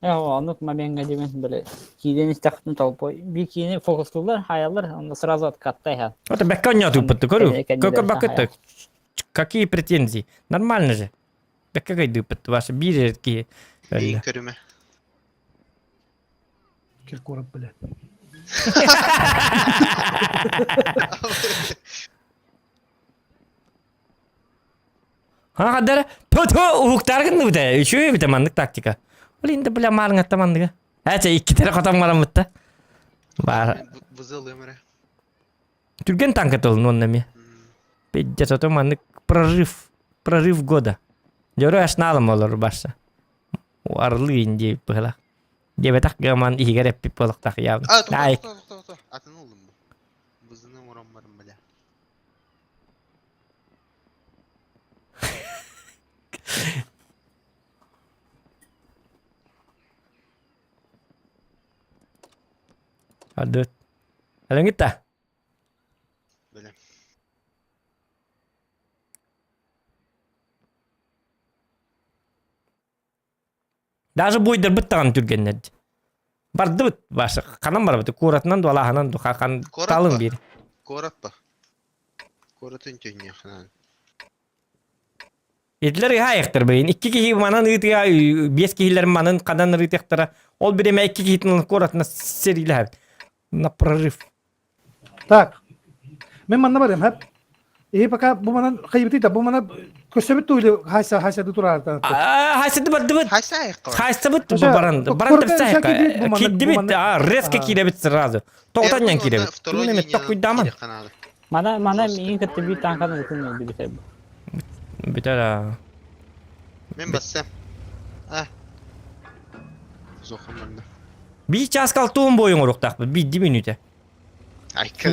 Э, онук моментга демен биле. Кийден истахтын толпой. Бир кини фокустулар, хаялар, онда сразу откаттай ха. Это бекка тупо көрү. Көкө бакыты. Кеннелер Какие претензии? Нормально же. Бекка кайды ваши бир ки. Бейин көрүмө. Киркоров, блядь. Ха каддар. Тө уктаргын бите. Үшөө бите маннык тактика. Блин, да бля марың аттамандыга. Әче икки тере котам барам битте. Бар. Бызыл өмүрө. Түрген танк это он нами. Пиздец, ото маннык прорыв. Прорыв года. Жөрө ашналым олор баша. Арлы инди пыла. Дебетак гаман игер эппип болуктак явно. А, тохто, Ай, тохто, тохто, тохто. Атын улдум бу. Бызыны урам барым бля. Адыт. Алың гитта. Бля. Даже бойдар быттаган түргеннер. Барды быт башы. Канан бар быт. Куратынан дуалаханан духа кан Корот талын ба. бир. Корот ба. Коротун төнье ханан. Этлер хайыктыр бейин. Икки кихи манан ытыга бес кихилер манан кадан ытыктыра. Ол биреме икки кихитин куратына сериле. На прорыв. Так. Мен манна барым, хап. И пока бу манан кайбыты да бу мана көсөбүт туйлы хайса хайса ду турар. Хайсы барды быт. Хайса айыкка. Хайсы быт Ошо, баран. Баран корка тепсе кидибит бу мана- бу Кидибит, мана- а резко А. кидибит сразу. Токтан кидибит. Второй Неме такой даман. Мана мана миин кытты бир танканы ытын битер. Битара. Мен бассам. А. Зохом барда. Би час калтуун бойун уруктак би ди минуте. Айка.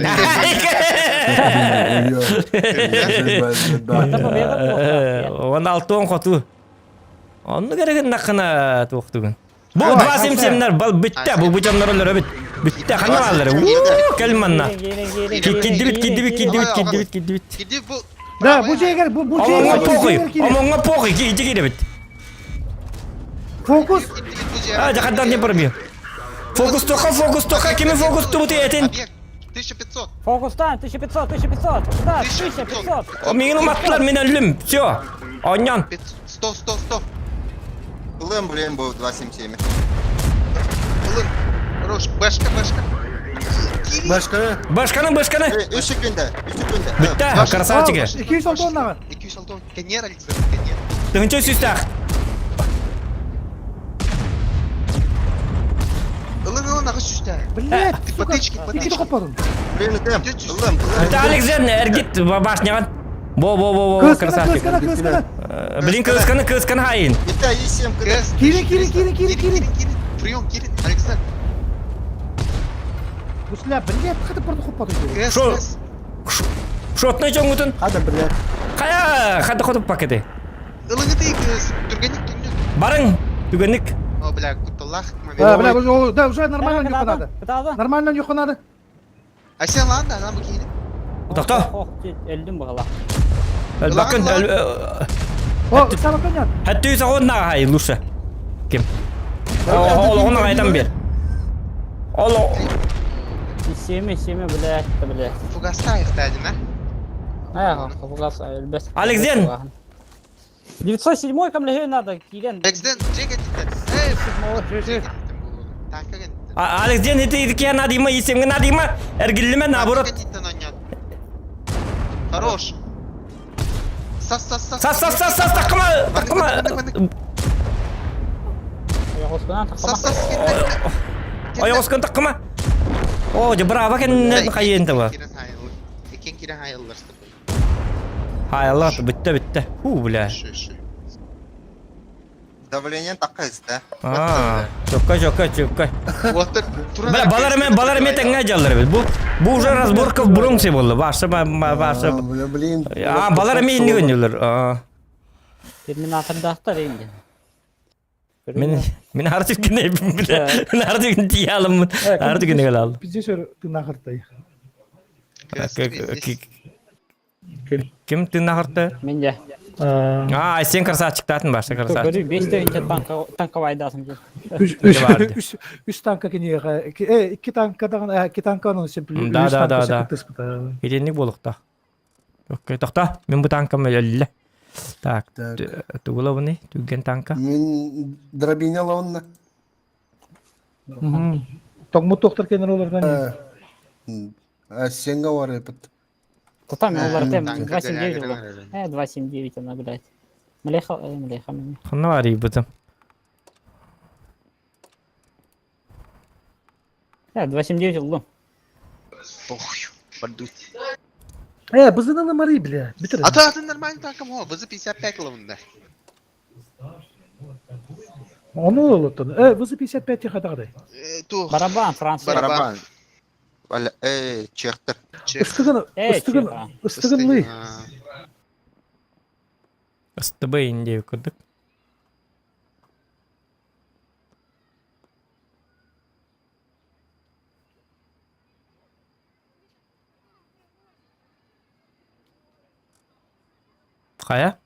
Он алтуун хоту. Онну кереген накына туктугун. Бу Ой, 277 бал битте бу бу жоннор өлөр бит. Битте хана алар. Уу келманна. Кидибит кидибит кидибит кидибит кидибит. Киди бу. Да, бу жегер, бу бу Омоңго жегер. похуй. Омоңго похуй киди кидибит. Фокус. А, жакадан не бармы. Фокус тока, фокус тока, кими фокус тубут этин. Объект 1500. Фокустан 1500 1500. Да, 1500. О, мени маттылар, мен өлүм. Всё. Оньон. 100 100 100. Лэм, блин, был 277. Улын. Хорош, башка, башка. Башка. Башканы, башканы. Э, 3 секунда, 3 секунда. Битте, красавчики. 206 оннага. 206. Кенер, Александр, кенер. Тыгынча сүстах. Ылын, ылын, ағыз сүстә. Блядь, сука. Патычки, Икки патычки. копадым. Блин, Лэм, Лэм, Это Александр Эргит башняган. Бо бо бо бо Кыскана, красавчик. кыскана, кыскана. Блин, кысканы, кысканы хайын. Это И7 кыды. Кирин, кирин, кирин, кирин, кирин. Прием, Кирин, Александр. Гусля, блядь, хата порду хопаду. Кэс, Шо? кэс. Шотный жоңгутун. Хада, блядь. Кая, хада хотуп пакеты. Ылыҥытый кыз, түргэнник түннүк. Барың, түгэнник. О, бля, кутталлаах момент. Да, бля, уже, да, уже нормально нюху надо. Нормально нюху надо. Айсен лаан да, бу киһини. Тохто. Өлдүм баҕала. Өлбаккын, О, сабаканят. Хәттүү саҕын нааһай, лучше. Ким? Олоҕун аҕайтан бер. Оло. Семе, семе, блядь, блядь. Фугаста айықтадын, а? Фугас, өлбөс. Алексен! 907 камлеге надо, кирен. Алексен, жек еттен. Эй, танка кенттен. Алексен, ити ки надима, исемге надима, эргиллиме наоборот. Хорош. Сас, сас, сас. Сас, сас, сас, сас, такыма, такыма. Сас, сас, Ойоҕоскун такыма. О, дьэ браво кэннинэн хайыан таба. Иккен кирен хайыллар. Хайаллар, бүттэ, бүттэ. Ху, бля. Давление такая, да? А, чокка, чокка, чокка. Бля, балар мен, балар мен тэҥҥэ дьаллар эбит. Бу, бу уже разборка в Бронксе буолла. Ваша, ваша. Блин. А, балар эми инник өннүлэр. А. Терминатордаахтар инде. Мен мен артык күнэ бля. Мен артык күн тие аламмын. Артык күнэ кэлэ алым. Пиздец тыынахыртай. Ким тыынахырта? Мен де. А, сен красавчиктатын башта красавчик. Көрү 5 тыһынча танка танковайдасым. Үс танка киниэхэ, э, икки танка даҕаны, икки танка ону Да, да, да, да. Итинник буолуохтаах. Окей, тохто. Мин бу танкам өллө. Так, тугулабыный? Түгэн танка. Мин дробиня лаонна. Тоҥмут туохтар кэннэр олордан. Сенга бар эпит. Там олар тем 279 было. Э, 279 она, блядь. Млеха, э, млеха мне. Ханна бар ибытым. Э, 279 уллум. Похуй, подуть. Э, бызынаны мары, бля. Битер. А то атын нормальный танком, о, ВЗ-55 ловында. Ону олоттон. Э, ВЗ-55 тихатагдай. Барабан, Франция. Барабан. Валя, э, чехтер. Ыстыгын, ыстыгын, ыстыгынлы. СТБ индия курдук. Хайа?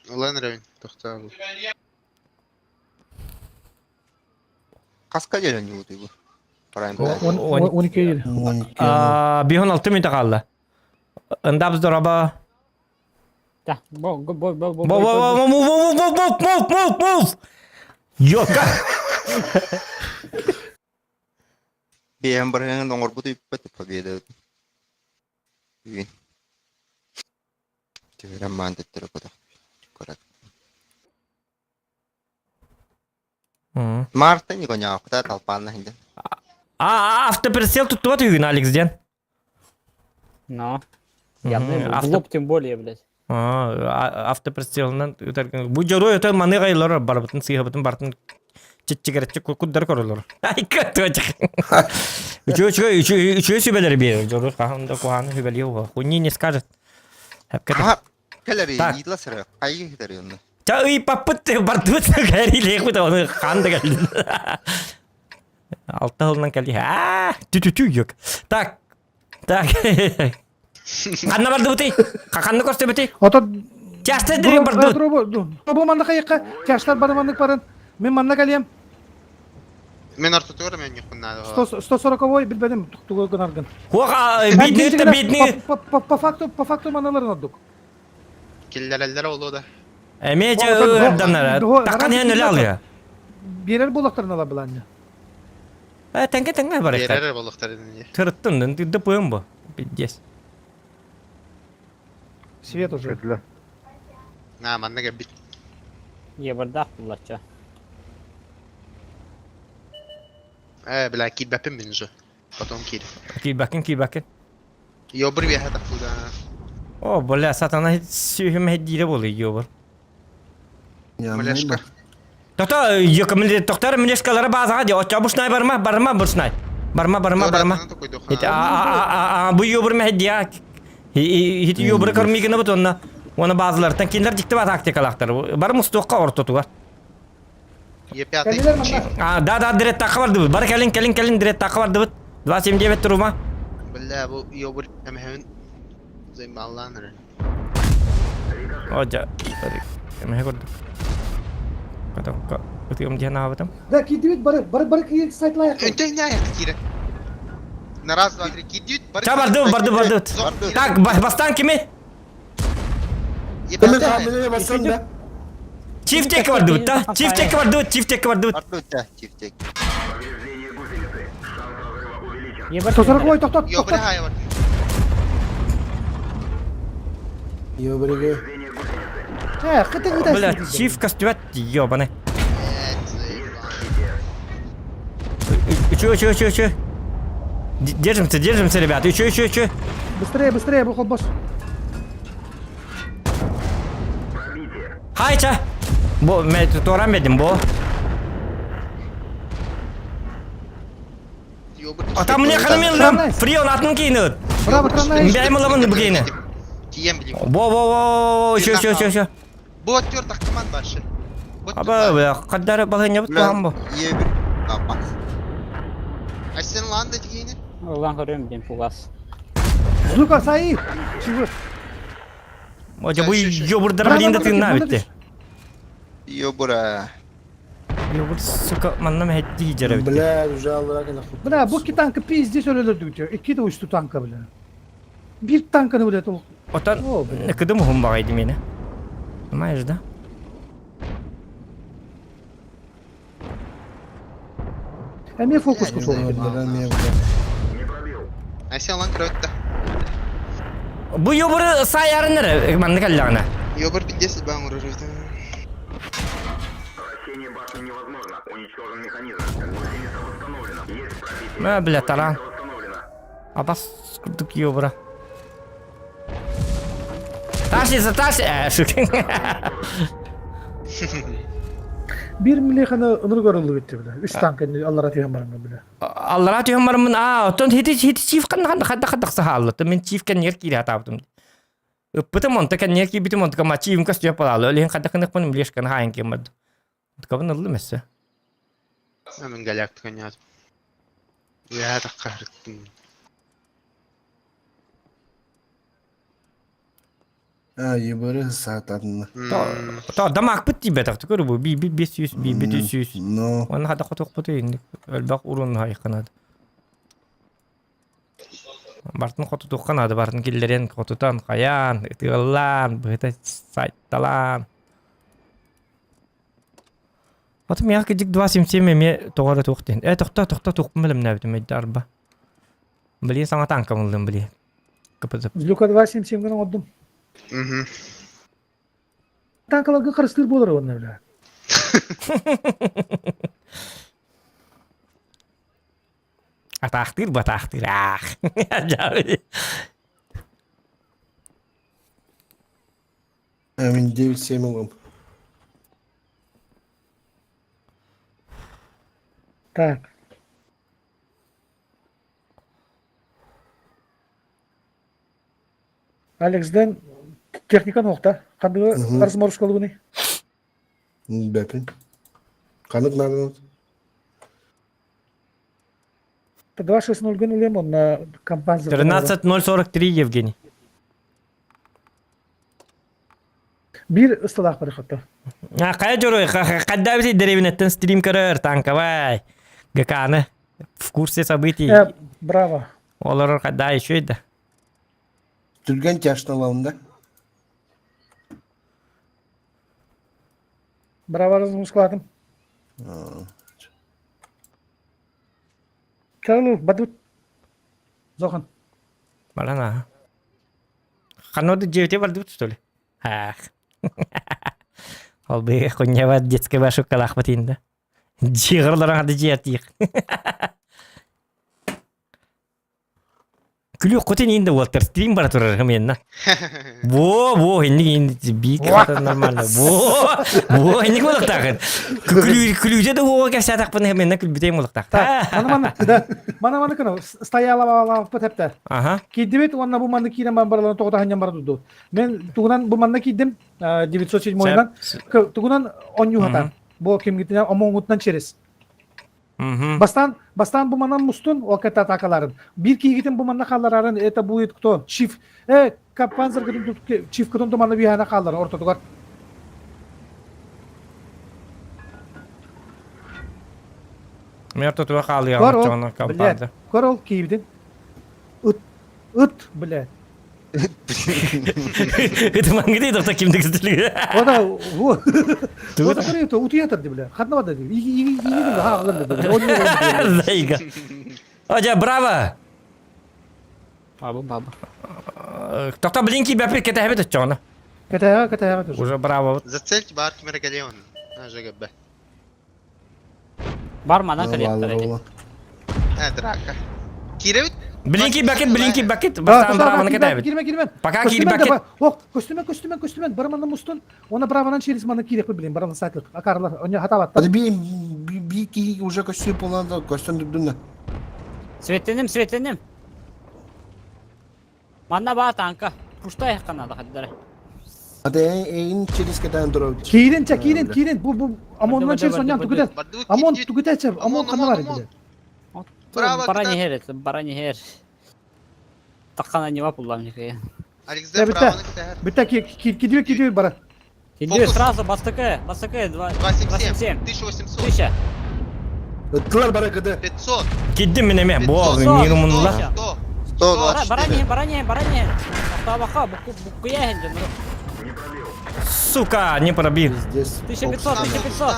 Улан район, тохтаа. Каска деле не вот его. Прайм. 12 ел. Бихон алты минута қалды. Ындабыз дораба. Да, бо, бо, бо, бо, Бо, бо, бо, move, move, move, move, move, move, move. Йока. Биэм барыһын оҥорбут үппэт победа. Бүгүн. Түһэрэн маан төттөрү көтөх. Көрөт. Марта не коняқта талпанна хинде. А, автоприцел тут вот үйін, Алекс ден. Но. Я в лоб тем более, блядь. А, автоприцелынан бу жору өтө маны гайлар барбытын сыйхабытын бартын читчигеречи куддар көрөлөр. Ай каточек. Үчөө үчөө үчөө үчөө сүбелер бер. Жору кахында куханы сүбели хуни не скажет. Келери идла сыра. Кайы хитер онны. Та ый паппыт бардыбыт кәриле кута оны ханды келди. Алты хылынан келди. А, тү-тү-тү yok. Так. Так. Ханна барды бути? Ханна көрсө бути? Ото Тяжты дерен барды. Бу манна кайыкка тяжтар бары маннык барын. Мен манна калем. Мен ортотугар мен юхуннады. 140 билбедим тугу гынаргын. Хуа бидни бидни. По факту, по факту маналарын отдук. Киллерелер олу да. Эме жа даннар. Таккан хен эле алыя. Берер булактарын ала биланны. Э, теңге теңге бар. Берер булактарын. Тырыттын, дыпым бу. Пиздец. Свет уже. На, манна кэлбит. Ебардаах буллачча. Э, бля, киирбэппин мин же. Потом киир. Киирбэккин, киирбэккин. Йобыр биэхэ тахсыда. О, бля, сатана сүүһүм хэддиирэ буолуй йобыр. Млешка. Тохто, йокомле тохтар млешкалары базаға де, оча бушнай барма, барма бушнай. Барма, барма, барма. А, а, а, а, бу йобыр мәһдия. Хит йобыр көрмигіне бут онна. Уонна базалартан кинилэр дьикти тактикалаахтар. Бары мустуохха ортотугар. Е5 чиф. А, да, да, директакка бардыбыт. Бары кэлин, кэлин, кэлин, директакка бардыбыт. 279 турума. Бля, бу ёбур эмэһэбин займаллаан эрэ. О, дьа. Эмэһэ курдук. Котокко ытыам диэн аабытым. Да, киирдибит бары, бары, бары киирин сайтлаайах. Өнтөй не аяққа киирэн. На раз, два, три, киирдибит, бары Ча, барды, барды, барды. Так, бастан кими? Чиф текке бардыбыт да? Чиф текке бардыбыт, чиф текке бардыбыт. Бардыбыт да, чиф тек. Тосорок тохтот, Ёбре хайвар. Ёбреге. Э, кытыгы Бля, чиф костюмат, ёбаны. Еще, еще, еще, еще. Держимся, держимся, ребята. Еще, еще, еще. Быстрее, быстрее, бу холбос. Хайча. Бу, мен туоран бедим, бу. А там мне ханамин Фрион атын кейнет. Браво, транай. Бәйм ыламын бу кейне. Тием билим. Бо, бо, бо, еще, еще, еще, еще. Бу актер тахтаман башы. Аба, бля, каддар балыня бут туһан бу. Е1. Апа. Айсен ланда дегені. Улан көрөм дем фугас. Лука, саи. Чего? Ожа бу ёбурдар билинде тыынна битти. Ёбура. Ёбур, сука, манна мәһетти жара битти. Бля, уже аллара кана. Бля, бу ки танка пиздец өлөлөрдү бүтү. Икки да учту танка, бля. Бир танканы, бля, тол. Отан кыдым ухум багайды мени. Понимаешь, да? Эме фокус кусок. Айсен лан көрөттө. Бу ёбуру саярыныр, манны каллаҕына. Ёбур пиздец баң урur. Мә, бля, таран. Абас курдук ёбура. Таши, заташи. Э, шүкін. Бир милеханы ыныр көрүлдү битти, бля. Үч танка аллара тиген барыңга, бля. Аллара түйін бармын, а, оттон хити хити чиф қанна қанда қанда қанда сахаллы. Мен чиф кән ер кире атабытым. Ыппытым онта кән ер кибитим онта ма чиф кас түйіп балалы. Өлген қанда қандық бұным леш кән хайын кем барды. Кабын ылды мәсі. Мен галяк тканят. Я так қарыттым. А, ебары сататын. Та дамак бит тибет акты көрү бу. Би би 500, би 500. Но. Оны хада коток бут инде. Өлбак урун хайканады. Бартын хотутукканады, бартын киллерен хотутан каян, ытыаллан, быта сайтталан. Атым яқы дик 277 эме тоғары туқтен. Э, тоқта, тоқта, туқпын білім нәбітім әйді арба. Біле саңа танка мылдым біле. Кыпытып. Люка 277 гына оддум. Танкаларга карыстыр болор онна, бля. Атақтыр, батақтыр, ах. А, мен 9-7 алам. Так. Алекс Дэн техника нохта. Кандыгы арзморскалыгыны. Бәпін. Қанық надо. 2.6.0 гын улем он на компанзер. 13.043, Евгений. Бир ыстылах бар хатта. А, қая жорой, қадда бізі деревинеттен стрим көрөр, танковай. ГК-ны в курсе событий. Э, браво. Олар қадда еще еді. Түрген тяшны аламын да. Браво размускладым. Чалу, бадут. Зохан. Барана. Ханоды девяти бардыбыт, что ли? Ах. Ол бы хуйнява детская вашу калахмат инда. Жиғырларың ады жиятиық. Күлүөх хотин инде уолтар стрим бара турар хымыйынна. Во, во, инник инник биик хата нормально. Во, во, инник болуктаахын. Күлүүтэ да уоға кэпсээтахпын хымыйынна күлбүтэйм болуктаах. Мана мана, да. Мана мана кына стояла бала пытепте. Ага. Кийдибит уонна бу манна киирэн баран бараларын тоҕо таһынньан бара турду. Мен тугунан бу манна киирдим 907-нан тугунан онньуһатан. Бу кимгитинэн омоҥутунан через. Бастаан, бастаан бу манан мустун, ол кэтэ атакаларын. Биир киһигитин бу манна хаалларарын, это будет кто? Чиф. Э, каппанзер чиф кытын туманна биһана хааллар ортотугар. Мен ортотугар хаалыаҕым оччоҕуна компанзер. Көр ол киһибитин. Ыт, ыт, блядь. Ытымаңгы доктор кимди кистилиги. Ода, вот. Вот көрөтө утуятар ди бля. Ханна бада ди. И и и ха ха. Зайга. Ожа браво. Баба баба. Тохто блинки бәпир кетәһәбит оччоҕуна. Кетәһә кетәһә. Уже браво. Зацельть бар кимере кэлиэн. Ажыгыбbe. Бар манан кэлиэхтэрэ ити. Э, драка. Киирэбит? Блинки бакет, блинки бакет. Бастаан браваны кэтэбит. Киирмэ, киирмэ. Пока киир бакет. Ох, көстүмэн, көстүмэн, көстүмэн. Бараманна мустун. Она браванан через маны киирэхпит билин. Бараман саклык. Акарлар, оня хатабаттар. Би би ки уже көстү боланда көстөн дүрдүнө. Светленим, светленим. Манна баа танка. Пуштай ханада хаддара. Ate эйин через кетен турабыт. Киирин ча, киирин, киирин. Бу бу Амоннан через онян тугута. Амон тугута ча, Амон ханна бар иди. Браво, Бара нехер, бара нехер. Таккана не вапуллам никая. Александр бравоны китәһәр. Бүтә кидиө кидиө бара. Кидиө сразу бастыкы, бастыкы 277. 1800. 1000. Ыттылар бара кыды. 500. Киддим мен эме. Бо, миңе мунла. Бара не, бара не, бара не. Октаваха, букуя хенде. Сука, не пробил. 1500, 1500.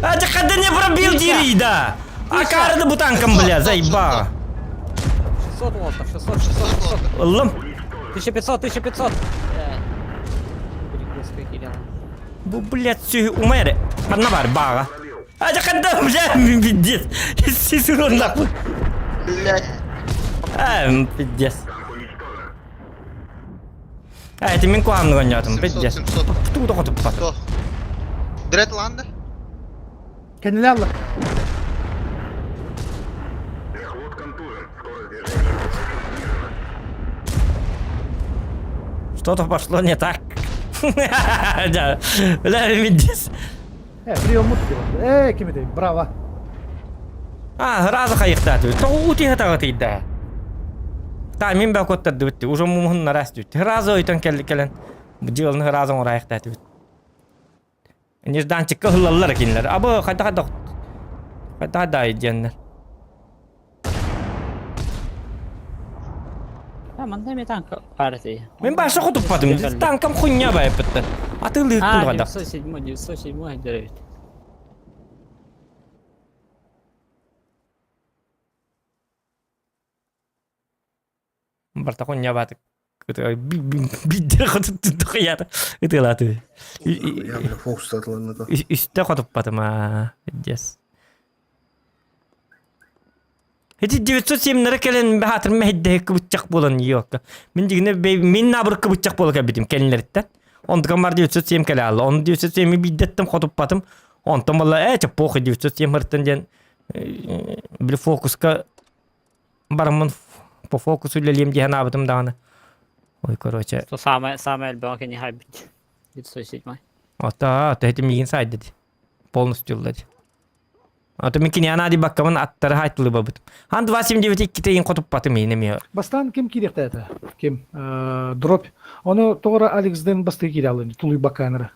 А ты когда не пробил, дири, да. А карды бутанком, бля, заеба. 600 лотов, 600, 600, 600. Лым. 1500, 1500. Перекрестка кирилла. Бу, блядь, все умере. Одна бар, бага. А ты когда, бля, пиздец. Сисурон нахуй. Блядь. А, пиздец. А, это мен куамны гонятым, пиздец. Туда хотып пат. Дретланда? Кениле алла. Что-то пошло не так. Да, бля, пиздец. Э, прием мут Э, ким этэй? Браво. А, разы хайыктааты. Тоҕу утиһатаҕытыйда. Та мин бә көттөрдүбүт. Уже мумун нарас дүт. Разы өйтөн кел келен. Дьыалны разы оҥорайыктаатыбыт. Нежданчикка ыллаллар кинилэр. Абы хайда хайда хайда хайда диэннэр. А, манна эми танка баар этий. Мен баша хотуппатым. Танкам хуйня байыппыттар. Атыылыыттын А, хайдах. 907, 907 деревит. Барта хуйня баатык. Бидде хотуттун хуята. Ытыалааты. Я бля фокус татыланна. Үстэ хотуппатым аа. Пиздец. Эти 907 кэлэн баатыр мэһиддэһи кыбыччах буолан йокка. Мин дигине мин набыр кыбыччах буола кэлбитим кэлинлэриттэн. Онтукам бар 907 кэлэ алла. Он 907 биддэттим хотуппатым. Онтон буолла ээ чэ похуй 907 ыртын диэн били фокуска бараммын по фокусу үлэлиэм дии санаабытым даҕаны. Ой, короче. То самое, самое элбэҕи кини хайбит. 907. Ата, ата миигин саайда ди. Полностью ылла ди. Ата мин киниана ди баккабын аттары хайтылыбабыт. Хан 279 иккитейин хотуппатым иин эмиэ. Бастаан ким киириэхтэй этэ? Ким? Дробь. Ону тоҕо Алекс Дэн бастыы киирэ алын тулуй баккаанара.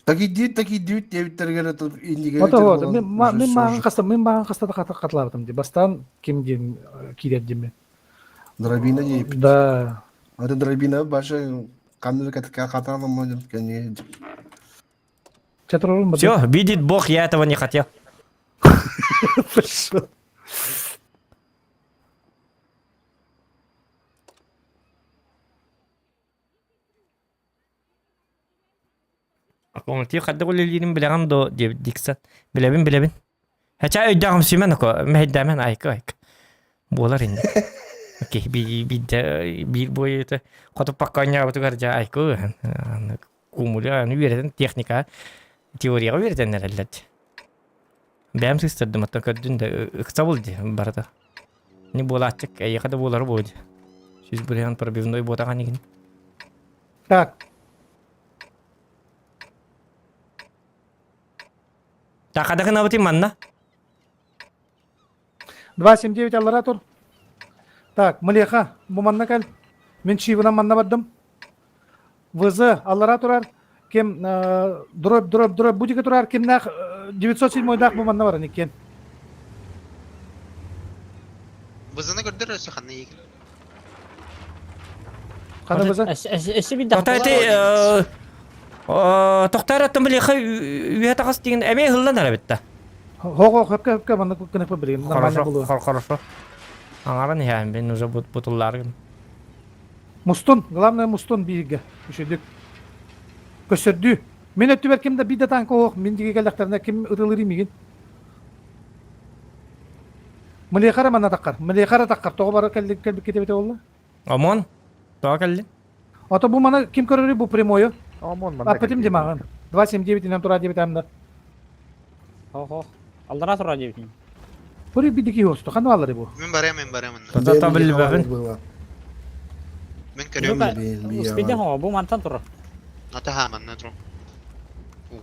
Такидиит такидиит диэбиттэригэр иннигэ Ото вот, мин мин мааҕын хаста мин мааҕын хаста да хатылаабытым дии. Бастаан ким диэн киирэр диэммин. Дробина диэбит. Да. Аты дробина баша ханнык хатаалам кэннигэ Все, видит Бог, я этого не хотел. Пошел. Аккумулятив хайдах үлэлиирин билэҕин дуо диэбит Диксон. Билэбин, билэбин. Хача өйдөөхүм сүүмэн око мэһэйдээмэн айка айка. Буолар инде. Окей, биир биир буойута хотуппакка оонньообутугар дьэ айку кумуля аны үөрэтэн техника теорияҕа үөрэтэн эрэллэр. Бэйэм сыстардым оттон көрдүн да ыксабыл дии барыта. Не буолааччык эйиэхэ да буолары буо дии. 100% пробивной буотаҕан игин. Так. Такада гынабытый манна? 279 аллара тур. Так, Млеха, бу манна кэл. Мин чиибынан манна бардым. ВЗ аллара турар. Ким дробь, дробь, дробь бу диэки турар кимнээх 907-даах бу манна баран иккиэн. ВЗ-ны көрдөр өссө ханна иигин? Ханна ВЗ? Өссө биир Тоқтай Тоқтар оттон билиэхэ үһэ таҕыс деген эмиэ ыһыллан эрэ битта. Хо-хо, хөпкө хөпкө манна кыныкпы билигин нормально Хорошо, булуо. хорошо. Аңаран иһээн бин уже бутуллааргын. Мустун, главное мустун бииргэ. Үчүдүк. Көсөрдүү. Мин өттүбэр ким да биир да танка оһох, мин диги кэллэхтэринэ ким ытылыр мигин. Млехара манна таххар. Млехара таххар. Тоҕо бары кэлли кэлбиккэ эбитэ буолла? Омон, тоҕо кэллин? Ото бу маны ким көрөрүй бу прямою? Омон манна Аппытым димаҕын. 279 инэн тура диэбитам да. Хо-хо. Алдара тура диэбитин. Бу бидики хосту. Ханна баллары бу? Мин барыам, мин барыам онно. Тата билбэбин. Мин көрүөм. Успейден хо, бу мантан турар. Ата ха манна туру.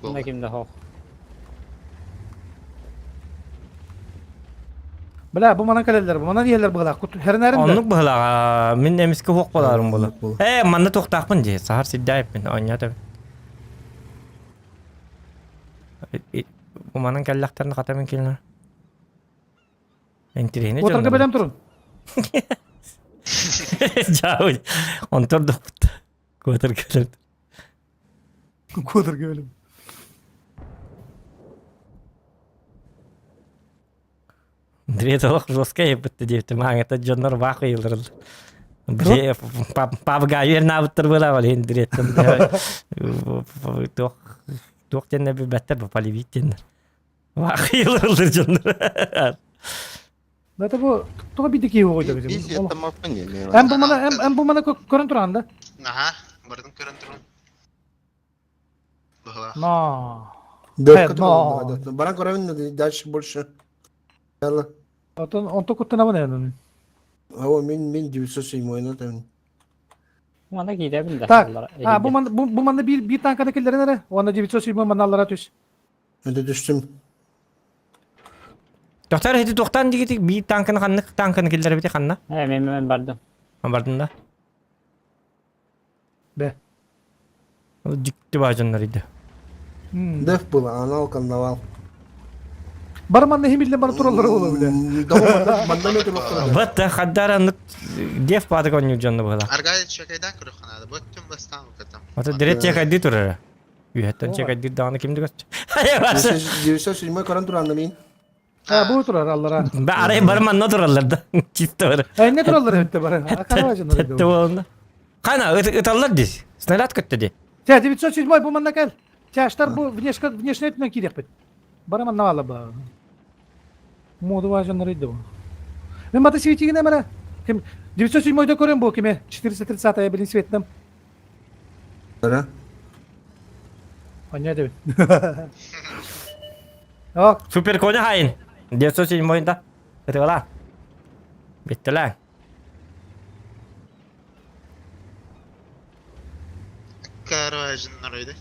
Мында кимде хо. Бля, бу манан кэлэллэр, бу манан иһэллэр быһылаах. Хэрнәрин Оннук быһылаах. Мин эмискэ хуох боларым була. Э, манна туохтаахпын дии. Сахар сирдээппин, оонньоото. Бу манан кэллэхтэрин хата мин килинэ. Интириэһинэй Уотарга бэлэм турун. Жауй. Онтор доппут. Куотарга бэлэм. Куотарга бэлэм. Андрей олох жесткай бытты диэбитим мааҥата дьоннор баах ыйылырыл. Бре пабга үөрнаабыттар буолаа ол иһин Андрейттан туох туох диэннэр билбэттэр бу полевик диэннэр. Баах ыйылырыллар дьоннор. Это бу тоҕо биир киһи оҕойдо бит. Эм бу мана эм бу мана көрөн туран да. Аха, бардым көрөн туран. Быһылаах. Но. Но. Баран көрөбүн дальше больше. Отон онто куттанабын ээн. Ао мин мин 907 там. Мана кииребин да. Так. А бу ман бу манна бир бир танканы киллерин эрэ. Уонна 907 маналлара түс. Это түстүм. Доктор эти тохтан дигити бир танканы ханнык танканы киллеребити ханна? Э, мен мен бардым. Бардым да. Бе. Дьикти баажаннар иде. Деф было, анал карнавал. Бар манна химиллен бар тураллар ола биле. Вот хаддара деф баадык онньур дьонно быһыла. Аргай чекайдан көрөхханада. Боттум бастан укатам. Ата дирет чекайди турара. Үһэттэн чекайдир даҕаны ким да көстө. 907 көрөн туранда мин. А бу турар аллара. Ба арай бар манна тураллар да. Чисто бар. Энне тураллар өттө бар. Акарба жонор. Тетте болна. Кана ыталлар дис. Снаряд көттө ди. Тя 907 бу манна кел. Тяштар бу внешка внешне өтүнөн кириэхпит. Бара манна баала ба. Моду ба жонор иде бу. Мен бата светигине мара. Ким 907 да көрөм бу киме 430 я билин светнем. Да. Аня дебит. Ок. Супер коня хайын. 907 да. Ытыла. Биттеле. Карважын норойды.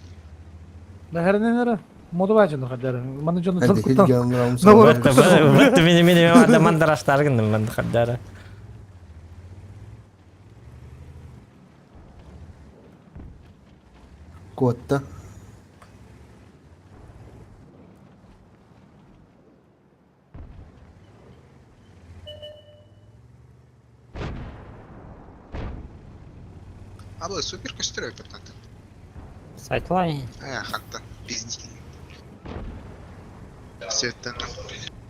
Да херненера. Моду бажын хаддар. Маны жону тыл куттан. Вот мени мени мандараштаргын мен хаддара. Куотта. Абла супер көстөр өтөр Сайтлай. Э, ханта, пиздики. Светтен.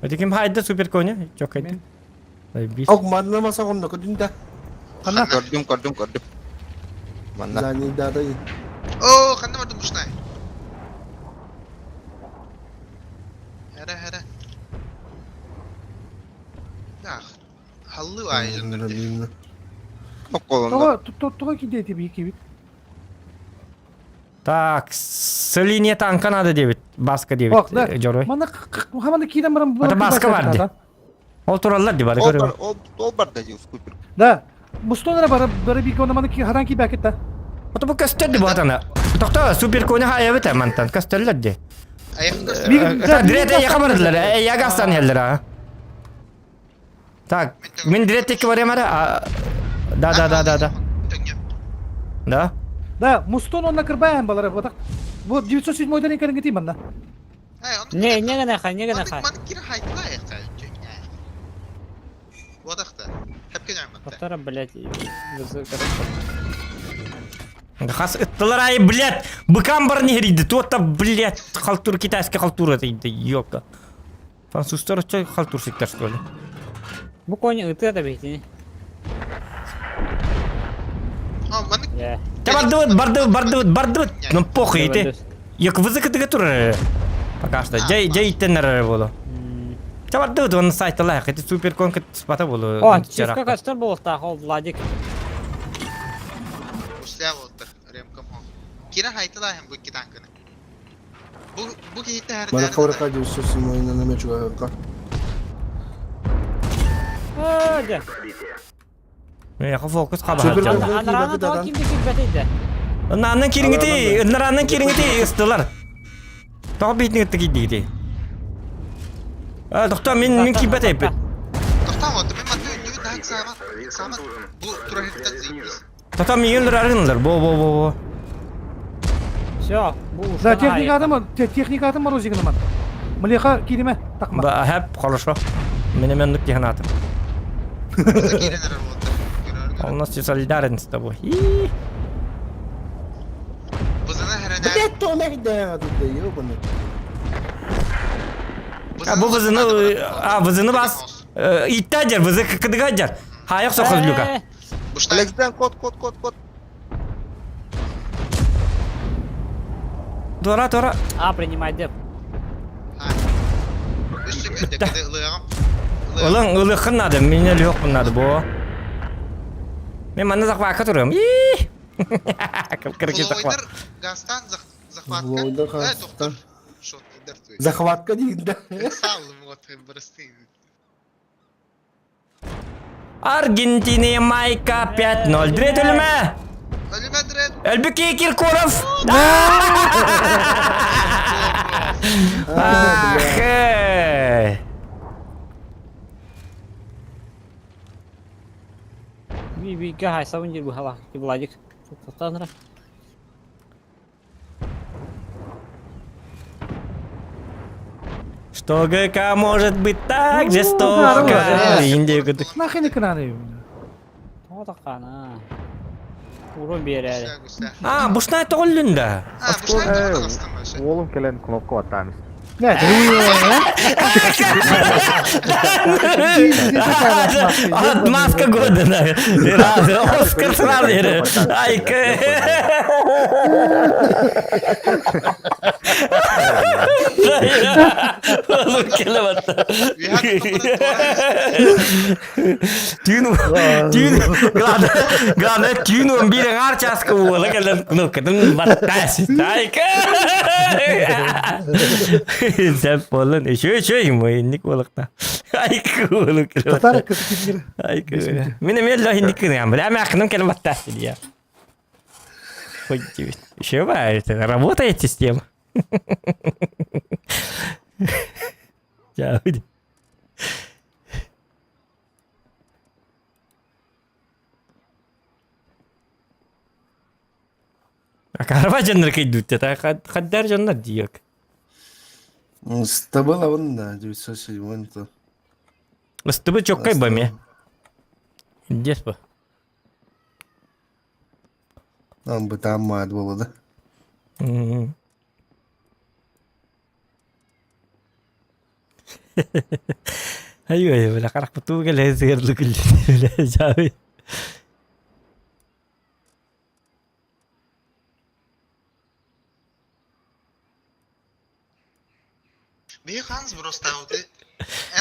Это ким хайда супер коня? Чок хайда. Ок, манна маса онно көдүн да. Ханна? Көрдүм, көрдүм, көрдүм. Манна. Да, не да, да. О, ханна бардым мушнай. Хара, хара. Айжын. Тоҕо тоҕо кидети бикибит? Так, с линия танка надо диэбит, Баска диэбит, Ох, да. Дьоруой. Мана хаманы киирэн баран Это Баска бар ди. Ол тураллар ди бары көрүм. Ол ол бар да скупер. Да. Мустон эрэ бары бары бигэ оны маны хадан киирбэккит да. Ото бу көстөр ди батана. Тохто супер кони хаябыт мантан көстөллөр ди. Дрет яка бардылар, яга астан хеллер а. Так, мин дрет текки барем ара. Да, да, да, да, да. Да? Да, мустон онна кырбайан балары вот. Вот 907 ден кәріңгі манна. Не, не гына ха, не гына ха. Повтора, блядь, Хас ыттылар ай, блядь, быкам бар не херийди, туотта, блядь, халтур китайский халтура дейди, ёлка. Французтар оччо халтурщиктар, что ли? Бу конь ыты да бейтини. Та бардыбыт, бардыбыт, бардыбыт, бардыбыт. Ну похуй, ити. Як вызыкытыга турар. Пока что. Жай, жай иттеннер болу. Та бардыбыт, он сайталах, ити супер конка спата болу. О, чифка кастыр болуқтақ, ол Владик. Усля болтыр, ремком хо. Кира хайталахым бу икки танканы. Бу бу киһиттэ Мана хабарка 907 на намечуга. О, Меха фокус Супер хабар. Анараны тоға кимде кирбәтейді. Ыннанын кириңити, ыннаранын кириңити ыстылар. Тоҕо биитин кытта кийдигити. Тохто мин мин кийбэт эппит. Тохто миин ырарынлар. Бо бо бо бо. Все, бу Да, техника атым, техника атым морозигін ман. Млеха кириме такма. Ба хэп хорошо. Мене мен нүк диһан атым. Полностью солидарен с тобой. И. Блядь, то нахда тут да ёбаный. А бу вызыны, а вызыны бас. Иттадер, вызы кыдыгадер. Хаяк сохыз люка. Александр, код, код, код, код. Тора, тора. А, принимай деп. Ылың, ылықын надо, меня лёг надо, бо. Мен мана захватка турам. И. Кырки захват. Гастан Злойдар хастан. Захватка дейін да. Аргентина, майка 5-0. Дрет өліме! Әлбіке Киркоров! Ах, эй! Би би гай сабын жер бу хала, Владик. Тоқтаңыра. Что ГК может быть так жестоко? Индия күдік. Нахрен экраны. Тоқтақана. Урон берәді. А, бушнай тоғылын да. Олым келен кнопка баттамыз. Отмазка года, да. Оскар сразу. Айка. Түүн түүн главное главное түүн он бир ар часка буола кэлэн кнопкатын баттас. Айка. Сәп болын. Еще еще ему инник болыкта. Айка болук. Татар кыз Айка. Мен мен лохин никкин ям. Бля, мен акыным кэлэн баттас дия. Хоть еще ба, это работает система. Чао. Карва жаннар кайдут, это хаддар жаннар диек. Стабыл он, да, 907 то. Стыбы чоккай баме. Дес ба. Там бы там мат было, да? Айой, бля, харах буту келе сырлы күл. Бля, жабы.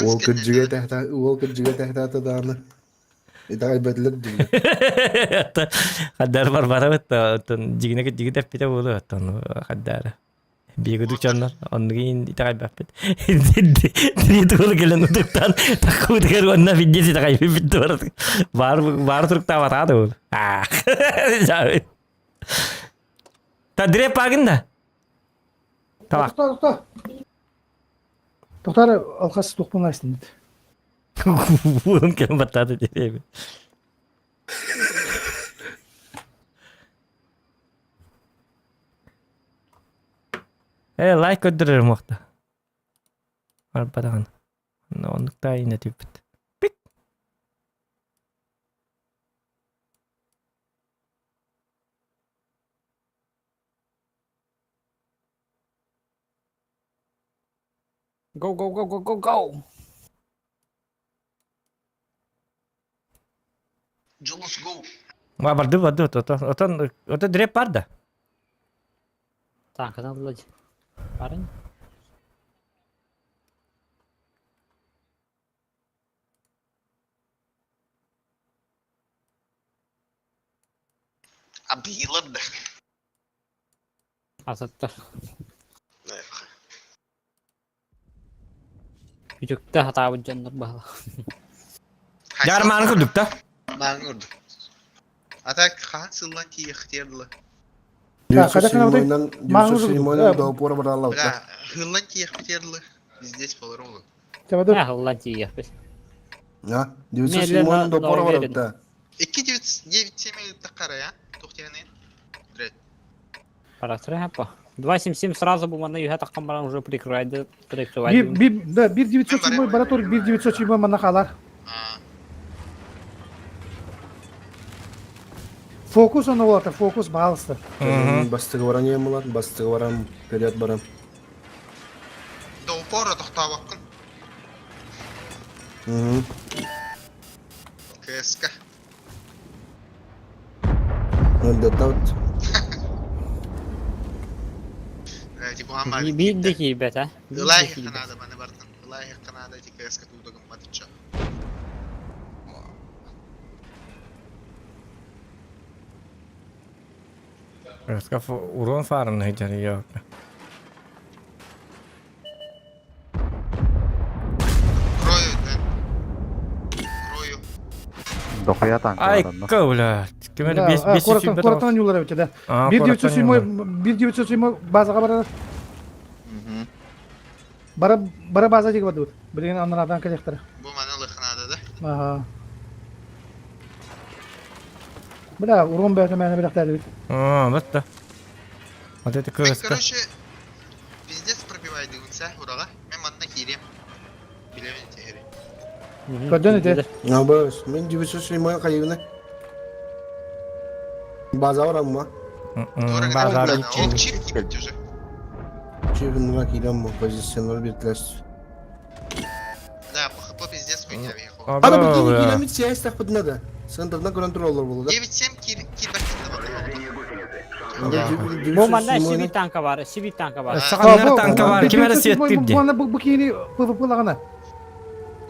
Ол кырдьыга тахта, ол кырдьыга тахта дааны. Итэҕэйбэтилэр дии. Хаддар барбарабыт оттон дьигинэ дьиги тэппитэ буолуо оттон хаддара. Биһиги дучаннар оннугин итэҕэйбэппит. Три тугул кэлэн утуктаан таккыбытыгар уонна виддес итэҕэйбиппит дуорат. Баар баар туруктаабатаа да буол. Та дреп пагын да? Табак. Тохтоо, тохтоо. Тохтоор алхас тухпун айстын. Уум кэлэн баттаата диэби. Э, лайк көрдөрөр муохта. Арбадаҕын. Оннук та инэ түппүт. Пик. Go, go, go, go, go, go! Дьулус go! Ма барды барды отон отон ото дреп бар да. Танкадан ылла Парень. Абыйлар да. Ататтар. Үтүктэ хатаабыт дьоннор баһыла. Жармааны курдук да? Мааны курдук. А так хаан сыллан тиийэхтиэр дылы. 907-нан 907-нан до упора баралла. Бля, хыллан тиийэхпитиэр дылы. Пиздец болар оҕлум. Э, хыллан тиийэхпит. А, 907-нан до упора баралла. 2 9 7 таххара я. Тухтианын. Дред. Паратры хапа. 2.77 сразу бу манна үһэ таххан баран уже прикрывайды, Bir, прикрывайды. bir, да, 1 907 баратор 1 907 манна хаалар. Фокус оны болата, фокус баалысты. Бастыгы баран емулар, бастыгы баран, вперед баран. До упора тохтообоккун. КСК. Өлдөттөт. Типа Биир да киирбэт, а? Биир да Ылай киирбэт. ханада маны бартын. Ылай ханада ти КСК туудагым батыча. Jag ska få oron faren höjden jag. Крою да. Крою. Дохуя Ай, танкалар. кауля. Ким Да, бес а, бес Кураттан кураттан юлар эбит да. 1 907 1 907 базаға барар. Бара бара база диге бардыбыт. Билген аннарадан келехтер. Бу маны лыхнада да. Аха. Бля, урон бәйті мәні білектәді бит. А, вот да. Вот это Мен, КСК. короче, пиздец пробивай дыгынса, урага. Мен манна киирем. Билебин тиһери. Көдөн ите. А, бਸ, мен 907 кайыбына. База барам ма. Базар. Ол чип кипит уже. Чибин кирем ма, позиционер битлес. Да, по хп пиздец хуйня въехал. Ана битини киремит сияс тахпыт надо. Центрдан контроллер болду да. 9-7 кир киберкинде Бу манна сиби танка бар, сиби танка бар. Саханнар танка бар, ким әрі сеттир ди. Бу бу кийини ПВП лагана.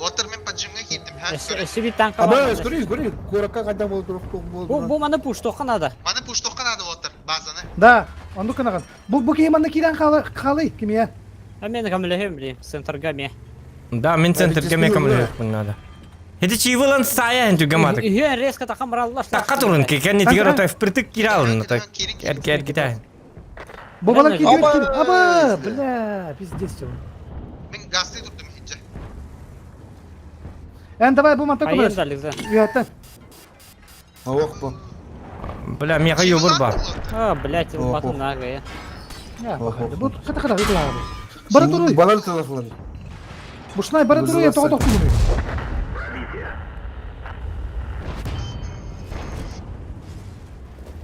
Отыр мен поджимга кирдим, ха? Сиби танка А бар. бс, көрейін, көрейін. Коракка қайда болды, Бу болды. бу манна пуштоққа надо. Маны пуштоққа надо отыр, базаны. Да, онду кынаган. Бу бу кийин манна кирен халы халы кимия. А мен камлехем билем, центрга ме. Да, мен центрге мен камлехем надо. Это чивылан сая энтү гаматык. Үһү резко тахам бараллар. Такка турун ки, кенни тигер отой впритык киралын отой. Кер кер китай. Бу бала кирен Аба, бля, пиздец. всё. Мен газды турдум хиджа. Эн давай бу манта Айын көмөрөс. да лигза. Уяттан. Ох, бу. Бля, меха юбур бар. А, блядь, батын нага я. Я, бу ката ката ката. Бара туруй. Балар телефон. Бушнай бара туруй, я тоҕо тохтулуй.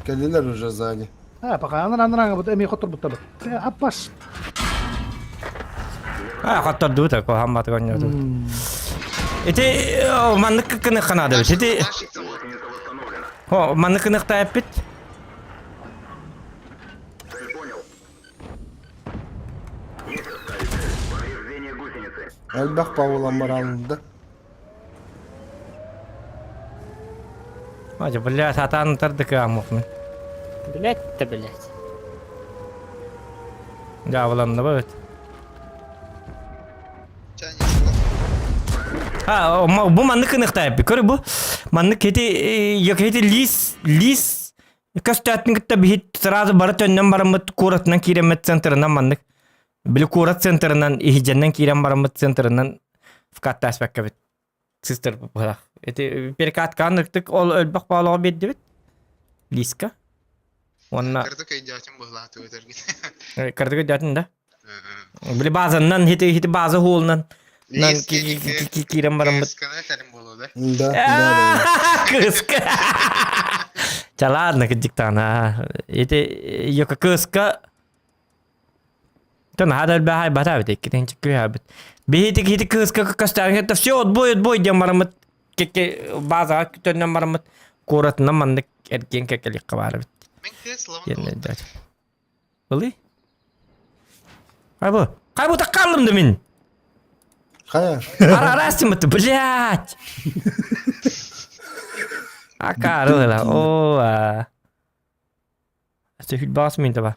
Келдилер уже сзади. А, пока анан анан бу эми хотор бутта бу. Аппаш. А, хаттар дута, ко хаммат гонья тут. Эти маннык кыны ханады бит. Эти Хо, маннык кыны тайып бит. Элбэх пауламар алынды. Ажа, бля, сатаан тардык ааммыппын. Блять да блять. Дьаабыланна бит. А, бу маннык кыныхтаайбы. Көр бу маннык хити йокхити лис лис көстөөтүн кытта биһит сразу бары төннөн бараммыт куоратынан киирэммит центрынан маннык били куорат центрынан иһидьэннэн киирэн бараммыт центрынан вкаттааспаккабит Систер быһах. Эти перекаткаан ыртык ол өлбөх баалаҕа биэрдибит. Лиска. Уонна Кырдык өйдөөтүм быһылааты өтөргүт. кырдык өйдөөтүн да. Били базаннан хити хити база хуолунан нан киирэн бараммыт. Кысканы этэрим буолуо да. Да, да, Кыска. Ча ладно, кырдьыктаана. Ити йока кыска Тон наһаа да элбэх айбата эбит иккитин чиккүһэбит. Биһити киһити кыыска көстөөрүн кытта все отбой отбой диэн бараммыт кэкке базаҕа төннөн бараммыт куоратынан маннык эргиэн кэккэлиэххэ баар эбит. Мин кыыс лавын Диэн өйдөөтүм. Ылый? Хайбы? Хайбы таккаллым да мин. Хайа? Ара-арастымыт, блядь! Акаарыла, о, а. Сөһүл мин да бар.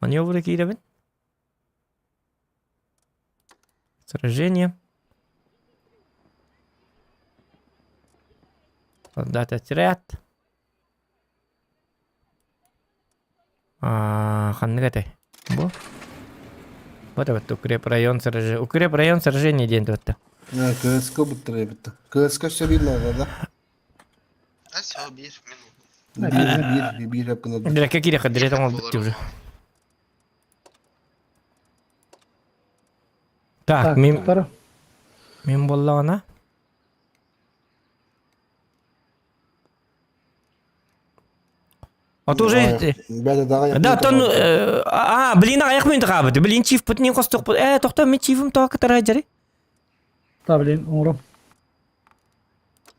Маневры киирэбин. Сражение. Создать отряд. А, ханнык этэй? Бу? Вот это укрепрайон сражение. Укрепрайон сражение диэн туотта. КСК буттар эбит. КСК все видно, да? А все, биир минут. Биир, биир, биир хапкын Дирэккэ киириэххэ дирэт оҥорбут уже. Так, мин мин буоллаҕына А то уже... Да, тон... А, блин, аяқ мен тақабыт. Блин, чиф пут не қостық. Э, тоқта, мен чифім тоға кытара жары. Та, блин, оҥором.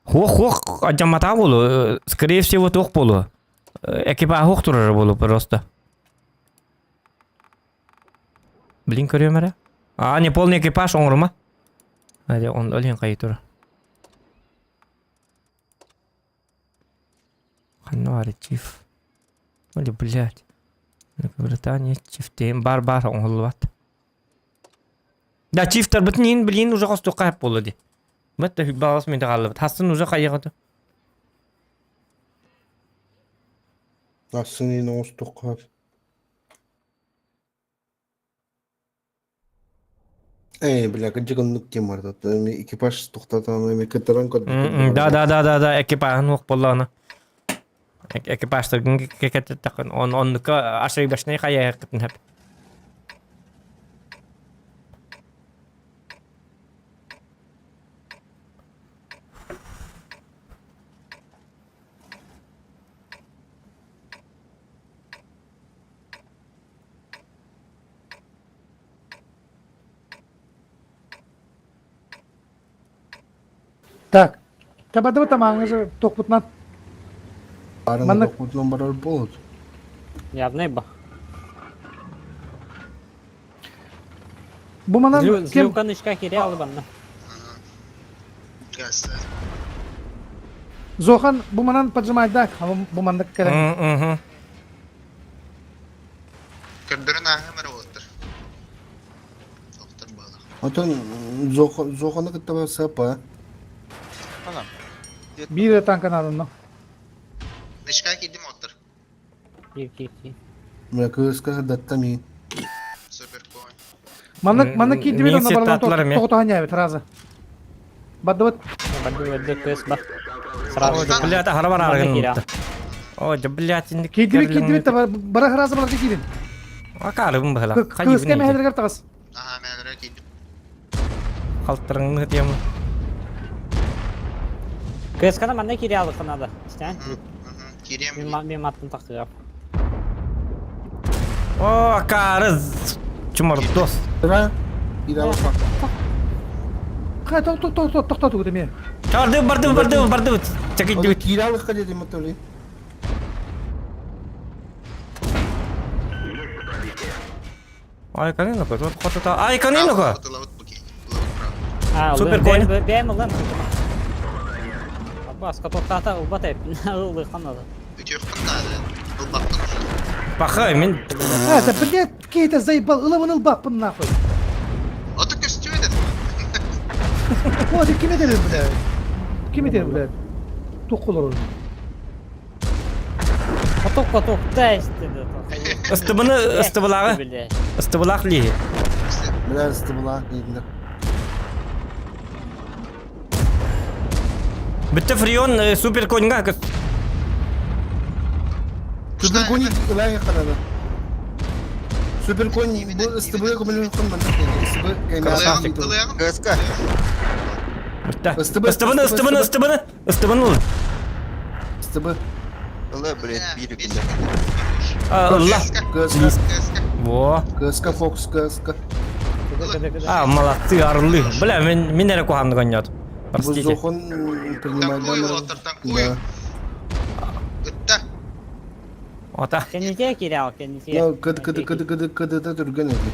Хуох-хуох адьамматаа буолуо, скорее всего туох буолуо. Экипаж хуох турара буолуо просто. Блин көрүөм эрэ. А, не полный экипаж оҥорума. Hadi он олин хайы тура. Ханна баар чиф. Али, блядь. Британия чифтейм бар бар оҥоһуллубат. Да, чифтарбытын иин билигин уже хостуохха сөп буолла дии. Бат да балас мин хааллыбыт. Хассын уже хайыҕыты. Хассын иин оҥостуохха Эй, бля, кырдьык оннук диэн барда. Экипаж тохтотон эми кытаран көрбүт. Да, да, да, да, да, экипажын уох буоллаҕына. Экипажтаргын кэкэттэххин, он оннука ошибочный хайыаххытын сөп. Так. Табадыбыт тамааҥҥы тохпутунан. Манна тохпутунан барар буолут. Явный ба. Бу манан ким? Злюканычка кире алыбанна. Зохан бу манан поджимайдак, бу маннык кэлэн. Көрдөрөн ааһым эрэ уолаттар. Охтор баалах. Отон Зоханы кытта барсапа. Анам. Биир танканаадынно. Нычка киирдим уолаттар. Киир киир киир. Мэ кыыска датта мин. Супер конь. Маннык маннык киирдибит онно барылан тоҕотоһон сразу. Бардыбыт. Барды барды кыыс бар. Сразу. Блядь, ахара бар арыгын. О, блядь, инник. Киирдибит киирдибит бара сразу барарга киирин. Акарыбын быһыла. Кыыска мэһэлэргэр таҕыс. Аха, мэһэлэргэр киирдим. Халтырыңны тем. Кыысканы манна киире алыхха надо. Истэн? Киириэм. Мен маттын тахсыгар. О, акары чумардос. Да? Киире алыхха. Хай, тох тох тох тох тох тох Барды, барды, барды, барды. Чакит. Киире алыхха дедим отоли. Ай, канина ко, хотота. Ай, канина ко. Супер конь. Бэм ылым. Баска тоқтата ылбат эппин ылыхан надо. Үтүөххүн наада. Ылбаппын уже. Пахай, мин... Это, блядь, какие-то заебал, ылабын ылбаппын нахуй. Ото көстүө этэ. Вот, ким этер, блядь? Ким этер, блядь? Тух олорор. Поток поток та истеди. Ыстыбыны ыстыбылааҕы. Ыстыбылаах лиһи. Бля, ыстыбылаах дииллэр. Бүтте Фрион супер коньга көс. Супер конь ылай ханана. Супер конь бу ыстыбы көмөлөр кон манна ыстыбы Красавчик. КСК. Бүтте. Ыстыбыны ыстыбыны ыстыбыны ыстыбыны ыл. Ыстыбы. Ыла, блядь, биир күндэ. Ылла. КСК. Во. КСК Фокс КСК. А, молодцы, орлы. Бля, мен мен эрэ куһааннык онньоот. Простите. Воздухон принимает Да. Ота. Кенните кирял, кенните. Ну, кыд кыд кыд кыд кыд түрген эти.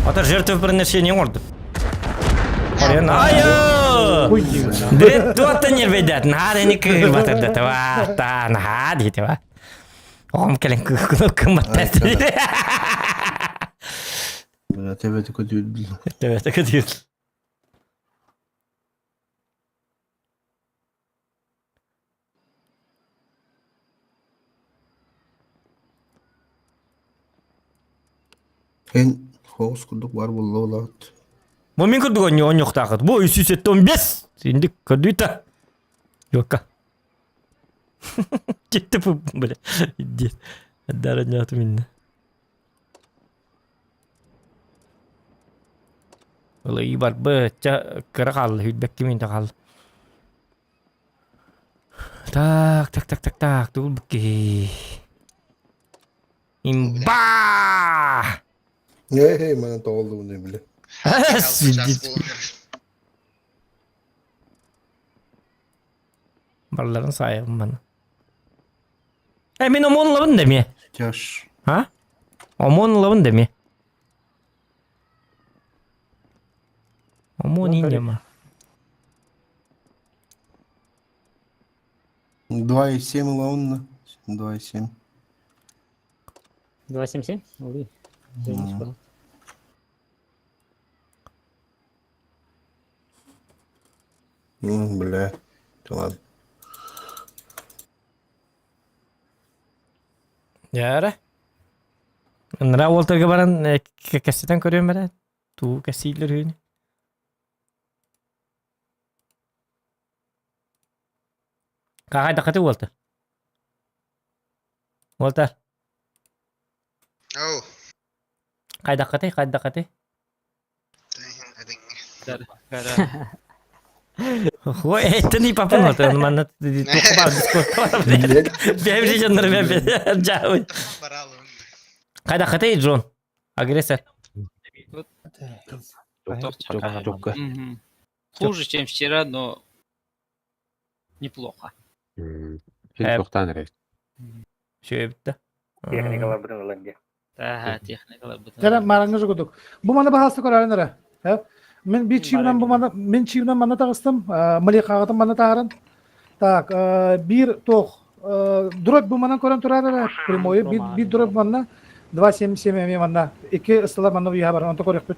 Ата жертвоприношение оҥорду. Айо! Дрет туота нервейдат, наһаа эни кыырбатырда та наһаа диэти ба. Оҕом кэлэн кымматтас. Төбөтө көтүүр. Төбөтө көтүүр. Эн хоос курдук бар буолла улаат. Бу мин курдук онньуохтаахыт. Бу 375. Инди көрдүйта. Жокка. Кетти бу, бля. Иди. Дара няту минне. Ылый бар бы, ча кыра хаалла, хүлбэкки мин хаалла. Так, так, так, так, так, тулбуки. Имба! Эй, мана тоҕоллубун бile. Сидит. Барларын сайым мана. Э, мен ОМОН ылабын да ме? Тяж. А? ОМОН ылабын да ме? ОМОН инема. 2,7 лаунна. 2,7. 2,77? Ой. Mm. Ну, бля. Ладно. Дьэ Ыныраа уолтарга баран кэссэтэн көрүөм эрэ. Туу кэссииллэр үһүнү. Хаһайдаххыты уолта? Уолтар. Оу. Хайдаххыты, хайдаххыты? Ой, это не папа, но ты манна тухма дискорд. Бэм же жаннар бэм жауын. Хайдаххыты, Джон? Агрессор. Хуже, чем вчера, но неплохо. Син эрэ. Шөбүттэ. Техникалар бүтүн ылан дии. Ага, техникалар бүтүн. Кэлэн мараңҥа курдук. Бу маны баһаалыста көрөөрүн эрэ. Мин биир чиибинэн бу маны мин чиибинэн манна таҕыстым. Малихаҕытын манна таһааран. Так, биир туох дробь бу манан көрөн турар эрэ. Прямой биир биир дробь манна 2.77 эмиэ манна. Икки ысталар манна уйаһа баран онто көрүөхпүт.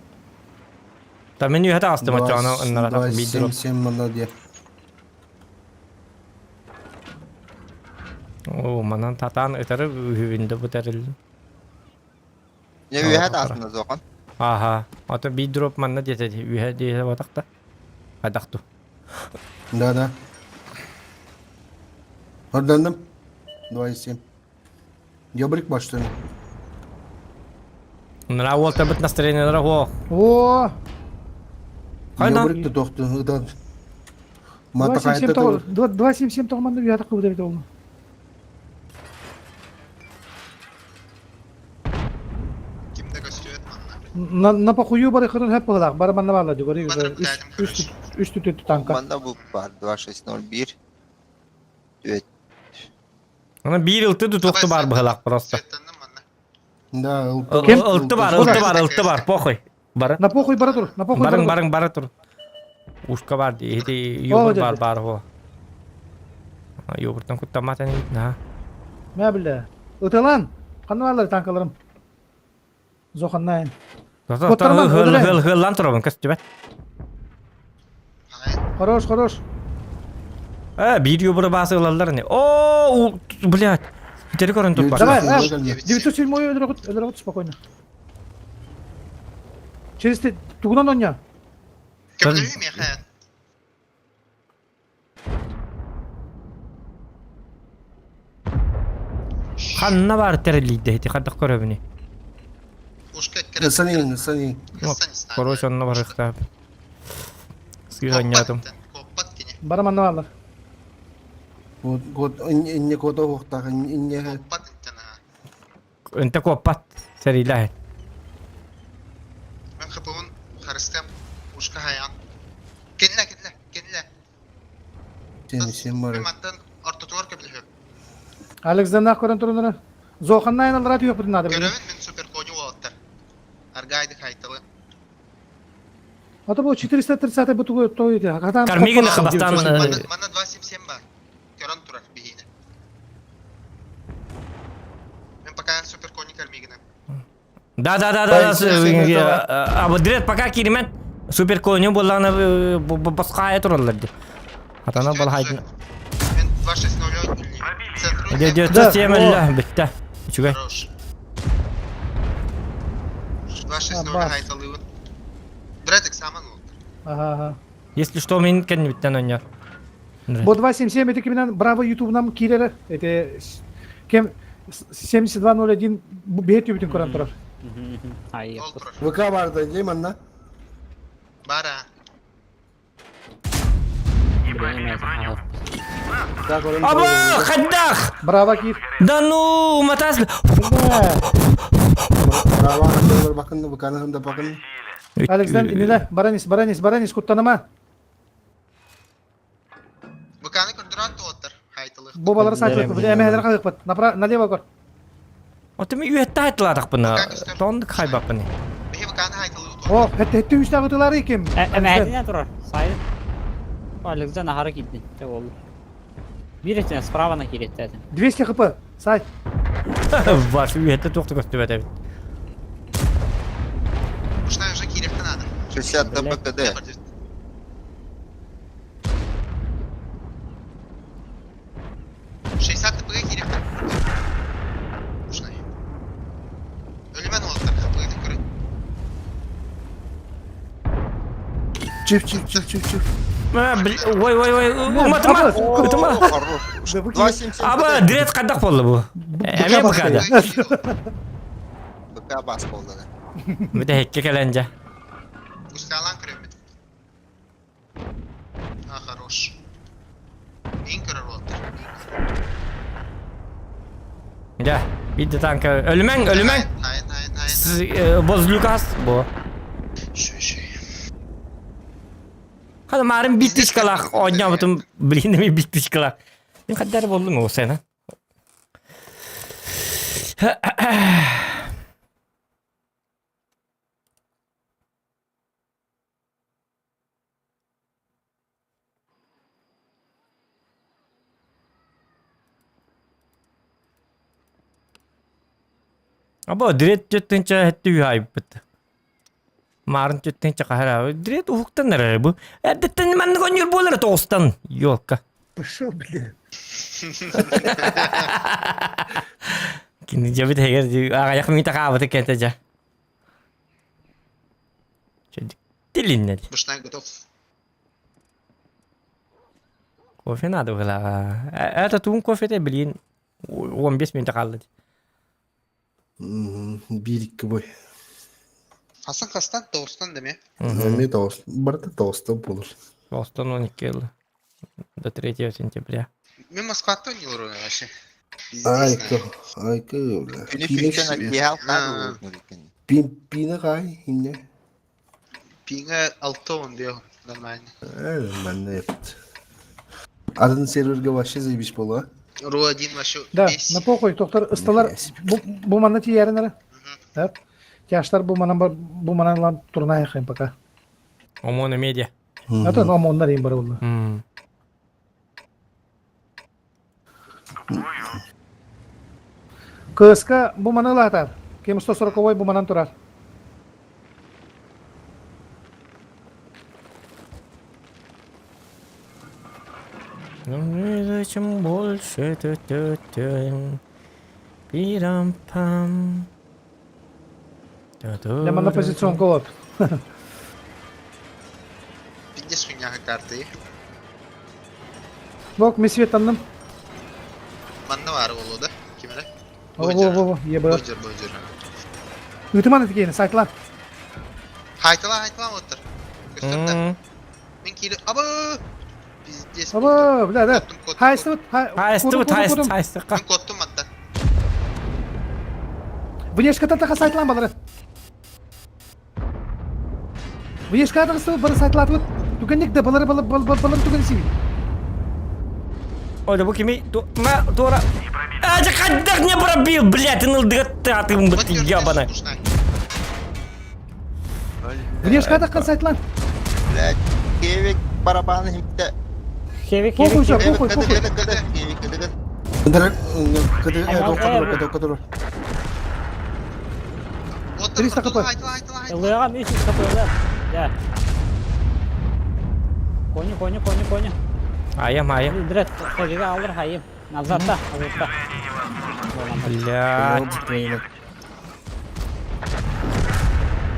Та мен үйе таҕыстым оччоҕуна ыннара биир дробь. 2.77 манна диэ. Оо, манан татаан ытары үһүбүн да бутарыллым. Не үөһэ таасына зохан. Аха, ото биир дроп манна диэтэ үһэ диэтэ батахта. Хайдахту. Да, да. Ордандым. 2,7. Дебрик баштын. Нра уолтарбыт настроениелара хуох. О! Хайда? Дебрик тохту. Ыдан. Мата хайта. 2.77 тоҕманна үһэ таххыбыт эбит ол. Ким да көстүбэт манна. На, на похую бары хырын хөп быһылаах, бары манна баалар дьугары үс үс түтүт танка. Манна бу бар 2601. Түөт. Аны биир ылты тутуохту бар быһылаах просто. Да, Ким? Ылты бар, ылты бар, ылты бар, похуй. Бары. На похуй бара тур, на похуй Барың, барың, бара тур. Ушка бар дии. Ити юбур бар бар хо. Юбуртан куттаммат эн наха. Мэ биле. Ытылан. Ханна баалар танкаларым? Зоханнайын. Хыллан турабын көстүбэт. Хорош, хорош. Э, биир юбуру баасы ылаллар не. О, блядь. Итери көрөн турбар. Давай, 907 өлөрөҕүт, өлөрөҕүт спокойно. Через тугунан оня? Көмөлөһүү миэхэ. Ханна бар тэрилийдэ ити хадах көрөбүнүй? Санин, санин. Короче, онно барыахтаах. Сыыһанньаатым. Бара манна бааллар. Вот, вот, инне кота уохтаах, инне. Ынта куоппат сэриилэһин. Мен хпун харыстым ушка хайан. Кэллэ, кэллэ, кэллэ. Сен сен бар. Мен мантан ортотугар көмөлөһүөм. Александрах көрөн турунара. Зоханнайын аллара түйөкпүтүн наада. Көрөбүн мен суперконю уолаттар. Аргайды хайталы. А то бу 430 бу тугу той ити. Кармигин хабастан Манна 277 бар. Көрөн турар биһиини. Мен пока суперкони Кармигина. Да, да, да, да, да. А вот дред пока киримен суперконю булланы баская тураллар ди. Атана балхайдын. Мен 2600 Де 907 элле битте. Үчүгэй. 260 хайталыыбын. Дред экзамен болду. Ага, ага. Если что, мен кенниттен ойнор. Бу 277 эти киминен Браво ютубунан киирэр эти кем 7201 бэйэ түбүтүн көрөн турар. ВК барды дии манна. Бара. Аба, хаддах! Браво киир. Да ну, матас. Браво, хандалар бакын, ВК-ны ханда бакын. Александр, иниле, баранис, баранис, баранис, куттаныма. ВК-ны көрдөрөн туоттар хайталы. Бу балары сайтылык, бу эмэһэлэр халыкпыт. Направо, налево көр. Оты ми үөтте айтылаатахпына. Тондук хайбаппыны. Биһи ВК-ны хайталы О, хэтте хэтте үстагытылары ким? Эмэһэтинэн турар. Сайын. Александр аһара киирдин. Чэ болду. Биир өттүнэн справа на кииреттээтим. 200 хп. Сай. Ваш үөтте туохта көстүбэт эбит. Ушна уже киирехте надо. 60 ДПКД. 60 ТПГ киирехте. Ушна. Өлүмэн уолаттар ХП-ны көрөн. Чип, чип, чип, чип, чип. Ой, ой, ой, уматыма, ытыма. Аба, дред кадак болду бу. Эме букада. БК бас болду. Бүте хекке кэлэн дьэ. Усталан көрөммүт. А, хорош. Мин көрөр уолаттар. Дьэ, биир танка. Өлүмэҥ, өлүмэҥ. Бозлюкас бу. Хана марын бит тычкалах оонньообутум блин эми бит тычкалах. Мин хаддар болдум ол сена. Або дрет түттүнчэ хэтти үһайбыт. Марын түттүнчэ хаһара. Дрет уһуктан эрэр бу. Эрдэттэн маннык онньур буолар тоҕустан. Ёлка. Пошел, блин. Кини дьэбит эгер аҕайах миитэ хаабыты кэнтэ дьэ. Тилиннэ. Бушнай готов. Кофе надо было. Это туун кофе блин. 15 минут хаалла. Биир икки бой. Хасан хастан тоғыстан деме. Эми тоғыз. Барыта тоғыстан болur. Тоғыстан 12 yıl. До 3 сентября. Мен Москваттан не вообще. Айкы, айкы, бля. Күнү күнтэн акиал хаалуу Пин, пина кай, инне. Пиңе алтон дио нормально. Э, нормально епт. Атын серверге вообще заебись болу, а? Ру один вообще Да, на похуй, доктор, ысталар бу бу манна тиийэрин эрэ. Так. Тяжтар бу манан бу манан лан турнай пока. Омона медиа. Атын ОМОНнар им бар болла. Кыска бу маны ылаатар. Ким 140 бу манан турар. Ну, чем больше, Пирам-пам. Я на позиционка вот. Пиздец хуйня карты. Бок, ми светанным. Манна бар болу да? Кимере? Во, во, во, ебы. Божер, божер. Ытыман этикейни, сайтла. Хайтала, хайтала оттыр. Көстөрдө. Мен кири... Аба! Пиздец. Аба, бля, да. Хайстыбыт, Хайстыбыт, хайст, хайстыкка. Мен коттум атта. Внешка таха сайтлан балары. Внешка тахсы бары сайтлатыбыт. Түгенник да балары балары балары түген сиби. Ой, да бу кими? Ма, туора. А, да хаддах не пробил, блядь, ты налдыгатта, ты ебаная. Внешка тахкан сайтлан. Блядь, кевик барабан химте. Хевик, Похуй, всё, похуй, похуй. Кыдыр, кыдыр, кыдыр, кыдыр. 300 хп. Ылыга 300 хп, да. Да. Коню, коню, коню, коню. Айым, айым. Дред, хевиге алыр хайым. Назарда, назарда. Блядь.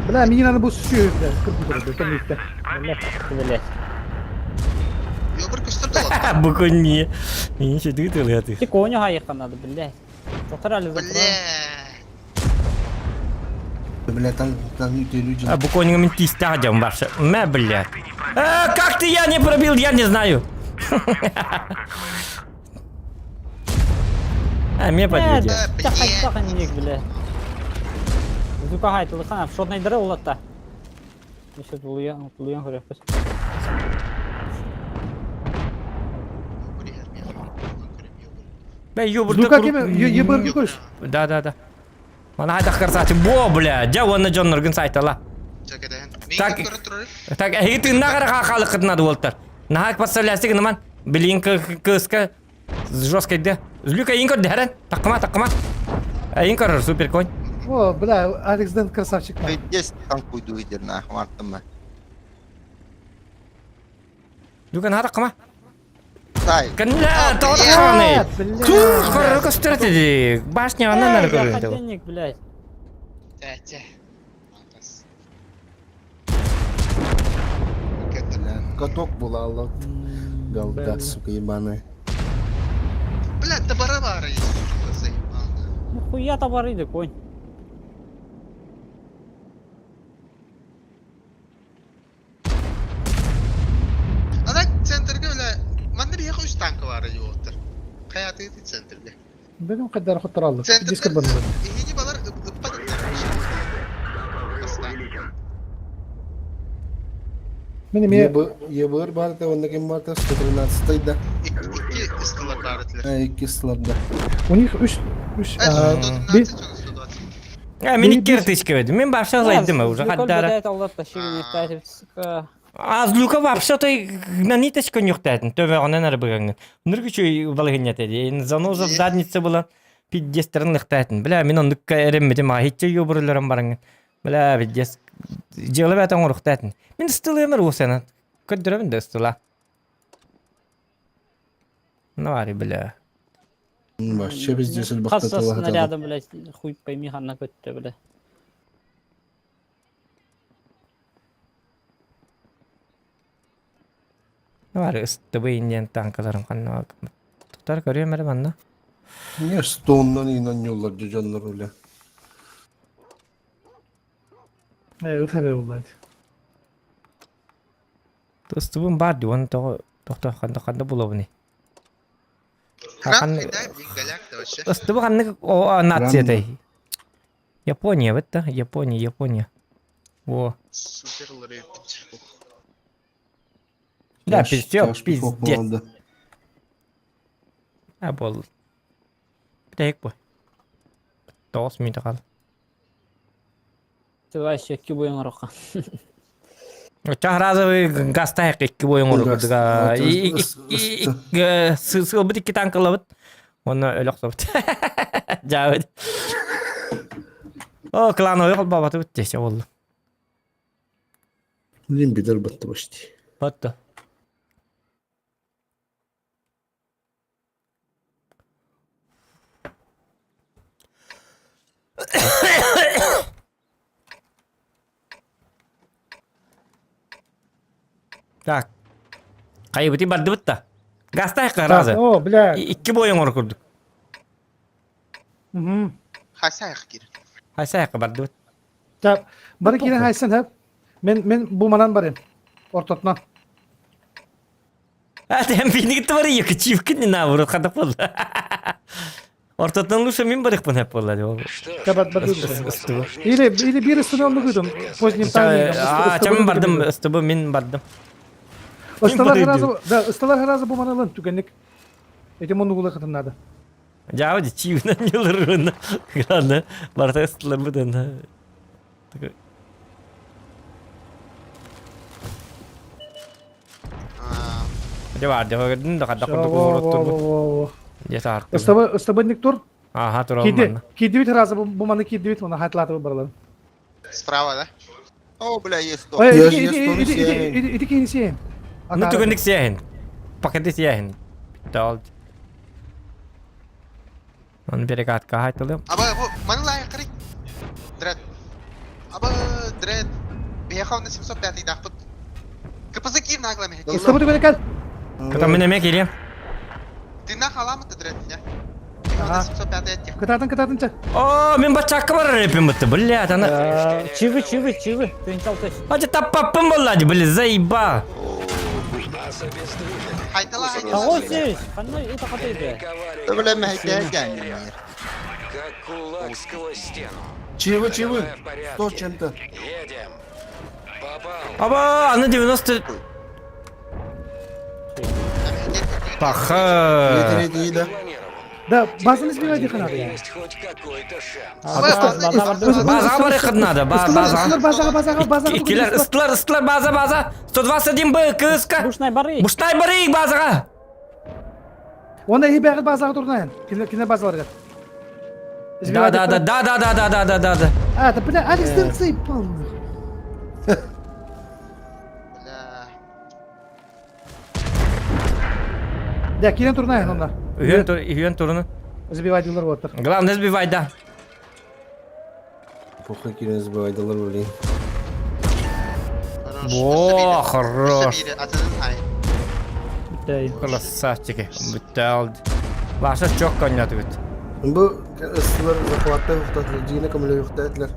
Бля, мне надо было сучу, бля, кыргы турды, Блядь, блядь. Бу коньи. Мен ще дыты ты. Ти коню хайыкка надо, блядь. Тоқтар әлі Бля. Бля, там, там люди. А бу коньга мен тистах дем ваше. Мә, блядь. А, как ты я не пробил, я не знаю. А, мне подведи. Хайттахан бля. Зука хайтылыхан, шотнай дыры улатта. Еще тулуян, тулуян көрөкпүз. Бә, ёбр. Зука кеме, ебыр көш. Да, да, да. Мана хайдах карсачы. Бо, бля, жа оны Джон Нургын сайтала. Так, так, эй, ты нагара хахалы кытнады болтар. Нахак подставлясты гыныман. Билин кыска жесткой да. Злюка инкор дәрен. Такыма, такыма. Инкор супер конь. О, бля, Алекс Дэн красавчик. Пиздец, танк уйду идер нахуй, мартым. Люка на такыма. Тай. Кэнлә, тоғаны. Көр көстөртү. Башня аннан ары көрүндү. Денег, блядь. Тә, Бля, каток була, алла. Голда, сука, ебаная. Бля, да бара бара есть, сука, заебал. Нихуя табар иди, конь. Ана центрге бля, манна бияха үс танка бар иди оттыр. Каяты иди центрге. Бегім қайдар құттыралды. Центрде Диск бұрынды. Ихини балар ыппа Мені ме... ЕБР бар да, онда кем бар да, 113 да. Икки ыстылар бар этилер. А, икки ыстылар да. У них үш... Үш... А, мен икки ртычка ведим. Мен башта зайдым уже хаддара. Аз Люка вообще-то на ниточку нюхтайтын. Төбе онан ары быгаңын. Нұргүчү балыгын ятеді. Заноза в заднице была. Пиздестерин лыхтайтын. Бля, мен ондукка эреммедим. А хитче ёбурларым барыңын. Бля, пиздес. Жылы бәтен орухтайтын. Мен ыстылы өмір осена. Көддірөмін де ыстыла. Ну, ари, бля. Вообще пиздец, Хасса снарядом, блядь, хуй пойми, ханна көттө, бля. Ну, ари, ыстыбы индиан танкаларым ханна. Тутар көрөм әрі манна. Не, стоннан инан yollar, жоннор, бля. Өтәрі болды. Ыстыбын бар ди, оны тоқты қанда қанда болабыны. Кран хайдай, блин, голяк да вообще. Ыстыбы қанны о нация дай. Япония, бітті, Япония, Япония. Во. Супер лыры. Да, пиздец, пиздец. А бол. Бітәйік бой. Тоғыз минут қалды. Ты вообще кибуен рока. Чахразовый гастаах икки бойун оҥорбутуга сылбыт икки танкалабыт уонна өлөхсөбүт. Дьаабыт. О, клановый холбообатыбыт десе болду. Блин, бедер батты почти. Батты. Так. Хайыбыты бардыбыт да. Гастай разы. О, бля. Икки бой оҥор курдук. Угу. Хайсайх кир. Хайсайх бардыбыт. Так, бары кирен хайсан хэп. Мен мен бу манан барым. Ортотунан. А ты бини кытта бар чивкин не наоборот хата болла. Ортотунан лучше мин барыхпын хэп болла. Или или бир ыстыны онну күйдüm. Поздним таймингом. А, чамын бардым, ыстыбы мин бардым. Ыстылар сразу, да, ыстылар сразу бу маналын түгенник. Этим онну гулы хытын надо. Жабы чивнен йылырын. Главное, барта ыстылар бутын. Дьэ баар, дьэ көрдүн да хадда курдук уһуруттурбут. Дьэ саарты. Ыстабы ыстабынник тур. Аха, туралым манна. Киирдибит сразу бу маны киирдибит, уна хатлаатыбыт баралар. Справа, да? О, бля, есть то. Иди, иди, иди, сиэһин. Ну түгэнник сиэһин. Пакеты сиэһин. Таал. Оны перекатка хайтылым. Аба, бу, маны лайық қырый. Дред. Аба, дред. Бияха оны 705 дахпыт. КПЗ киир наглами. Ыстабы түгэнэ кэл. Кытам мен эме кирием. Тына халамыты дред, не? Бияха 705 этих. Кытаатын кытаатын ча. О, мен бачакка барар эпим бытты, блядь, ана. Чивы, чивы, чивы. Тыынчал төс. Ача таппаппын боллади, бля, заеба. Хайтала, хайтала. Тоҕус сүүс. Ханна ыта хатыйды. Да, бля, мэхэ Как кулак сквозь стену. Чивы, чивы. Сто с чем-то. Едем. Попал. Аба, аны 90... Паха. да. Да, базаны сбивайте надо. Есть хоть какой-то шанс. База барыхыт надо, база. Базаға, базаға, базаға. Икилер, ыстылар, ыстылар, база, база. 121 Б, КСК. Бушнай бары. Бушнай бары, базаға. Оны и бәғіт базаға турнайын. Кинер базалар. Да, да, да, да, да, да, да, да, да, да, да. А, да, бля, Алекс ты заебал. Да, кирен турнайын онда. Үйен турны. Забивай дилер вот. Главное сбивай, да. Похуй кирен забивай доллар, блин. Во, хорош. Красавчики. Бүтті Ваша чок коньяты бит. Бу ыстылар захватта юқтатылар, жиына көмілі юқтатылар.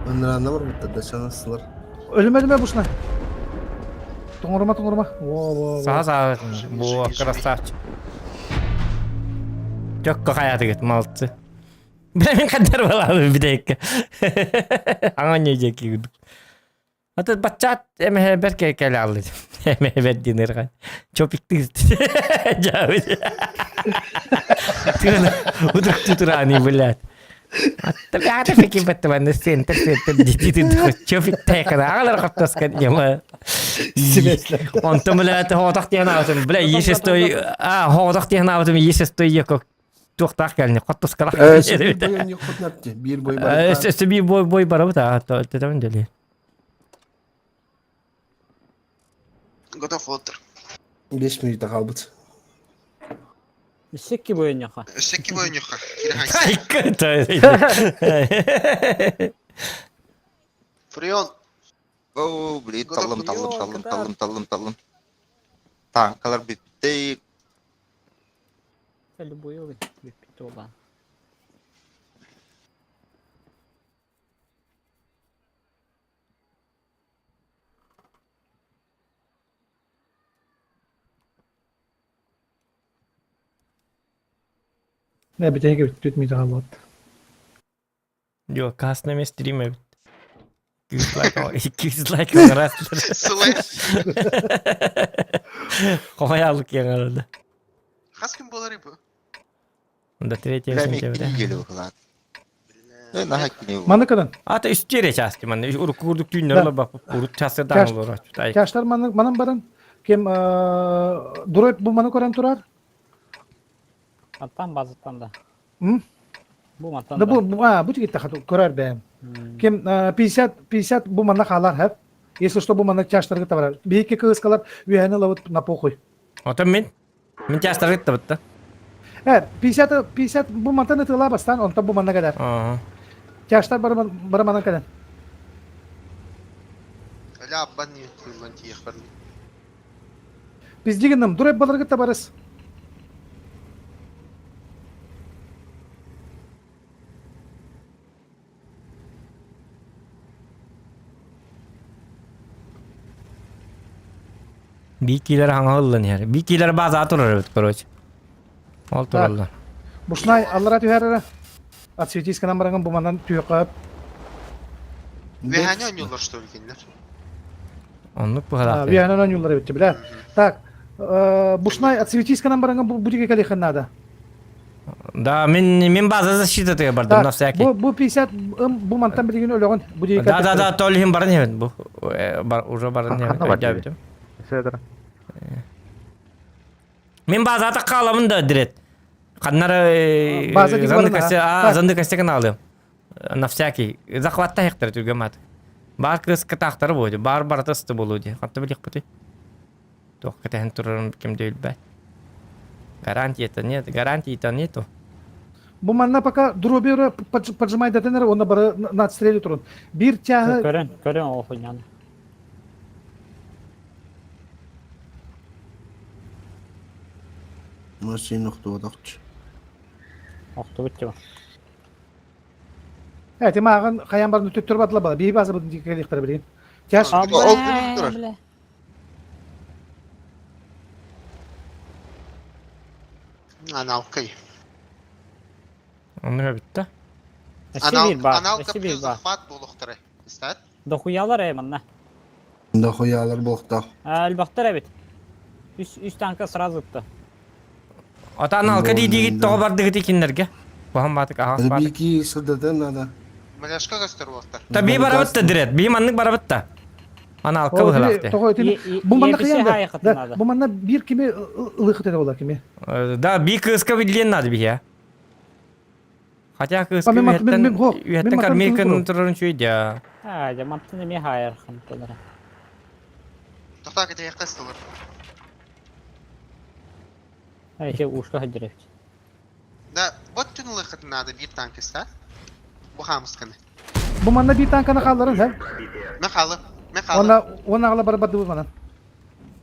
Ыныранда бар бітті, дашан ыстылар. Ölüme ölüme бушна. Тоңырма, тоңырма. Во, во, во. Саға саға. Во, красавчик. Чокко қаяты кет, молодцы. Бля, мен қадар балалы бидекке. Аңа не жеки күдік. Аты бачат эмеhe берке келе алды. Эмеhe бер динер Чопикти. Жабы. Тыгын удрук тутурани, блядь. Атта бята фики баттаман сентер сентер дити чопик тайкана агалар каптаскан яма. Онтон блядь хоотах диэн аатым бля есестой а хоотах диэн аатым есестой яко туохтаах кэлни хоттускалах. Бир бой бар. Өссө бир бой бой барабыт а төтөмүн дели. Готов отыр. 5 минут қалбыт. Секки бойынняха. Секки бойынняха. Фреон. О, блин, талым, талым, талым, талым, талым, талым. Танкалар битти. Любой битти olan. Не, битеге бит мит алат. Йо, касна стрим эбит. 200 лайк, 200 лайк оҥорастылар. Хомаялык киэҥ Хас ким болар бу? До 3 Бля, сентября. мен келіп қылады. Бля. Э, наһаа кини. Маны кынан. Ата үстиэре часты манна урукку курдук түүннэр олор урут часы даан олор. Чаштар маны манан баран кем дурой бу маны көрөн турар. Аттан базыттан да. М? Бу мантан да. Бу а бу тигитте хату көрөр бэм. Кем 50 50 бу манна хаалар хэп. Если что бу манна чаштарга табар. Бийки кыыскалар үһәне лабыт на похуй. Отон мин Мин чаастарга ыттабытта. Э, 50 50 бу мантан ытыла бастан, онтон бу манна кэлэр. Ага. Чаштар бары бары манан кэлэн. Өлө аббан не тыллан тиэх бар. Биздигиним, дурай баларгы табарыс. Бикилер хаҥаһыллан иһэр. Бикилер база турар эбит, короче. Ол тураллар. Бушнай аллара түһэрэрэ. Отсветись гынан бараҥын бу манан түһүөххэ. Үөһээни оонньууллар что ли кинилэр? Оннук быһалаах. Үөһээнэн оонньууллар эбит бля. Так, Бушнай отсветись гынан бараҥын бу бутиге кэлиэххин наада. Да, мин мин база защита бардым на всякий. Бу бу 50 бу мантан билигин өлөҕүн. Бу Да, да, да, то лиһин баран иһэбин бу. Уже баран иһэбин. Өйдөөбүтүм. Мин базата хаалабын да дирет. Ханнара База занды кассе, а занды кассе каналым. На всякий. Захватта хектар түргөмат. Бар кыз кытаахтары буолу, бар баратасты болу ди. Хатта билих бути. Туох кэтэһэн турарын ким да билбэт. Гарантията нет, гарантията нету. Бу манна пока дроберы поджимай датенер, онна бары на отстреле турун. Бир тяга... Көрөн, көрөн ол хуйняны. Машина охтубатахчы. Охтубут тиба. Э, ти мааҕын хайан барны төттөр батыла бала. Бии база бутун кэлиэхтэрэ билигин. Тяж. Ол турар. Аналкай. Онно бүттэ. Аналка плюс захват буолуохтара. Истат? Дохуялар э манна. Дохуялар буолуохтаах. Элбэхтэр эбит. Үс, үс танка сразу ытта. Ата аналка дии тоҕо бардыгыт кинилэргэ. Баһан баатык аһас баатык. Бики сырдатан надо. Маляшка көстөр буолтар. Та би барабыт да дирет. Би маннык барабыт да. Аналка быһылаахты. Тоҕо итини бу манна кыйан да. Бу манна биир кими ылыхыт этэ буолар кими. Да, би кыыска биллиэн надо биһиэ. Хотя кыыска үһэттэн үһэттэн кармирканы турарын үчүгэй Аа, дьэ мантан эмиэ хаайар хамталара. Тоқтаа кэтэйэххэ ыстылар. Ай, ушка сылдьар эбит. Да, вот түн ылыаххытын наада биир танкиста. Бу хаамысканы. Бу манна биир танканы хаалларын, һэ? Мен хаалы. Мен хаалы. Уонна уонна аҕала бары бардыбыт манан.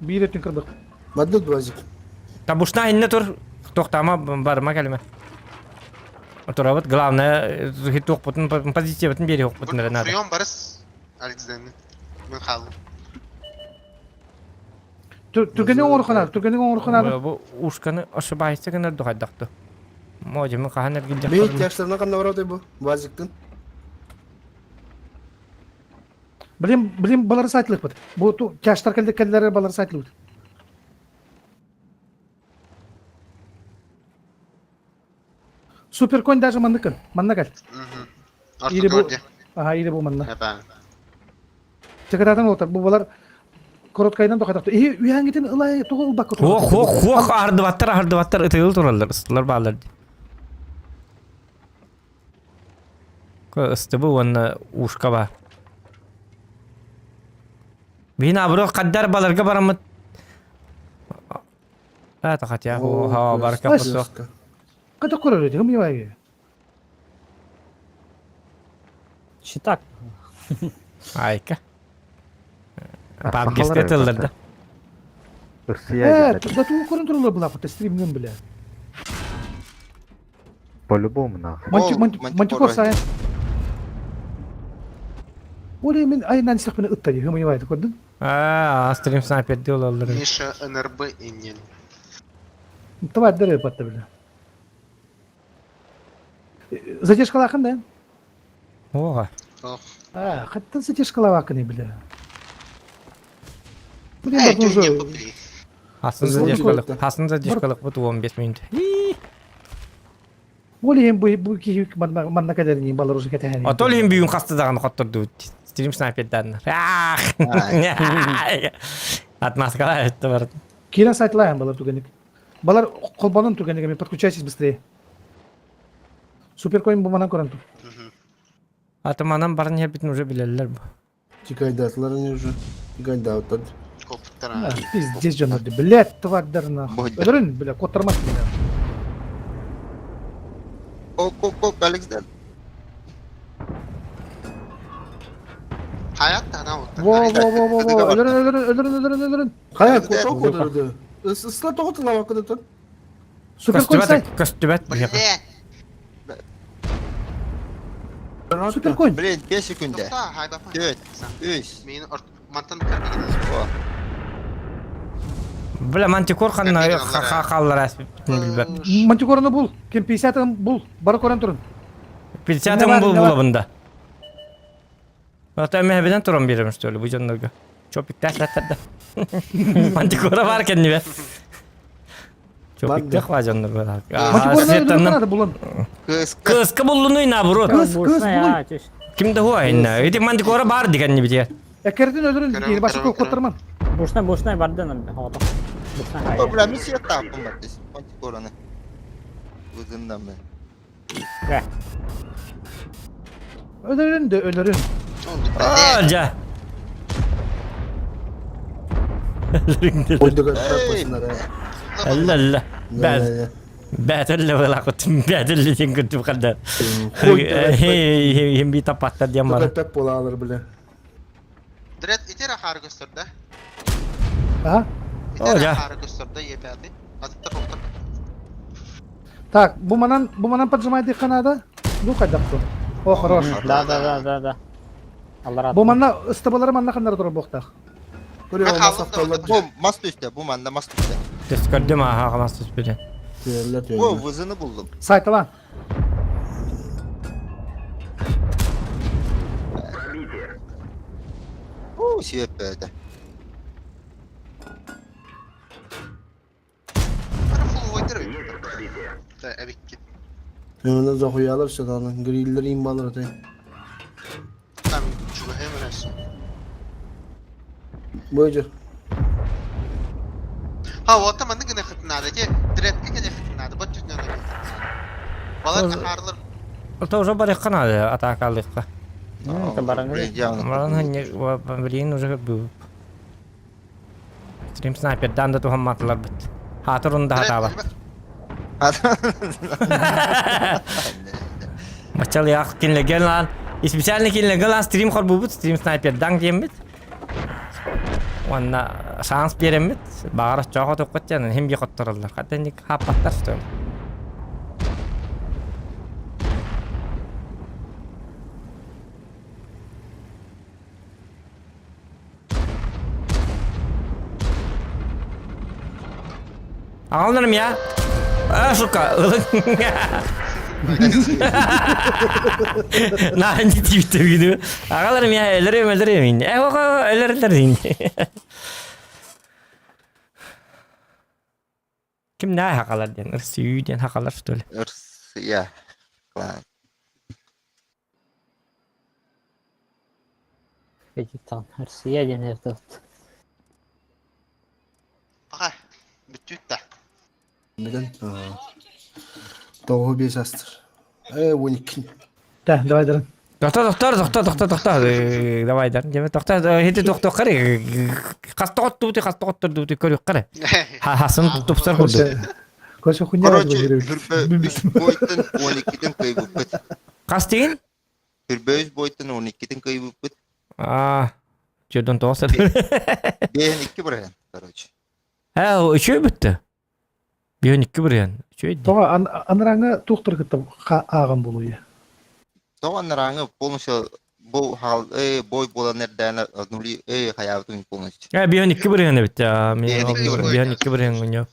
Биир өттүн кырбык. Бардыт базик. Табушна инне тур. Тохтама барыма кэлимэ. Турабыт главное туохпутун позициябытын биэриэхпутун эрэ наада. Прием барыс Александр. Мен хаалым. Түргэнник оҥороххо түргэнник оҥороххо наада. Бу ушканы ошибайся гынар духайдахты. Можем хаһан эргилдьэх. Бей тяжтарына ханна барабыт бу базиктын. Блин, блин, балары сайтылык Бу тяжтар келди келдер балары сайтылык. Суперконь даже манныкын. Манна кел. Или бу Ага, или бу манна. Чакататын олтар. Бу балар короткайдан дохатахты. И үйәңгитин ылай тоҕо ылбакка Ох, ох, ох, ардыбаттар, ардыбаттар ытыгыл тураллар, ыстылар баалар. Ыстыбы уонна ушка бар. Биһин абыры хаддар баларга бараммыт. Это хотя бы барка кусок. Ката көрөр этим я. Читак. Айка. Пабгесте тыллар да. Э, да туу көрөн турулар була кутта стримнен бля. По-любому нахуй. Мантикор сайын. Оле мен айынан сихпин ытта ди, хымы көрдүн? А, стрим снайпер делалар. Миша НРБ иннен. Давай дәрі батта бля. Задержкалахын да? Ога. А, хаттан задержкалавакын бля. Блин, уже... Хасын задержкалык, хасын задержкалык бут 15 минут. Ол иһин бу бу киһи манна манна кэлэринии балар уже кэтэһэн. Ото ол иһин бүгүн хаста даҕаны хоттордубут. Стрим снайпердааннар. Отмазкалар өттө бар. Киирэн сайтлаан балар түгэнник. Балар холбонун түгэнник подключайтесь быстрее. Суперкоин бу манан көрөн тур. Аты манан баран иһэрбитин уже билэллэр бу. Тикайдаатылар они уже. Тикайдаабыттар. Пиздец дьоннор блядь, тварьдар нахуй. Өлөрүн, бля, куоттармас меня. Ок, ок, ок, Алекс дед. Hayat da ana oldu. Во, во, во, во, во, өлөрүн, өлөрүн, өлөрүн, өлөрүн, өлөрүн. Хайа, куток кудырды. Ысла тоғытыла вакыты. Суперконь сай. Көстүбэт. Блядь. Суперконь. Блин, 5 секунда. Тохта, хайба. 4, 3. Мин мантан кәрбеген. Бля, мантикор ханна халлар әспіп билбеп. Мантикорны бул. Кем 50 бул. Бары көрөн турун. 50 бул булабында. Ата мехбеден туран береміз төлі бұл жоннорга. Чопик тәсләттәрді. Мантикора бар кеннибе. Чопик тәх ва жоннор бар. Мантикорны өлөрүн надо булун. Кыска буллуну наоборот. Кыз, кыз булун. Кимде хуа инна. Эти мантикора бар деген не бите. Экердин өлөрүн, кийин башы куоттарман. Бушна, бушна бардын. Хото. Бушна. О, бля, миссия тапым бар десин. Мантикораны. Өзімнен мен. Өлөрүн де өлөрүн. Жа. Алла алла. Бәт. Бәтелле була кутум. Бәтелле ден күтүп калды. Хем би тапаттар дем бар. Төп болалар биле. Дред итер ахары көстөрдө. Ага. Итер ахары көстөрдө епяты. Азыттар токтор. Так, бу манан, бу манан поджимай канада. Ну кайдакту. О, хорош. Да, да, да, да, да. Аллар Бу манна ыстыбалары манна кандар турар буохтаах. Бу мас түсті, бу манда мас түсті. Түс көрдүм аха мас түс биле. Бу вызыны булдum. Сайталан. Бу себеп бәді. Да, әбекке. Өміне захуялар шатаны. Гриллер имбалар аты. Там чуга хемерес. Бойжыр. Ha, o tamam ne хытнады ке, дредке кene хытнады, бот түтнө хытнады. Балар ахарлар Ото уже бар канады атакалыкка. Баран. Баран блин уже был. Стрим снайпер дан да тухам матлар бит. Хатырын да хатаба. Мачал як кинлеген лан. И специально кинлеген лан стрим хор бубут стрим снайпер дан диембит. Онна шанс берембит. Багара чоға тоққат жанын хем би қоттырылар. Хаттан хаппаттар что ли. Ағаларым я. А, сука. На, не тип виду. Ағаларым я, өлірем, өлірем. Ә, оға, өлірілер. Ким нә хақалар ден? Ырсүй ден хақалар, что ли? Ырсия. Клан. Там, Россия ден этот. Аха, бүтүт да. Билен. Тоғу бес астыр. Э, 12. Да, давай дарын. Тоқта, тоқта, тоқта, тоқта, тоқта. Давай, дар. Деме тоқта, хети тоқта қари. Қасты қотты қасты қотты дути көрік қари. Хасын тупсар күрді. Короче, хуйня Короче, хүрбө үс бойтын 12-тен кыйбыппыт. Қас деген? Хүрбө үс бойтын 12-тен кыйбыппыт. А, жерден тоғыз. Бен 2 бірген, короче. Ә, үшеу бітті. Бүйін екі бір Үшеу еді. Тоға аныраңы тухтыр кытта ағын болу я. Тоған раңы полностью бу хал э бой болан эрдәне нули э хаябытын полностью. Ә, бүйін екі бір бітті. Бүйін екі бір. Бүйін екі бір ойнап.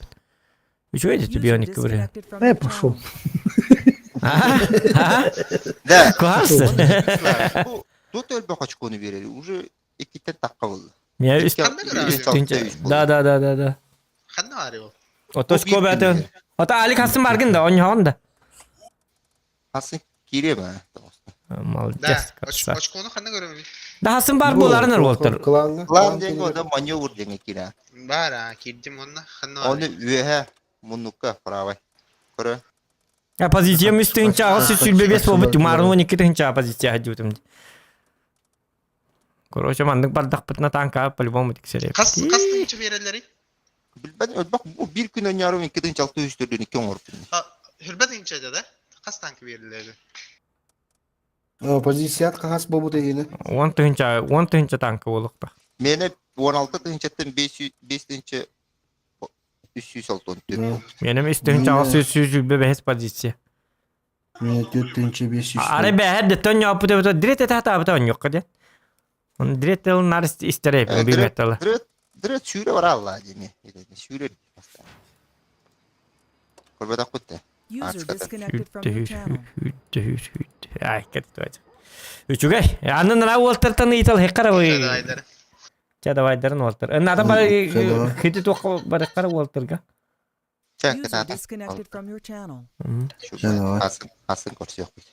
Үшеу еді, бүйін екі бір. Э, пошел. Да. Класс. Тут өлбө очкону берели. Уже икитен такка болду. Мен Да, да, да, да, да. Ханна ари ол. Ото скобы аты. Ото Алик хасын баргын да, ойнаған да. Хасын киириэ баа. Молодец, Да, красавчик. очкону ханна көрөбүн? Даһасын бар буоларын уолтар. Кланга. Клан диэҥҥэ ода маневр диэҥҥэ киирэ. Бар, а, киирдим онно. Ханна бар? Оны үөһэ муннукка правай. Көрө. А позиция үс тыһынча 825 буолбут Тумарын 12 тыһынча позиция сылдьыбытым. Короче, маннык бардахпытына танка по-любому тиксере. Хас хас тыһынча биэрэллэрий? Билбэт өлбөх бу биир күн өньярым икки тыһынча алты үс төрдүн икки оҥорбут. Хүрбэт тыһынча да? Хас танка биэрэллэри? Позицият хас буолбут эйиэнэ? 10 тыһынча 10 тыһынча танка буолуохта. Миэнэ 16 тыһынчаттан 5 тыһынча 364. Менем 3 тыһынча 625 позиция. Миэнэ 4 тыһынча 500. Ары бэһэр де тон ньооппут эбит дрет этэ хатаабыта онньуокка диэн. Он дрет тылын нар истэрэ бимет тылы. Дрет дрет сүүрэ баралла диэми. Сүүрэ Көрбөтөхпүт да. User disconnected from your channel. Ай, кеттү. Үчүгэй. Аннын ра уолтартан ыйтал хеккара бу. Чэ давайдарын уолтар. Ната бар хити туох барыккара уолтарга. User disconnected from your channel. Хасын көрсүөхпүт.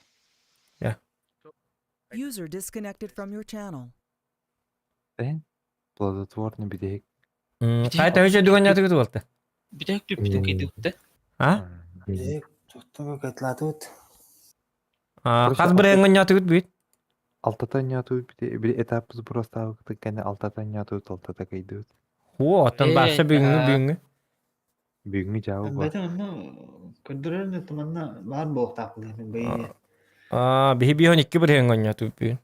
User disconnected from your channel. Плодотворный бүтэһик. Хайта өчө дүгөннятыгыт уолта. Бүтэһик түппүтүн кыйдыбыт А? Тоқтама катлатыбыт. Хас бырыһыҥҥа бүйт? Алтата ньаатыбыт били этап сбростаабыкты кэннэ алтата ньаатыбыт алтата кыйдыбыт. Оо, оттон барса бүгүҥҥү бүгүҥҥү. Бүгүҥҥү дьаабы бар. Бэтэ онно көрдөрөр манна баар буолуохтаах бэйи. Аа, биһи биһон икки бырыһыҥҥа ньаатыбыт бүгүн.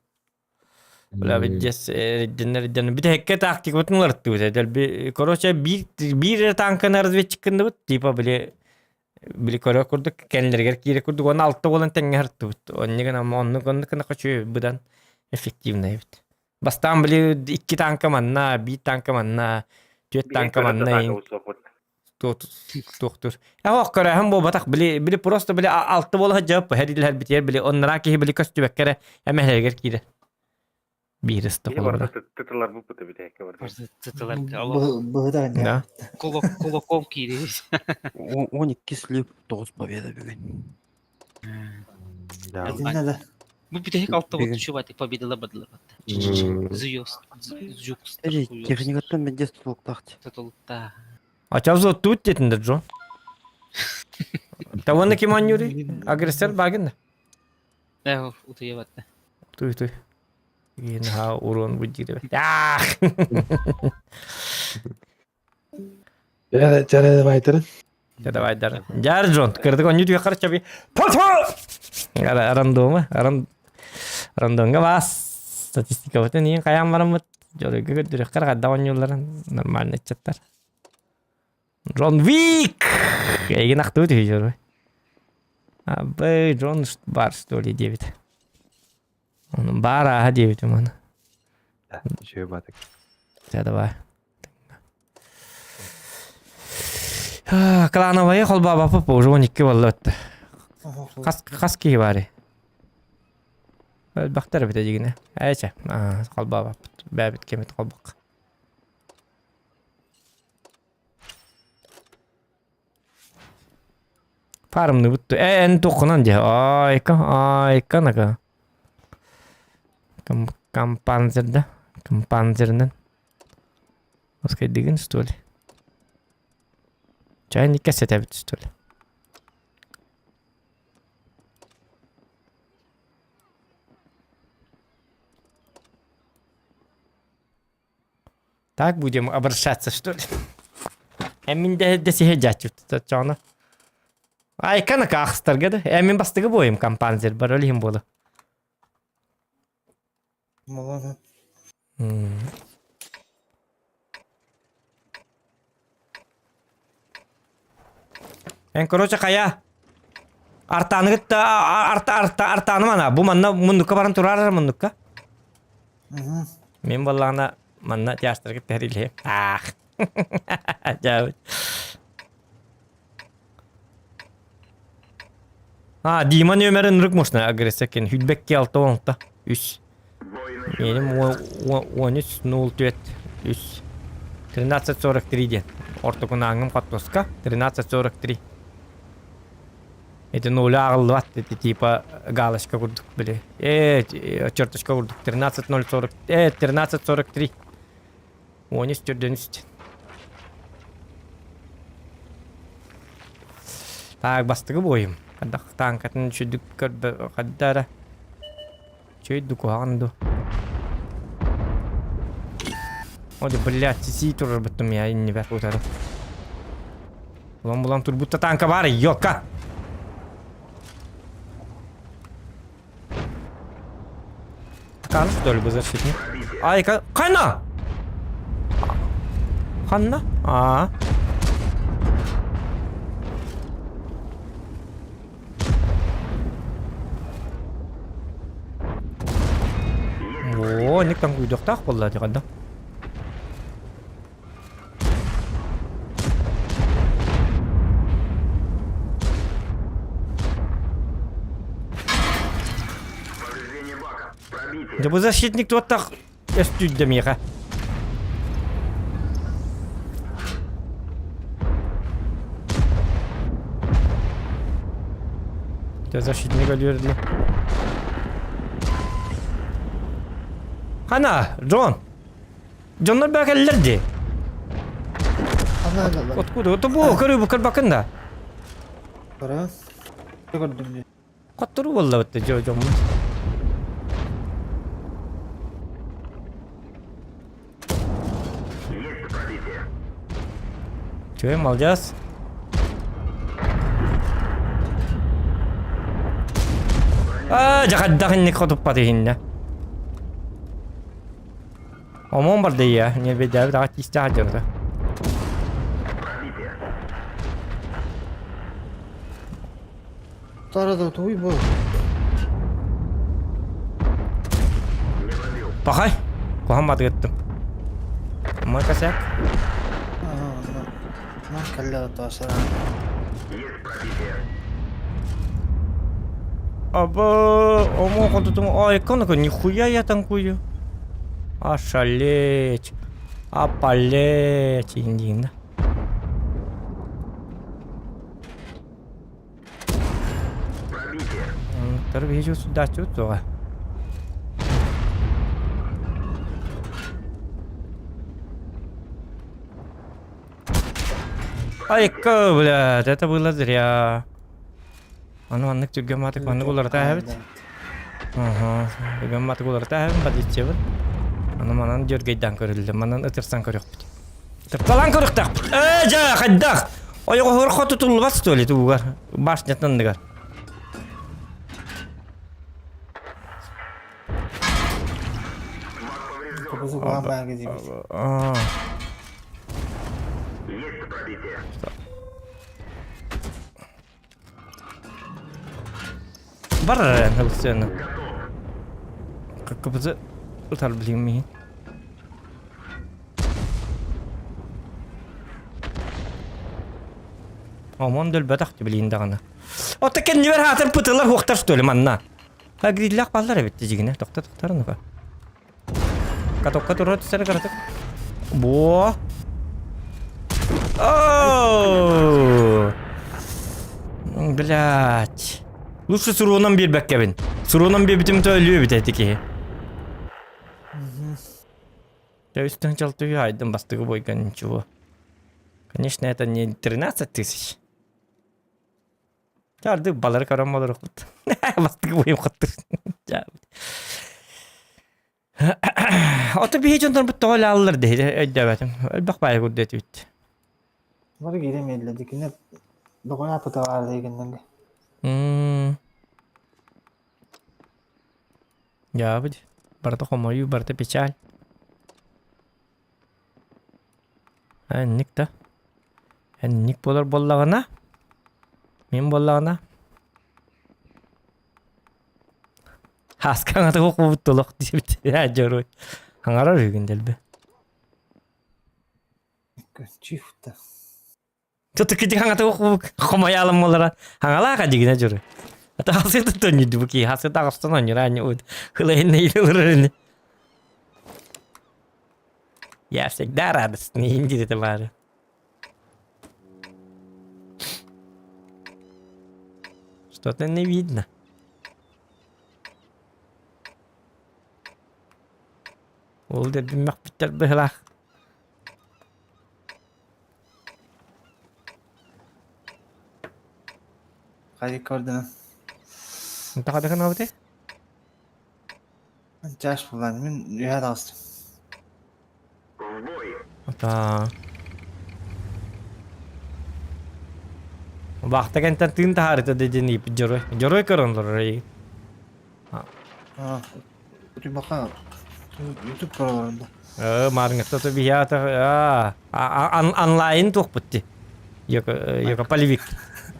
Бля, видес, эрденер, эрденер. Бүтэһиккэ тактикабытын уларыттыбыт. Дэлби, короче, биир биир эрэ танканы разведчик гынныбыт. Типа, били, били көрө курдук, кэннилэригэр киирэ курдук, уонна алта буолан тэҥҥэ ырыттыбыт. Оннук гына, оннук оннук гына хочу быдан эффективный эбит. Бастаан, били, икки танка манна, биир танка манна, түөрт танка манна, туохтур. Эх, көрөһөн буолбатах, били, били просто били алты буола сылдьабыт, һэрилэр битиэр, били оннараа киһи били көстүбэккэ эрэ эмэһэлэригэр киирэр. Биир ысты холобура. Тытылар буппута бүтэһиккэ барда. Тытылар Быһыта Да. Кулаком киирии. 12 слив, 9 победа бүгүн. Итиннэ да. Бу бүтэһик алта вот чувак победила бадылар. Зуёс, Зюкс. Техникаттан мендес тутулуктаах. Тутулуктаах. Ача тут детинде Джо. Таваны ким аннюри? Агрессор багын. Да, утуя батта. Туй туй. Ха урон будире. Ах! Чара давай Давай дар. Жар Джон, кырдык онню түйе карча би. Арандома, аран рандомга бас. Статистика бутын иин каян барамыт. Жорыга көдүрүк каргада оннюларын нормально чаттар. Джон Вик! Эйген актыбы түйе жору. Абы Джон бар что ли дебит. Onun бар аха дебит оны. Үчүгэй батык. Ча давай. Клановая холбаабаппыт уже 12 буолла өттө. Хас хас киһи баарый? Элбэхтэр эбитэ дьигинэ. Ээчэ, холбообаппыт. Бээбит кэмит холбокко. Фармныбыт э эн туоххунан дьэ айка айка нака компанзерда компанзерынан Оскайдыгын что ли? Чайник кэсэтэбит что ли? Так будем обращаться, что ли? Эмин де сиһэ дьааччыт чоно. Айкана каахстарга да. Эмин бастыгы буойум компанзер бар олихин буола. Эн короче хайа артааны кытта арта арта артааны мана бу манна муннукка баран турар муннукка. Мен баллаана манна тястарга тэриле. Ах. Жабыт. А, Дима нөмерин ырык мошна агрессия кен. Хүлбекке алты оңта. Үс. Меним 13 04 үс. 13.43 ден. Ортокун аңым каттоска. 13.43. Ити нуля ааҕыллыбат ити типа галочка курдук били. Э, черточка курдук 13.040 э 13.43 13 төрдөн үст. Так, бастакы буойум. Хадах таанкатын үчүдүк көрбө хаддара. Чөйдү куһаҕан ду. О, блядь, сии турар буттум я иннибэр утары. Улан булан турбутта танка бар, ёка! Такан, что ли, защитник? Ай, ханна! Ханна? А. О, ник там күйдөхтаах болла диганда. Да бу защитник туоттах өстүйдэ миэхэ. Дьэ защитник өлүөрдү. Хана, Джон! Дьоннор баа кэллэр дии. Откуда? Это бу, көрүү бу көрбөккүн да. Көрө. Көрдүм дии. Хотторуу буолла бытты дьо дьоммут. Чё, молодец. Аа, жахаддах инник хотуппат иһиннэ. Омон барды я, не бедя, да тиистэ дьонто. Тарада туй бу. Пахай! Куһан батыгыттым. Мой косяк. На кэллэ тоосара. Аба, омо хотутум, ай, конака, нихуя я танкую. Ошалеть. Апалеть, индина. Вижу сюда сюда. Айка, блядь, это было зря. Аны маннык түргэн маатык маннык уларыта эбит. Ага, түргэн маатык уларыта эбит, подъезчебит. Аны манан дьөргейдаан көрүллэ, манан ытырсан көрүөхпүт. Тыпталан көрүөхтээхпит. Ээ, дьэ, хайдах? Ойоҕоһугар хоту туллубат что ли тугугар? Башнятын анныгар. Бар эрэ ККПЗ ытар билигин миһин. Омон өлбөтөх билигин даҕаны. Оттон кэннибэр хаатыр пытылар хуохтар что ли манна? Ха гриллях баллар эбит дьигинэ. Тохто тохтор ну-ка. Катокка турар түсэр кыратык. Бо. Оу! Блять. Лучше суруунан биэрбэккэбин. Суруунан биэрбитим то өлүө эбит эти киһи. То есть сначала айдым бастыгы бойга ничего. Конечно, это не 13 тысяч. Арды балары көрөн болорукпут. Бастыгы бойум хаттыр. Ото биһи дьоннорбут тоҕо ылааллар диһи өйдөөбөтүм. Элбэх баайы курдук этибит. Бары киирэн дикинэ доҕояаппыта баар дигиннэнгэ. Мм. Дьаабыт. Барыта хомойуу, барыта печаль. Энник да. Энник буолар буоллаҕына, мин буоллаҕына Хаска туох толох диэбит. Дьоруой. Хаҥарар үһүгүн дэлби. Чифта. Тутукити хаҥата хомойаалым болара. Хаҥалаах дигинэ дьоруой. Ата хасыта тонньуду бу ки хасыта аҕыстан онньура анньы уд. Хылайын илылырын. Я всегда радостный, диде бары. Что-то не видно. Ол дэрбиммэхпиттэр быһылаах. Хайа көрдүнэн. Таха гынабыты? Чаш булан мин үһэ таҕыстым. Ата. Бахта кэнтэн тыын таһаарыта дедин иипит дьоруой. Дьоруой көрөн олорор эйигин. Аа, Утуйбакка YouTube көрөлөрүн да. Э, маарыҥҥытта то биһиата аа онлайн туохпут ти. Йоко йоко полевик.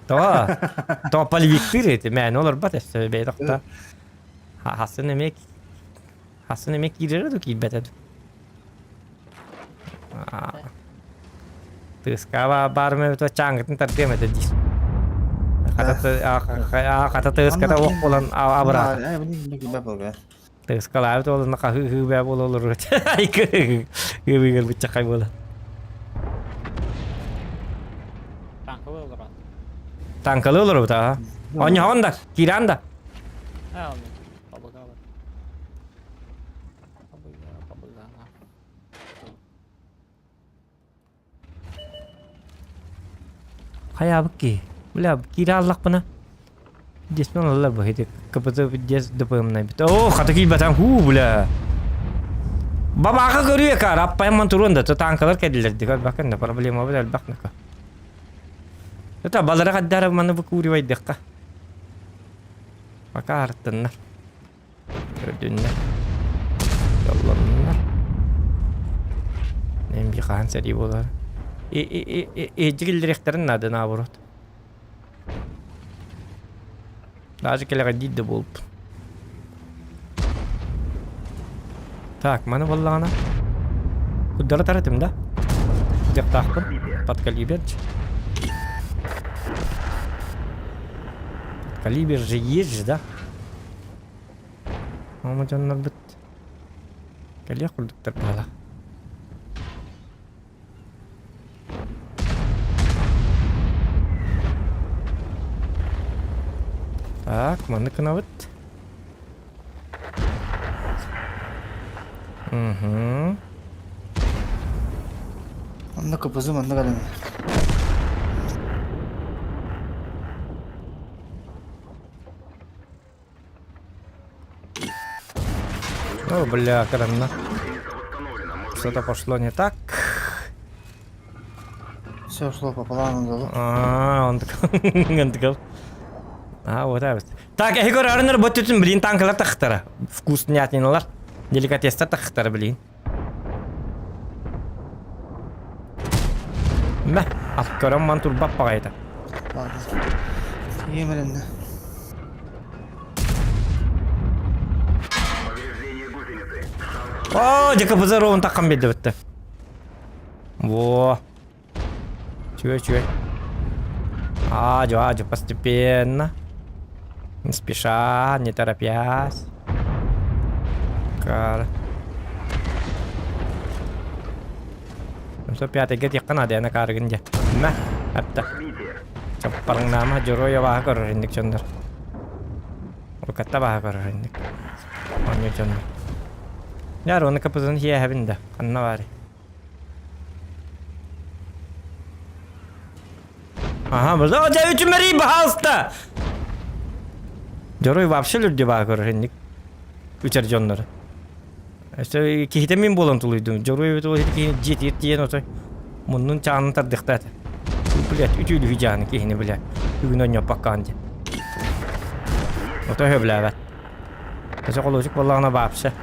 То то полевиктыр эти мээн олорбат эссе бэйдохта. Хасын эмиэ хасын эмиэ киирэрэ ду киирбэтэ ду. Тыаскаба баарым эбит чааҥҥытын тардыам этэ диир. Хата хата тыаската ох буолан абыраата. Тыаскалаабыт уолуна хаһыы бээ буола олорор. Ыыбыгыр быччакай буола. Танкалы олорон. Танкалы олоробут аа. Онньоһон да, киирэн да. Аа, бабыга бар. Бабыга, бабыга. Хайаабыт киһи. Бля, киирэ аллахпына. Десмен аллар бу хити. КПТ дес ДПМ-най бит. О, хата киирбэтэн хуу, бля. Бабаха көрүө каар, аппайым туруон да, танкалар кэллилэр дик, бакын да проблема бит элбэх нака. Это балара хаддара маны выкуривайдыкка. Пока арттыннар. Көрдүннэр. Дьоллоннуннар. Мен би хаан сэрии буолар. Эдьигиллэриэхтэрин наада наоборот. Даже кэлэҕэ диир да буолбут. Так, маны буоллаҕына. Куддара таратым да? Дьахтаахпын. Подкалибер. Подкалибер же есть же, да? Ама дьоннорбут кэлиэх курдуктар баала. Так, маннык гынабыт. Угу. Онно кыбызым, онно кэлэн. О, бля, карамна. Что-то пошло не так. Все шло по плану, да. А, он такой, он такой. А, вот так. Так, я говорю, арыныр бөтүтүн, блин, танкалар тахтара. Вкуснятиналар. Деликатестер тахтара, блин. Мә, ап көрөн ман турбап пағайта. Ладно. Емеренне. О, ДКПЗ ровын таққан белді бітті. Во. Чуй, чуй. Адю, адю, постепенно. Не спеша, не торопясь. Кар. 105-га тиэххэ наада ана каарыгын дьэ. Мэ, атта. Чаппарыҥнаама дьоруой абааһы көрөр инник дьоннор. Урукатта абааһы көрөр инник. Оонньуу дьоннор. Дьэ, ону капызын сиэһэбин да, ханна баарый? Ага, база, дьэ, үчүмэрий, баһаалыста! Дьоруой вообще үрдү баа көрөр инник. Үтэр дьоннору. Өссө киһитэ мин буолан тулуйдум. Дьоруой эбит ол киһи дьиэтигэр тиийэн отой муннун чаанын тардыахтаата. Блядь, үтүөлүһү дьааны киһини бля. Бүгүн онньоппаккаан диэн. Отой хөблээбэт. Өссө холуочук буоллаҕына вообще.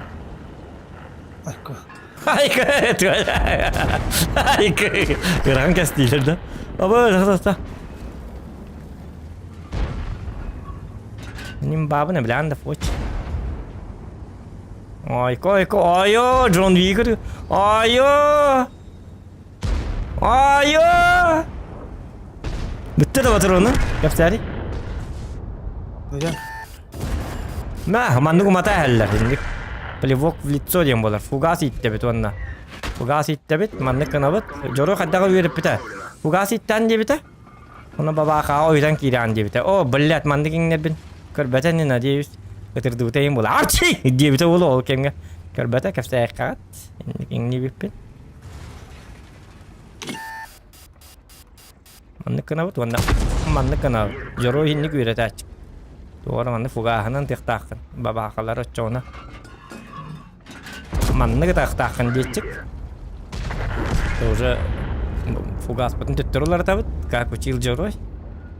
Айка. Айка, Айка. Ырахан кэстиилэр да. Аба, та Ним бабына блян да фоч. Айко, айко, айо, Джон Вигр. Айо! Айо! Бүттэ да батыр оны. Кэпсээри. Уйа. Мә, маннык умата эһэллэр инник. Плевок в лицо диэн буолар. Фугас ииттэбит уонна. Фугас ииттэбит, маннык гынабыт. Дьоро хайдаҕа үөрэппитэ. Фугас ииттээн диэбитэ. Ону бабаахаҕа ойутан киирэҕин диэбитэ. О, блядь, маннык иҥнэрбин көрбөтө ини, надеюсь. Ытырдыбыта иһин буола. Арчи! диэбитэ уол ол кэмҥэ. Көрбөтө, кэпсээххэ Инник иҥнибиппин. Маннык гынабыт уонна маннык гынабыт. Дьоруой инник үөрэтээччи. Туора маннык фугааһынан тыахтааххын. Бабаахалар оччоҕуна. Маннык ытаахтааххын диэччик. Уже фугаспытын төттөрү уларытабыт. Как учил дьоруой.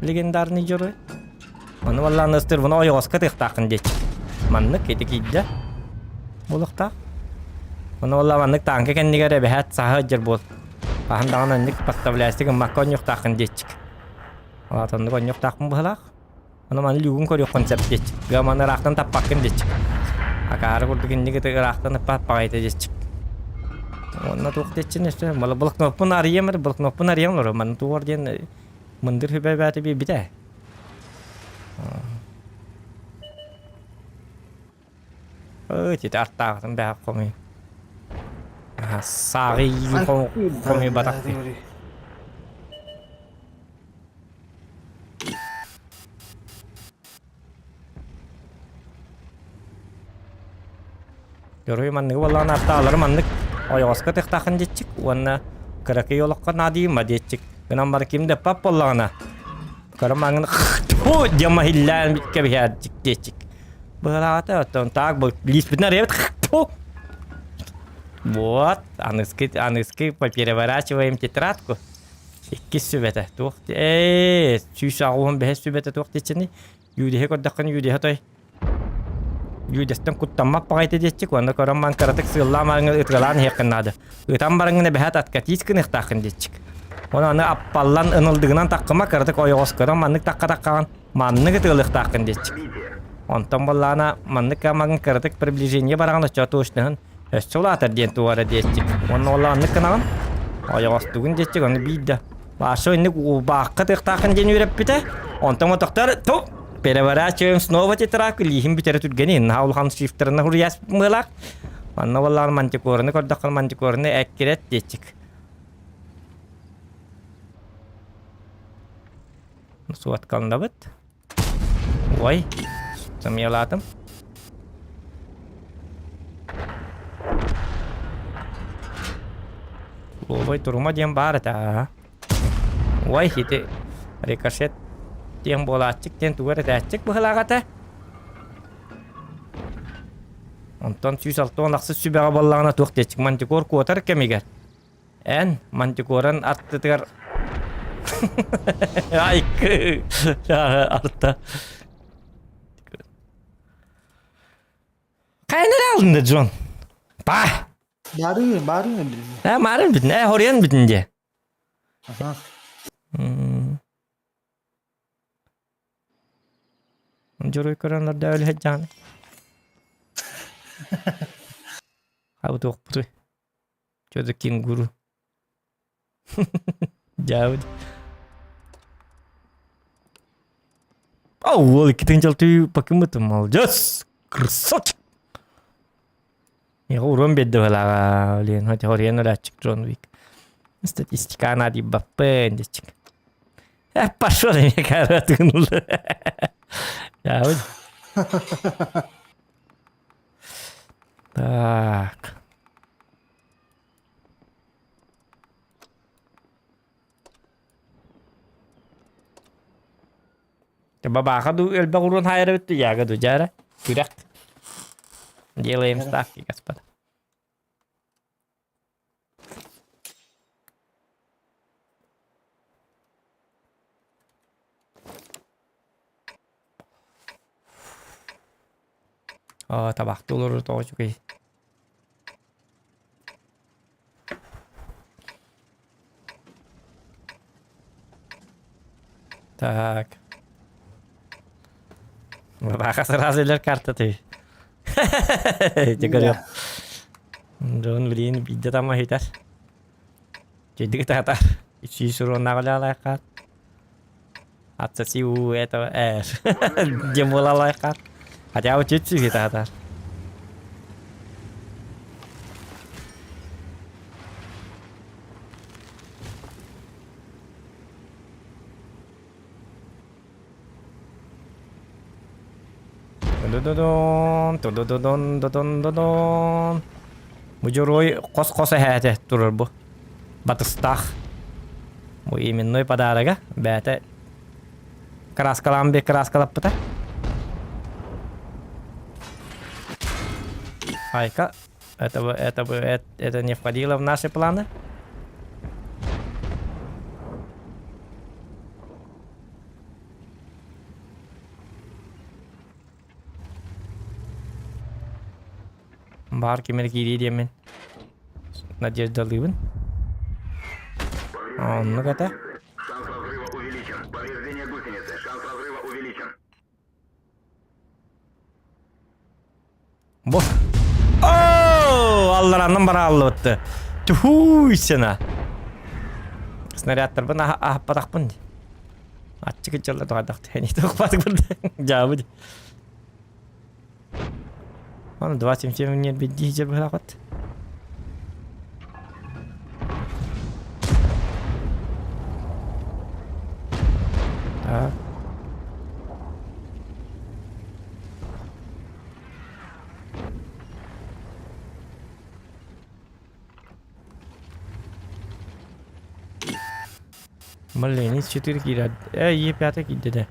Легендарный дьоруой. Ону валлаан ыстырбына ойоҕоско тыахтааххын диэччик. Маннык ити киирдэ. Буолуохтаах. Ону валла маннык тааҥка кэннигэр эбэһээт саһа сылдьар буол. Хаһан даҕаны оннук подставляйся гыммакка онньуохтааххын диэччик. Ол оннук онньуохтаахпын быһалаах. Ону маны люгун көрүөххүн сөп диэччик. Га маны ыраахтан таппаккын диэччик. Акаары курдук инник ытык ыраахтан ыппат баҕайыта диэччик. Уонна туох диэччин өссө блокноппун арыйам эрэ блокноппун арыйан олорор. Маны туох диэн мындыр хүбэ бээтэ биэрбитэ. Ой, ити артааҕытын бэһэх хомуй. Сааҕы хомуй батах. Дьоруй манныгы буоллаҕына артаалары маннык ойоҕоско тыхтаахын диэччик уонна кыракый олоххо наадыйыма диэччик. Гынан бары ким да пап буоллаҕына кыра маҥын тьфу диэн маһиллээн кэбиһээр диэччик. Быһалаата оттон так бу лиспитин арыйабыт тьфу. Вот, аныскы аныскы попереворачиваем тетрадку. Иккис сүбэтэ туох ээ 185 сүбэтэ туох диэччиний? Юриһы көрдөххүнэ Юриһа той Юристан куттаммат баҕайыта диэччик уонна көрөн баран кыратык сыаллаан бараҥҥын ытыалаан иһиэххин наада. Ытан бараҥҥын эбэһээт откатись гыныахтааххын диэччик. Уонна аны аппаллан ынылдыгынан таххыма кыратык ойоҕоскотон маннык тахха таххаҕын маннык ытыалыахтааххын диэччик. Онтон буоллаҕына маннык гамаҥын кыратык приближение бараҕын оччоҕо точноһын өссө улаатар диэн туох эрэ диэччик. Уонна ол аннык гынаҕын ойоҕостугун диэччик ону биир да Паша инник убаахха тыахтааххын диэн үөрэппитэ. Онтон отохтор ту переворачиваем снова тетрадку лииһин бүтэрэ түргэни наһаа улахан шрифтарына хуруйаас мыалаах. Манна буоллаҕына мантикораны көрдөххө мантикораны эккирэт диэччик. Суоткаланабыт. Ой, сымыйалаатым. Лобой турума диэн баар этэ аа. Ой, ити рикошет диэн буолааччык диэн тугу эрэ этээччик быһылаах этэ. Онтон 168 сүбэҕэ буоллаҕына туох диэччик мантикор куотар кэмигэр Эн мантикоран аттытыгар Айкы арта. Хайнар алдын Джон? Па! Бары, бары бүтүн. Э, марын бүтүн, э, хоруйан бүтүн дии. Аха. Дьоруй көрөннөр да өлүһэт дьааны. Хабытуохпутуй. Что за кенгуру? Дьаабыт. Ол иккитин дьалтыы покымытым молодец! Красавчик! Миэхэ уруон биэрдэ быһалааҕа, блин, хоть хоруйан өлөөччүк Джон Уик. Статистика наадыйбаппын диэччик. Э, пошел эмиэ кааратыгын Дьаабыт. Так. Бабааха дуу элбэх уруон хаайар эбит яга дуу дьара. Күрэх. Делаем ставки, господа. Оо, табахтыы олорор тоҕо үчүгэй. Так. Бабаха сразу илэр карта ты. Дьэ көрүөх. Дьон блин биирдэ тамма иһитэр. Чэйдик ытаатар. Ичии суруоннаах үлэ Отсоси у этого эр. Диэн буолалаайхаат. Хотя бы чуть-чуть ытаатар. Тудудудун, тудудудун, дудун-дудун. Бу дьоруой хос-хос эһээтэ турар бу. Батыстаах. Бу именной подарога. Бэйэтэ краскалаан бе краскалаппыта. Айка, это, это, это, это не входило в наши планы. Баар кимэр киирии диэммин надеждалыыбын. Оннук этэ. Бу. Оо, аллараннан барааллыбытты. Түһүй сена. Снарядтарбын аһаппатахпын. Аччык дьалла туһадах тэни тухпатык бырда. Жаабы. Аны 27 нет бидди жер быһалакат. Так. Блин, 4 киирэ. Э, Е5 киирдэ да.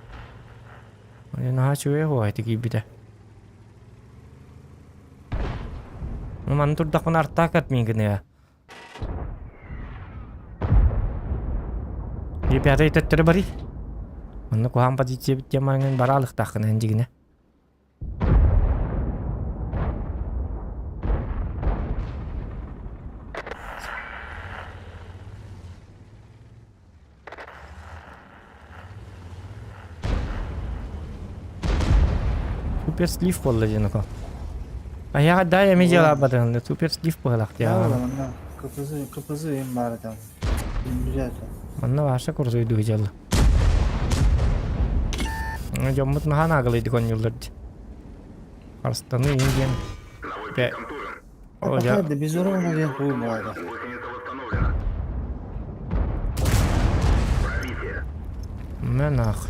Наһаа үчүгэй оһуохай киирбитэ. Маны турдахпына артаакат миигин Е5 төттөрү барый. Онно куһаҕан позиция бит диэн бара алыхтааххын эн дьигинэ. Супер слив буолла диэн око. Айаҕа дай эми дьыалаабатыгын супер слив буолах диэн. Манна КПЗ КПЗ им баар там. Манна ваша курсуйду дьыала. Дьоммут наһаа наагалыйдык оонньууллар дии. Арыстаны иин диэн. Пока да безуровно диэн тугу буолла. Мэнах.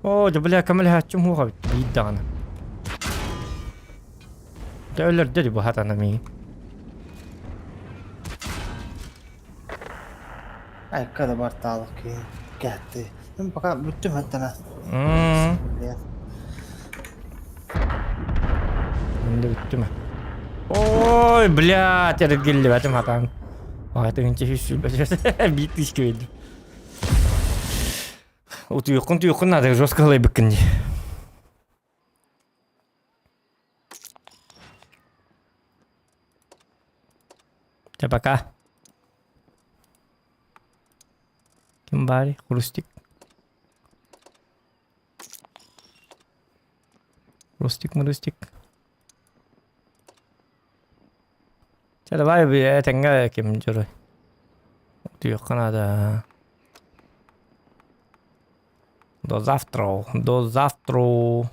О, да бля, көмөлөһөөччүм хуоха биир даҕаны. Дьэ өлөрдө дии бу хатана миигин. Айка да бартаалык киһи кэхти. Мин пока бүттүм хаттана. Мин да бүттүм. Ой, блядь, эргиллибэтим хатан. Ой, тыгынча сүүс биир тысяча бердим. Утуйуккун туйуккун надо жестко ылайбыккын дии. Чэ, пока. Ким баарый? Хрустик. Хрустик, мрустик. Чэ, давай этэҥҥэ ким дьоруй. Утуйуохха наада. До завтра. До завтра.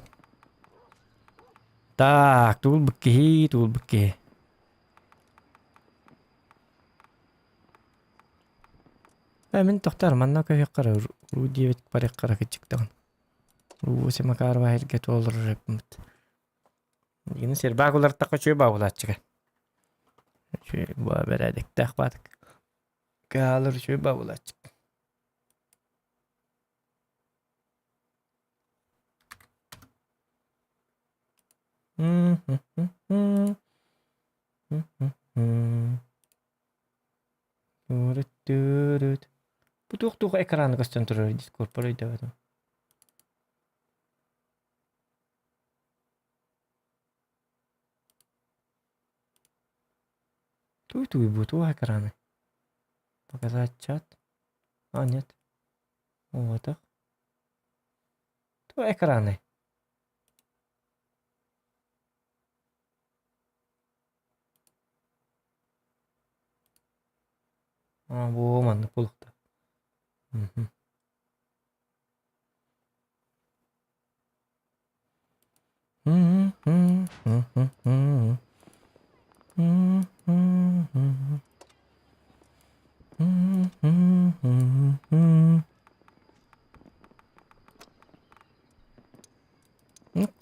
Так, тугул киһи, тугул киһи. Э, мин тохтор, манна көһүөххэ ру диэбит барыаххара кыччыктаҕын. Ру Макарова эргэ туолар эппит. Игини сербаак улартахха үчүгэй баабылааччыга. Үчүгэй баа бэрээдэктээх баатык. Каалар үчүгэй баабылааччык. Бу туох-туох экраны көстөн турар Discord өйдөөбөтүм. Туй-туй бу туох экраны? Показать чат? А, нет. Вот. Туох экраны? А, бу маннык буолуохтаах. Мгм.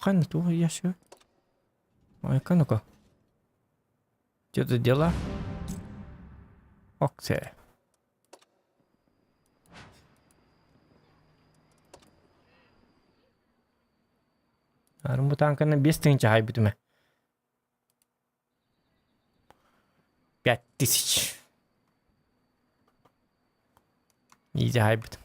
Ханна туох ящик? Айка ну-ка. Что-то дела? Оксе. Арым бу танканы 5000 хайбытым. 5000. Изи хайбыт.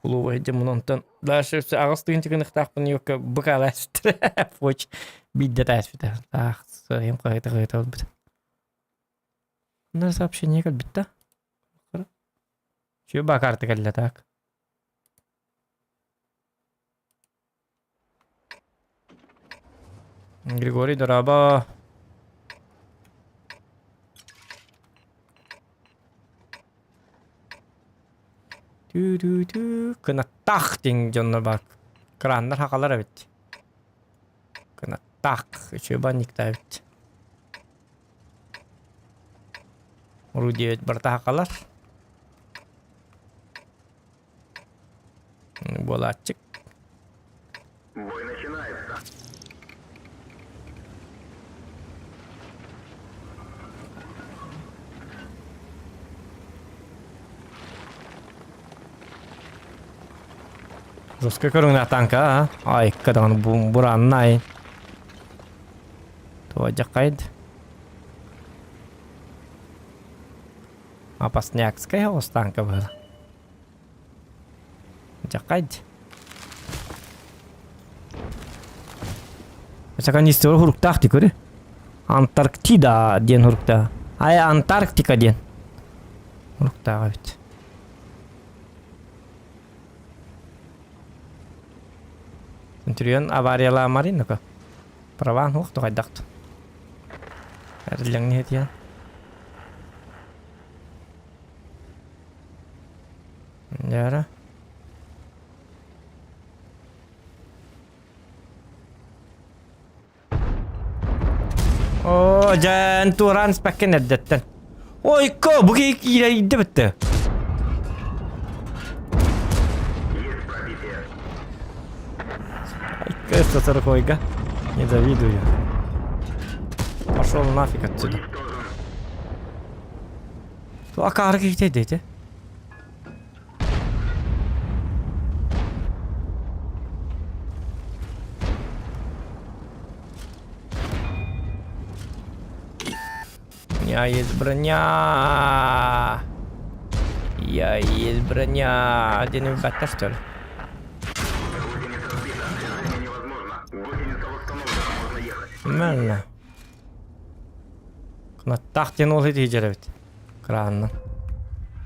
Кулууба сылдьаммын онтон дальше өссө 8000 гыныахтаахпын юкка быкаала эспиттэрэ. Поч биирдэ тааспыта. Таах сыһыам хаһыта хаһыта ылбыт. Мына сообщение кэлбит да. Чүө баа карта кэллэ так. Григорий дорообо. Түү-түү-түү кынаттаах диэн дьоннор баар. Краннар хахалар эбит. Кынаттаах үчүгэй банниктаа эбит. Уруу диэбит барыта хахалар. Буолааччык. Бой начинается. Жестко көрүҥнээх танка, а? Айка даҕаны бураннай. Туодьаххайд. Опаснякская останка была. Дьаххайд. Саканистер хуруктаах ти көрү. Антарктида диэн хуруктаах. Ай Антарктика диэн. Хуруктаах эбит. Центурион авариялаамари ну-ка. Праван хуох тухайдахт. Эриллэҥни хэтиэн. Дьара. Оо, дьэн туораан испэккин эрдэттэн. Ойко, бу киһи киирэ битте. Айка, 140 Не завидую. Пошел нафиг отсюда. Акаары киһитэ дети. У меня есть броня. Я есть броня. Один бата, что ли? Нормально. Кынаттаах диэн ол иһдьэр эбит. Кырааннан.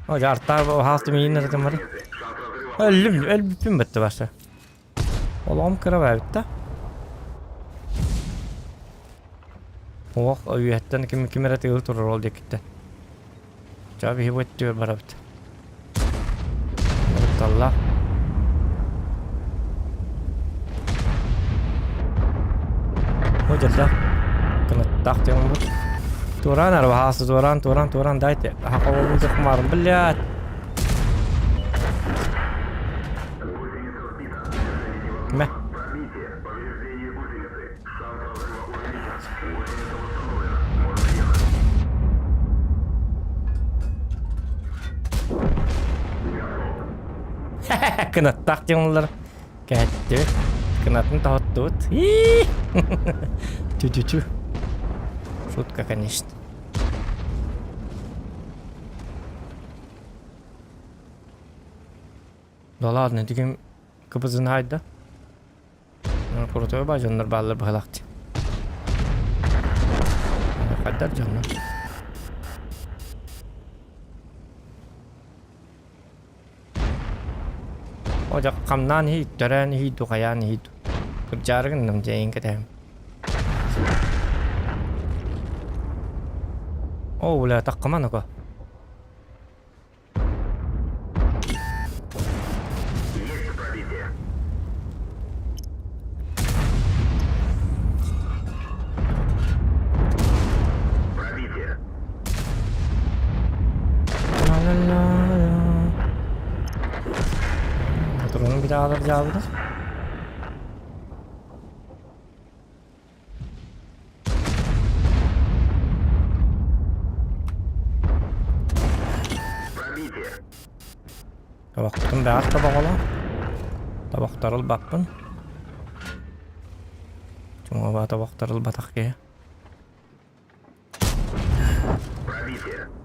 О, дьаартаах хаастым ииннэр этим Өллүм, өлбүппүн бытты башы. Олоҕум кыра эбит да. Ох, үөһэттэн ким ким эрэ тыыл турар ол диэкиттэн. Чаа биһи бу өттүгэр барабыт. Талла. О, дьэллээх. Кынаттаах диэн бу. Туораан арбаһаас, туораан, туораан, туораан, дайте. Хахалалын дьахмаарым, блядь. Мэ. Кынаттаах диэн Кэһэттибит. Кынатын тоһоттубут. Тю-тю-тю. Шутка, конечно. Да ладно, дигим кыбызын хайда. Крутой ба дьоннор бааллар быһалаах Хайдар дьоннор. О дьэ хамнаан иһий, төрөөн иһий дуу, хайаан иһий дуу. Кырдьаары гынным дьэ эйигин кэтэһэм. О, бля, таххыма ну-ка. Патронун битаалар дьаабыта. Тобохпутун бэҕэр тобоҕолоо. Тобохтору ылбаппын. Чуҥуоба тобохтору ылбатах киһи. Пробитие.